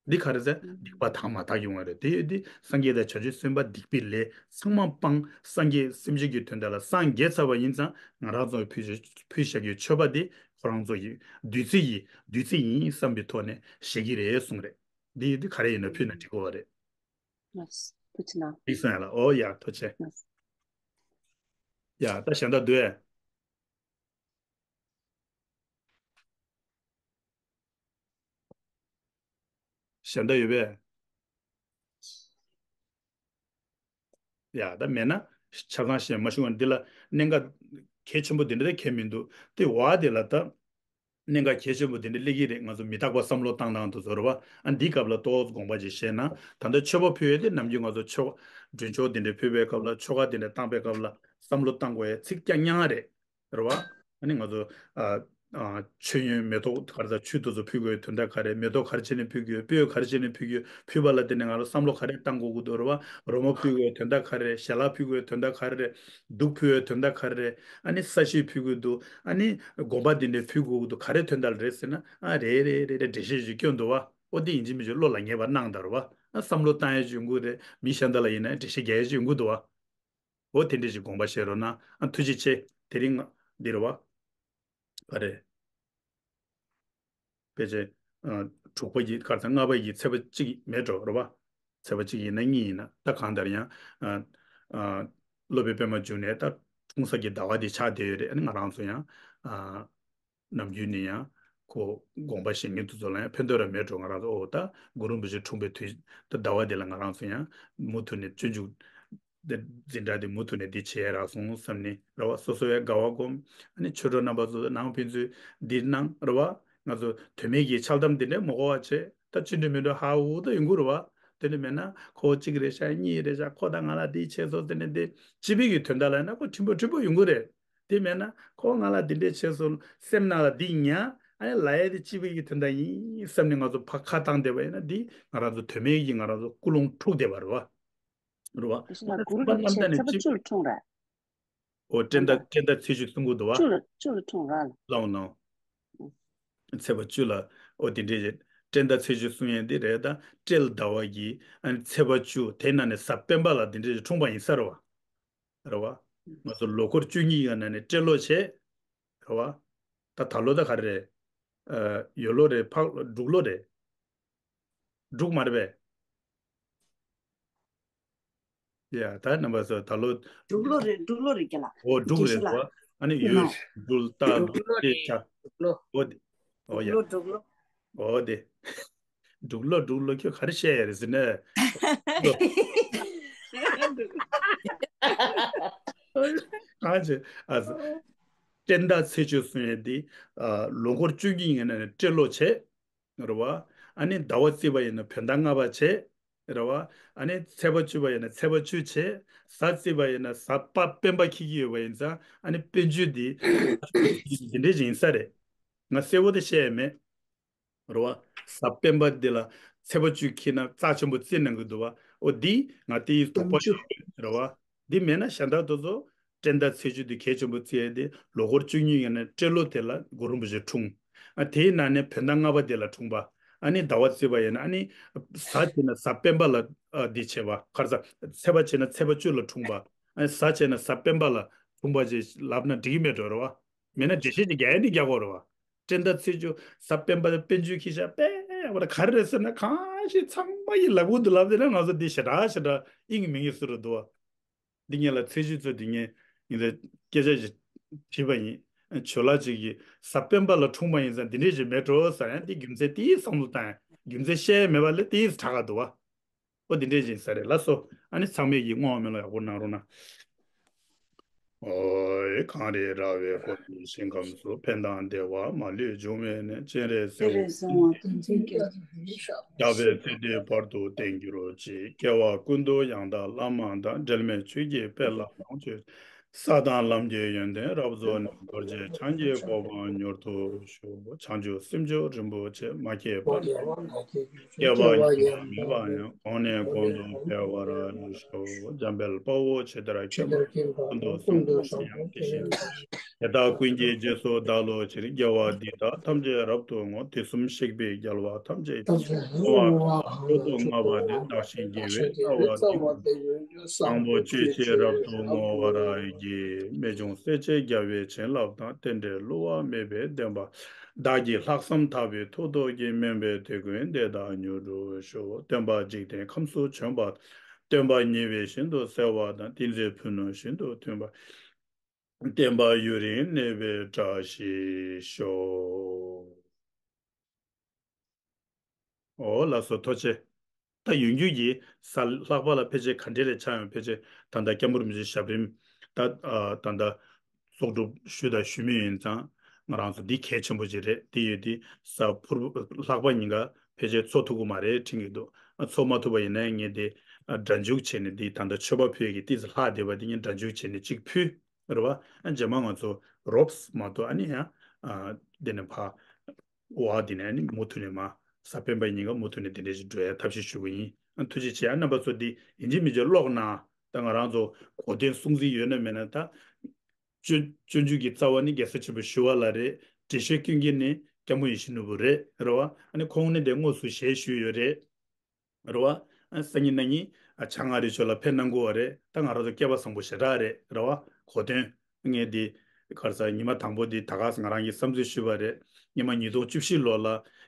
འདི་ག་རེ་ཟེར། སྡིག་པ་དག་མ་དག་གི་དབང་རེད། དེ་ཡོད་དུས་སངས་རྒྱས་དང་བྱང་ཆུབ་སེམས་དཔའ་སྡིག་པའི་ལས་ཚང་མ་སྤངས། སངས་རྒྱས་སེམས་ཅན་གྱི་དོན་དག་ལ་སངས་རྒྱས་ཚར་བ་ཡིན་ཙང་། ང་རང་ཚོ་ཕུལ་ཕུལ་བཞག་གི་མཆོད་པ་དེ་ཁོ་རང་ཚོ་ཡི་བདུད་རྩི་ཡི་བདུད་རྩི་ཡིན་བསམ་པའི་ཐོག་ནས་བཞེས་ཀྱི་རེད་གསུངས་རེད། འདི་ཡོད་དུས་ག་རེ་ཡིན་ན་ཕུལ་ན་འགྲིག་གི་ཡོད་རེད། ལགས། ཐུགས་རྗེ་གནང་། འགྲིག་སོང་ཡ་ལ། ཨོ་ཡ་ཐུགས་རྗེ་ཆེ། ལགས། ཡ་ད་གཞན་དག་འདུག་ཨེ། གཞན་དག་ཡོད་པས། ཡ་ད་མེད་ན་ཆ་ཚང་བཤད་མ་ཤོང་བ། འདི་ལ་གནད་འགག་གལ་ཆེན་པོ་འདི་འདྲ་གལ་མི་འདུག་དེ་བ་དེ་ལ་ད་གནད་འགག་གལ་ཆེན་པོ་འདི་འདྲ་སླེབས་ཀྱི་རེད། ང་ཚོ་མི་རྟག་པ་བསམ་བློ་བཏང་སྟངས་དེ་ཚོ་རེད་བ། ཨ་འདིའི་སྐབས་ལ་ཏོག་ཙམ་དགོངས་པ་ཅིག་བཞེས་ན། ད་ལྟ་མཆོད་པ་ཕུལ་ཡས་དེ་ནམ་རྒྱུན་ང་ཚོ་མཆོད་མགྲོན་མཆོད་འདི་འདྲ་ཕུལ་བའི་སྐབས་ལ། ཆོ་ག་འདི་འདྲ་བཏང་པའི་སྐབས་ལ་བསམ་བློ་བཏང་དགོས་ཡས་ཚིག་རྐྱང་རྐྱང་རེད། རེད་བ། ཨ་ནི་ང་ཚོ། ཨ། ཨ། མཆོད་ཡོན་མེ་ཏོག་ག་རེ་དང་ཆུ་དེ་ཚོ་ཕུལ་དགོས་དོན་དག་ག་རེ། མེ་ཏོག་ག་རེ་བྱས་ནས་ཕུལ་དགོས། སྤོས་ག་རེ་བྱས་ནས་ཕུལ་དགོས། ཕུལ་བ་ལ་བརྟེན་ནས་ང་ཚོ་བསམ་བློ་ག་རེ་བཏང་དགོས་ཀྱི་འདུག་རེད་བ། རོལ་མོ་ཕུལ་དགོས་དོན་དག་ག་རེ། ཞལ་ལག་ཕུལ་དགོས་དོན་དག་ག་རེ། གདུགས་ཕུལ་བའི་དོན་དག་ག་རེ། ཨ་ནི་ས་གཞི་ཕུལ་དགོས་འདུག་ཨ་ནི་དགོན་པ་འདི་འདྲ་ཕུལ་དགོས་ཀྱི་འདུག་ག་རེ་དོན་དག་རེད་ཟེར་ན། ཨ་རེད་རེད་རེད་རེད། འགྲེལ་བཤད་ཞིག་སྐྱོན་འདུག་བ། ཨོ་འདི་ཡིན་གཅིག་མིན་གཅིག་བློ་ལ་ངེས་པ་གནང་དང་རེད་བ། ཨ་བསམ་བློ་བཏང་ཡས་ཅིག་ཡོང་གི་རེད། མི་གཞན་དག་ལ་ཡིན་ན་འགྲེལ་བཤད་རྒྱག་ཡས་ཅིག་ཡོང་གི་འདུག་བ། འོ་དེ་འདྲ་ཞིག་དགོངས་པ་བཞེས་རོགས་གནང་། ཨ་ཐུགས་རྗེ་ཆེ། དེ་རིང་ང་འདི་རེད་བ། ག་རེ། ཕལ་ཆེར། ཨ། དྲུག་པ་ཡི་གར་དང་ལྔ་པ་ཡི་ཚེས་པ་གཅིག་མེད་འགྲོ་རེད་བ། ཚེས་པ་གཅིག་ཡིན་ན་གཉིས་ཡིན་ན་ད་གང་ལྟར་ཡང་། ཨ། ཨ། སློབ་དཔོན་པད་མ་འབྱུང་གནས་ད་འཁྲུངས་ས་གི་ཟླ་བ་དེ་ཆགས་བསྡད་ཡོད་རེད། ཨ་ནི་ང་རང་ཚོ་ཡང་། ཨ། ནམ་རྒྱུན་ནས་ཡང་ཁོ་དགོངས་པ་བཞེས་མཁན་དེ་ཚོ་ལ་ཡང་ཕན་ཐོགས་ར་མེད་འགྲོ། ང་རང་ཚོ་ཨོ་ད་གུ་རུ་རིན་པོ་ཆེ་འཁྲུངས་པའི་དུས་ད་ཟླ་བ་དེ་ལ་ང་རང་ཚོ་ཡང་མུ་མཐུད་ནས་སྤྱོད་འཇུག་འདི་འཛིན་གྲྭ་འདི་མུ་མཐུད་ནས་འདི་བྱས་རག་སོང་བསམ་ནས་རེད་བ། སོ་སོ་ཡང་དགའ་བ་སྒོམ། ཨ་ནི་ཆོས་གྲོགས་རྣམ་པ་ཚོ་ནང་ཕན་ཚུན་འདི་གནང་རེད་བ། ང་ཚོ་དོན་མེད་ཀྱི་འཆལ་གཏམ་འདི་འདྲ་མ་གོ་བ་བྱས། ད་ཅི་འདྲ་མི་འདྲ་ཧ་ཧུ་ད་ཡོང་གི་རེད་བ། དེ་འདྲ་མེད་ན་ཁོ་གཅིག་རེད་ཤག་གཉིས་རེད་ཤག་ཁོ་ད་ང་ལ་འདི་བྱས་སོང་ཟེར་ནས། འདི་སྤྱི་པའི་གི་དོན་དག་ལ་ཡིན་ན་ཁོ་ཕྲན་བུ་ཕྲན་བུ་ཡོང་གི་རེད། དེ་མེད་ན་ཁོ་ང་ལ་འདི་འདྲས་བྱས་སོང་སེམས་ནང་ལ་འདི་ཉར། ཨ་ནི་ལབ་ཡས་དེ་སྤྱི་པའི་གི་དོན་དག་ཡིན་བསམ་ནས་ང་ཚོ་ཕར་ཁ་བཏང་བསྡད་པ་ཡིན་ན། འདི་ང་རང་ཚོ་དོན་མེད་ཀྱི་ང་རང་ཚོ་ཀུན་སློང་འཁྲུགས་བསྡད་པ་རེད་བ། རེད་བ། དེ་བཞིན་ལ་གུ་རུ་རིན་པོ་ཆེ་ཚེས་པ་བཅུ་ལ་འཁྲུངས་རེད། ཨོ་སྤྲེལ་ཟླ་སྤྲེལ་ཟླ་ཚེས་བཅུ་གསུང་གི་འདུག་བ། བཅུ་ལ་བཅུ་ལ་འཁྲུངས་རེད་ལ། ལའོ་ནོ། ཚེས་པ་བཅུ་ལ། ཨོ་དེ་འདྲས་རེད། སྤྲེལ་ཟླ་ཚེས་བཅུ་གསུང་ཡས་འདི་རེད། ད་སྤྲེལ་ཟླ་བ་གི་ཨ་ནི་ཚེས་པ་བཅུ་དེ་ནང་ནས་གཟའ་སྤེན་པ་ལ་འདི་འདྲས་འཁྲུངས་པ་ཡིན་ས་རེད་བ། རེད་བ། ང་ཚོ་ལོ་འཁོར་བཅུ་གཉིས་ཡ་ནང་ནས་སྤྲེལ་ལོ་བྱས། རེད་བ། ད་ད་ལོ་ད་ག་རེ་རེད། ཨ། ཡོས་ལོ་རེད། ཕག་ལོ། འབྲུག་ལོ་རེད། འབྲུག་མ་རེད་པས། ཡ་ད་རྣམ་པ་ཚོ་ད་ལོ། འབྲུག་ལོ་རེད། འབྲུག་ལོ་རེད་རྒན་ལགས། ཨོ་འབྲུག་རེད་རྒན་ཤོས་ལགས། ཨ་ནི་ཡོས། འབྲུག་སྟག་འབྲུག་ལོ་རེད། ཆ། འབྲུག་ལོ། ཨོ་དེ། ཨོ་ཡ། འབྲུག་ལོ། འབྲུག་ལོ། ཨོ་དེ། འབྲུག་ལོ་འབྲུག་ལོ་ཁྱོད་ག་རེ་བཤད་ཡ་རེད་ཟེར་ན། གང་བྱེད། ཨ། སྤྲེལ་ཟླ་ཚེས་བཅུ་གསུང་ཡས་འདི། ཨ། ལོ་འཁོར་བཅུ་གཉིས་ཡིན་ན་ནི་སྤྲེལ་ལོ་བྱས། རེད་བ། ཨ་ནི་ཟླ་བ་བརྩིས་པ་ཡིན་ན་བོད་ཟླ་ལྔ་པ་བྱས། རེད་བ། ཨ་ནི་ཚེས་པ་བཅུ་པ་ཡིན་ན་ཚེས་པ་བཅུ་བྱས། གཟའ་བརྩིས་པ་ཡིན་ན་གཟའ་པ་སྤེན་པ་འཁེལ་གྱི་ཡོད་པ་ཡིན་ཙང་། ཨ་ནི་སྤེན་བཅུ་འདི་འདི་འདྲས་ཡིན་ས་རེད། ང་གསལ་བོ་དེ་བཤད་ཡ་མེད། རེད་བ། གཟའ་སྤེན་པ་འདི་ལ་ཚེས་པ་བཅུ་འཁེལ་ན་རྩ་ཆེན་པོ་བརྩི་གནང་གི་འདུག་བ། ཨོ་འདི་ང་དེའི་དོགས་པ་ཡོད་རེད་བ། འདི་མེད་ན་གཞན་དག་དེ་ཚོ་སྤྲེལ་ཟླ་ཚེས་བཅུ་འདི་གལ་ཆེན་པོ་བརྩི་ཡ་དེ། ལོ་འཁོར་བཅུ་གཉིས་ཡིན་ན་སྤྲེལ་ལོ་དེ་ལ་གུ་རུ་རིན་པོ་ཆེ་འཁྲུངས། ཨ། དེའི་ནང་ནས་བོད་ཟླ་ལྔ་པ་དེ་ལ་འཁྲུངས་པ། ཨ་ནི་ཟླ་བ་བརྩིས་པ་ཡིན་ན། ཨ་ནི་གཟའ་བྱས་ན་གཟའ་སྤེན་པ་ལ་ཨ་འདི་བྱས་པ། ག་རེ་ཟ། ཚེས་པ་བྱས་ན་ཚེས་པ་བཅུ་ལ་འཁྲུངས་པ། ཨ་ནི་གཟའ་བྱས་ན་གཟའ་སྤེན་པ་ལ་འཁྲུངས་པ་ཅིག་ལབ་ན་འགྲིག་གི་མེད་འགྲོ་རེད་བ། མེད་ན་འགྲེལ་བཤད་ཅིག་རྒྱག་ཡ་ནི་རྒྱག་དགོས་རེད་བ། སྤྲེལ་ཟླ་ཚེས་བཅུ། གཟའ་སྤེན་པ་དང་སྤེན་བཅུ་ཁྱི་ཤ་པས་བ་ད་ག་རེ་རེད་ཟེར་ན། གང་ཞིག་ཚང་མ་ཡི་ལབ་གུ་འདུག་ལབ་དེ་ན། ང་ཚོ་འདི་ཞེ་དྲག་ཞེ་དྲག་དབྱིངས་མི་ཡིན་བཟོ་འདྲ་འདུག་བ། འདི་ངས་ལ་ཚེས་བཅུ་ཚོ་འདི་ངས་ངས་ད་སྐད་ཆ་ཞིག་དྲིས་པ་ཡིན། ཇོ་ལགས་ཅིག་གིས་གཟའ་སྤེན་པ་ལ་འཁྲུངས་པ་ཡིན་ཙང་འདི་འདྲས་ཞིག་མེད་འགྲོ་ཟེར། ཡང་འདི་རྒྱུ་མཚན་དེའི་བསམ་བློ་བཏང་ཡང་རྒྱུ་མཚན་བཤད་མེད་པ་ལས་དེའི་དྲག་ག་འདུག་བ། ཨོ་འདི་འདྲས་ཞིག་ཟེར་རེད། ལགས་སོ། ཨ་ནི་ཚང་མས་ཀྱིས་བསྔོ་བ་སྨོན་ལམ་ཡག་པོ་གནང་རོགས་གནང་། ཨོ་ཡེ། གངས་རི་ར་བས་བསྐོར་བའི་ཞིང་ཁམས་སུ། ཕན་དང་བདེ་བ་མ་ལུས་འབྱུང་བའི་གནས། སྤྱན་རས་གཟིགས་དབང་བསྟན་འཛིན་རྒྱ་མཚོ་ཡི་ཞབས། ཞབས་པད་སྲིད་མཐའི་བར་དུ་བརྟན་གྱུར་ཅིག་སྐྱེ་བ་ཀུན་ཏུ་ཡང་དག་བླ་མ་དང་། འབྲལ་མེད་ཆོས་ཀྱི་དཔལ་ལ་ལོངས་སྤྱོད། ས་དང་ལམ་གྱི་ཡོན་ཏན་རབ་རྫོགས་ནས། རྡོ་རྗེ་འཆང་གི་གོ་འཕང་མྱུར་ཐོབ་ཤོག་བྱང་ཆུབ་སེམས་མཆོག་རིན་པོ་ཆེ། མ་སྐྱེས་པ་སྐྱེས་པ་ཉམས་པ་མེད་པ་ཡང་། གོང་ནས་གོང་དུ་འཕེལ་བར་ཤོག་འཇམ་དཔལ་དཔའ་བོས་ཇི་ལྟར་མཁྱེན་པ་དེ་བཞིན་དུ་གསུངས་པ་ཡང་དེ་བཞིན་དུ། དེ་དག་ཀུན་གྱི་རྗེས་སུ་བདག་སློབ་ཕྱིར། དགེ་བ་འདི་དག་ཐམས་ཅད་རབ་ཏུ་བསྔོ། དུས་གསུམ་གཤེགས་པའི་རྒྱལ་བ་ཐམས་ཅད་ཀྱིས། བསྔོ་བ་དང་མཆོག་ཏུ་བསྔགས་པ་དེ་བདག་གཞན་དགེ་བའི་རྩ་བ་སྟེ། དང་པོ་ཆོས་ཀྱི་རབ་ཏུ་བསྔོ་བར་བགྱི། རྨད་བྱུང་སྲས་བཅས་རྒྱལ་བའི་བྱིན་རླབས་དང་། རྟེན་འབྲེལ་བསླུ་བ་མེད་པའི་བདེན་པ། བདག་གིས་ལྷག་བསམ་དག་པའི་ཐོག་ཐོག་གིས། སྨོན་པའི་དེད་དགོས་འདི་དག་མྱུར་འགྲུབ་ཤོག་སྟོན་པ་འཇིག་རྟེན་ཁམས་སུ་བྱོན་པ། སྟོན་པ་ཉེ་བའི་ཞིང་དུ་གསལ་བ་དང་། ཏིང་འཛིན་ཕུ་ནུ་བཞིན་དུ་མཐུན་པ། བསྟན་པ་ཡུན་རིང་གནས་པའི་བཀྲ་ཤིས་ཤོག་འོ་ལགས་སོ། ཐུགས་རྗེ་ཆེ། ད་ཡོང་རྒྱུ་གི་གཟའ་ལྷག་པ་ལ་ཕལ་ཆེར་ག་འདྲས་ལ་ཆགས་ཡོང་། ཕལ་ཆེར་ད་ལྟ་སྐྱབས་མགོན་རིན་པོ་ཆེའི་ཞབས་རིམ་ད་ཨ་ད་ལྟ་གསོག་སྒྲུབ་ཞུས་དང་ཞུ་མུས་ཡིན་ཙང་། ང་རང་ཚོ་འདི་གལ་ཆེན་པོ་ཅིག་རེད། དེ་ཡོད་དེ་གཟའ་ཕུར་ལྷག་པ་ཉིན་ཀ་ཕལ་ཆེར་འཚོགས་ཐུབ་ཀྱི་མ་རེད་དྲན་གྱི་འདུག་ཨ་འཚོགས་མ་ཐུབ་པ་ཡིན་ན་ངས་དེ་ཨ་སྒྲ་འཇུག་བྱས་ནས། དེ་ད་ལྟ་མཆོད་པ་ཕུལ་ཡས་ཀྱི་ཏོག་ཙམ་ལྷག་བསྡད་པ་དེ་ངས་སྒྲ་འཇུག་བྱས་ནས་གཅིག་ཕུལ། རེད་བ། ཨ་རྗེས་མ་ང་ཚོ་རོབ་མ་གཏོགས། ཨ་ནི་ཡང་ཨ་དེ་ནས་ཕ་བ་དེ་ནས་ཨ་ནི་མུ་མཐུད་ནས་མ་གཟའ་སྤེན་པ་ཉིན་ཀ་མུ་མཐུད་ནས་དེ་འདྲས་ཞིག་འགྲོ་ཡ་ཐབས་ཤེས་ཞུ་གི་ཡིན། ཨ་ཐུགས་རྗེ་ཆེ། ཨ་རྣམ་པ་ཚོ་འདི་ཡིན་གཅིག་མིན་གཅིག་ཀློག་གནང་། ད་ང་རང་ཚོ་གོ་དོན་སྲུང་བརྩི་ཡོད་ན་མེད་ན། ད་སྤྱོད་སྤྱོད་འཇུག་གི་རྩ་བ་ནི་རྒྱལ་སྲས་ཆེན་པོ་ཞི་བ་ལྷ་རེད། འགྲེལ་བཤད་སྐྱོན་མཁན་ནི་སྐྱབས་མགོན་ཡིད་བཞིན་ནོར་བུ་རེད། རེད་བ། ཨ་ནི་ཁོང་ནི་དེ་དངོས་སུ་ཞལ་ཞུས་ཡོད་རེད། རེད་བ། ཨ་སང་ཉིན་གནངས་ཉིན་ཨ་བྱང་ཨ་རི་ཕྱོགས་ལ་ཕེབས་གནང་དགོས་བ་རེད། ད་ང་རང་ཚོ་སྐལ་བ་བཟང་པོ་ཞེ་དྲག་རེད། རེད་བ། གོ་དོན་ངས་འདི་ག་རེ་ཟ། ཉི་མ་དང་པོ་འདི་ད་ག་ང་རང་གིས་བསམ་ཚུལ་ཞུས་པ་རེད། ཉི་མ་ཉིས་སྟོང་བཅུ་བཞི་ལོ་ལ་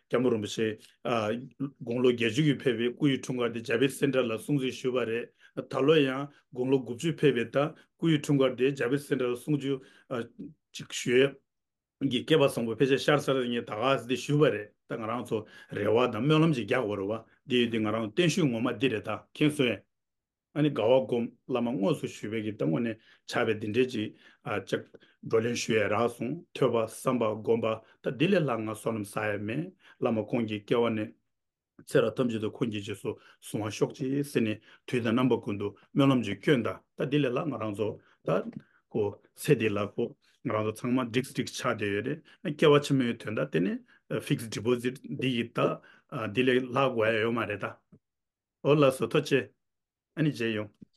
སྐྱབས་མགོན་རིན་པོ་ཆེ་ཨ་དགུང་ལོ་བརྒྱད་ཅུ་གི་ཕེབས་པའི་སྐུ་ཡི་འཁྲུངས་སྐར་དེ་ཇ་པིད་སེན་ཊར་ལ་སྲུང་བརྩི་ཞུས་པ་རེད། ད་ལོ་ཡང་དགུང་ལོ་དགུ་བཅུ་ཕེབས་པའི་ད་སྐུ་ཡི་འཁྲུངས་སྐར་དེ་ཇ་པིད་སེན་ཊར་ལ་སྲུང་བརྩི་ཨ་ཅིག་ཞུ་ཡས་གི་སྐལ་བ་བཟང་པོ་ཕལ་ཆེར་ཤར་ས་རེད། ངས་ད་ག་སེ་འདི་ཞུས་པ་རེད། ད་ང་རང་ཚོ་རེ་བ་དང་སྨོན་ལམ་ཅིག་རྒྱག་དགོས་རེད་བ། འདི་ཡོད་དེ་ང་རང་བརྟན་བཞུགས་ངོ་མ་འདི་རེད། ད་མཁྱེན་སོང་ངས། ཨ་ནི་དགའ་བ་སྒོམ། བླ་མ་དངོས་སུ་ཞུས་པའི་གི་ད་དངོས་གནས་ཕྱག་དཔེ་འདི་འདྲས་ཅིག་ཨ་ཅིག་བགྲོ་གླེང་ཞུ་ཡས་རག་སོང་། ཐོས་པ་བསམ་པ་སྒོམ་པ་ད་འདི་ལས་ལྷག་ང་བསོད་ནམས་བསགས་ཡས་མེད། བླ་མ་ཁོང་གི་སྐྱེ་བ་ནས་ཚེ་རབས་ཐམས་ཅད་དུ་ཁོང་གི་རྗེས་སུ་བཟུང་བར་ཤོག་ཅིག་ཟེར་ནས་དུས་དང་རྣམ་པ་ཀུན་ཏུ་སྨོན་ལམ་ཅིག་སྐྱོན་དང་། ད་འདི་ལས་ལྷག་ང་རང་ཚོ་ད་ཁོ་ཚེ་འདི་ལ་ཁོ་ང་རང་ཚོ་ཚང་མ་འགྲིག་འགྲིག་ཆགས་བསྡད་ཡོད་རེད། སྐྱེ་བ་ཕྱི་མའི་དོན་དག་དེ་ནི་ཕིག་སི་ཌི་པོ་ཟིཊ་འདི་ཡི་ད་འདི་ལས་ལྷག་དགོས་ཡ་ཡོད་མ་རེད་ད། འོ་ལགས་སོ། ཐུགས་རྗེ་ཆེ། ཨ་ནི་མཇལ་ཡོང་།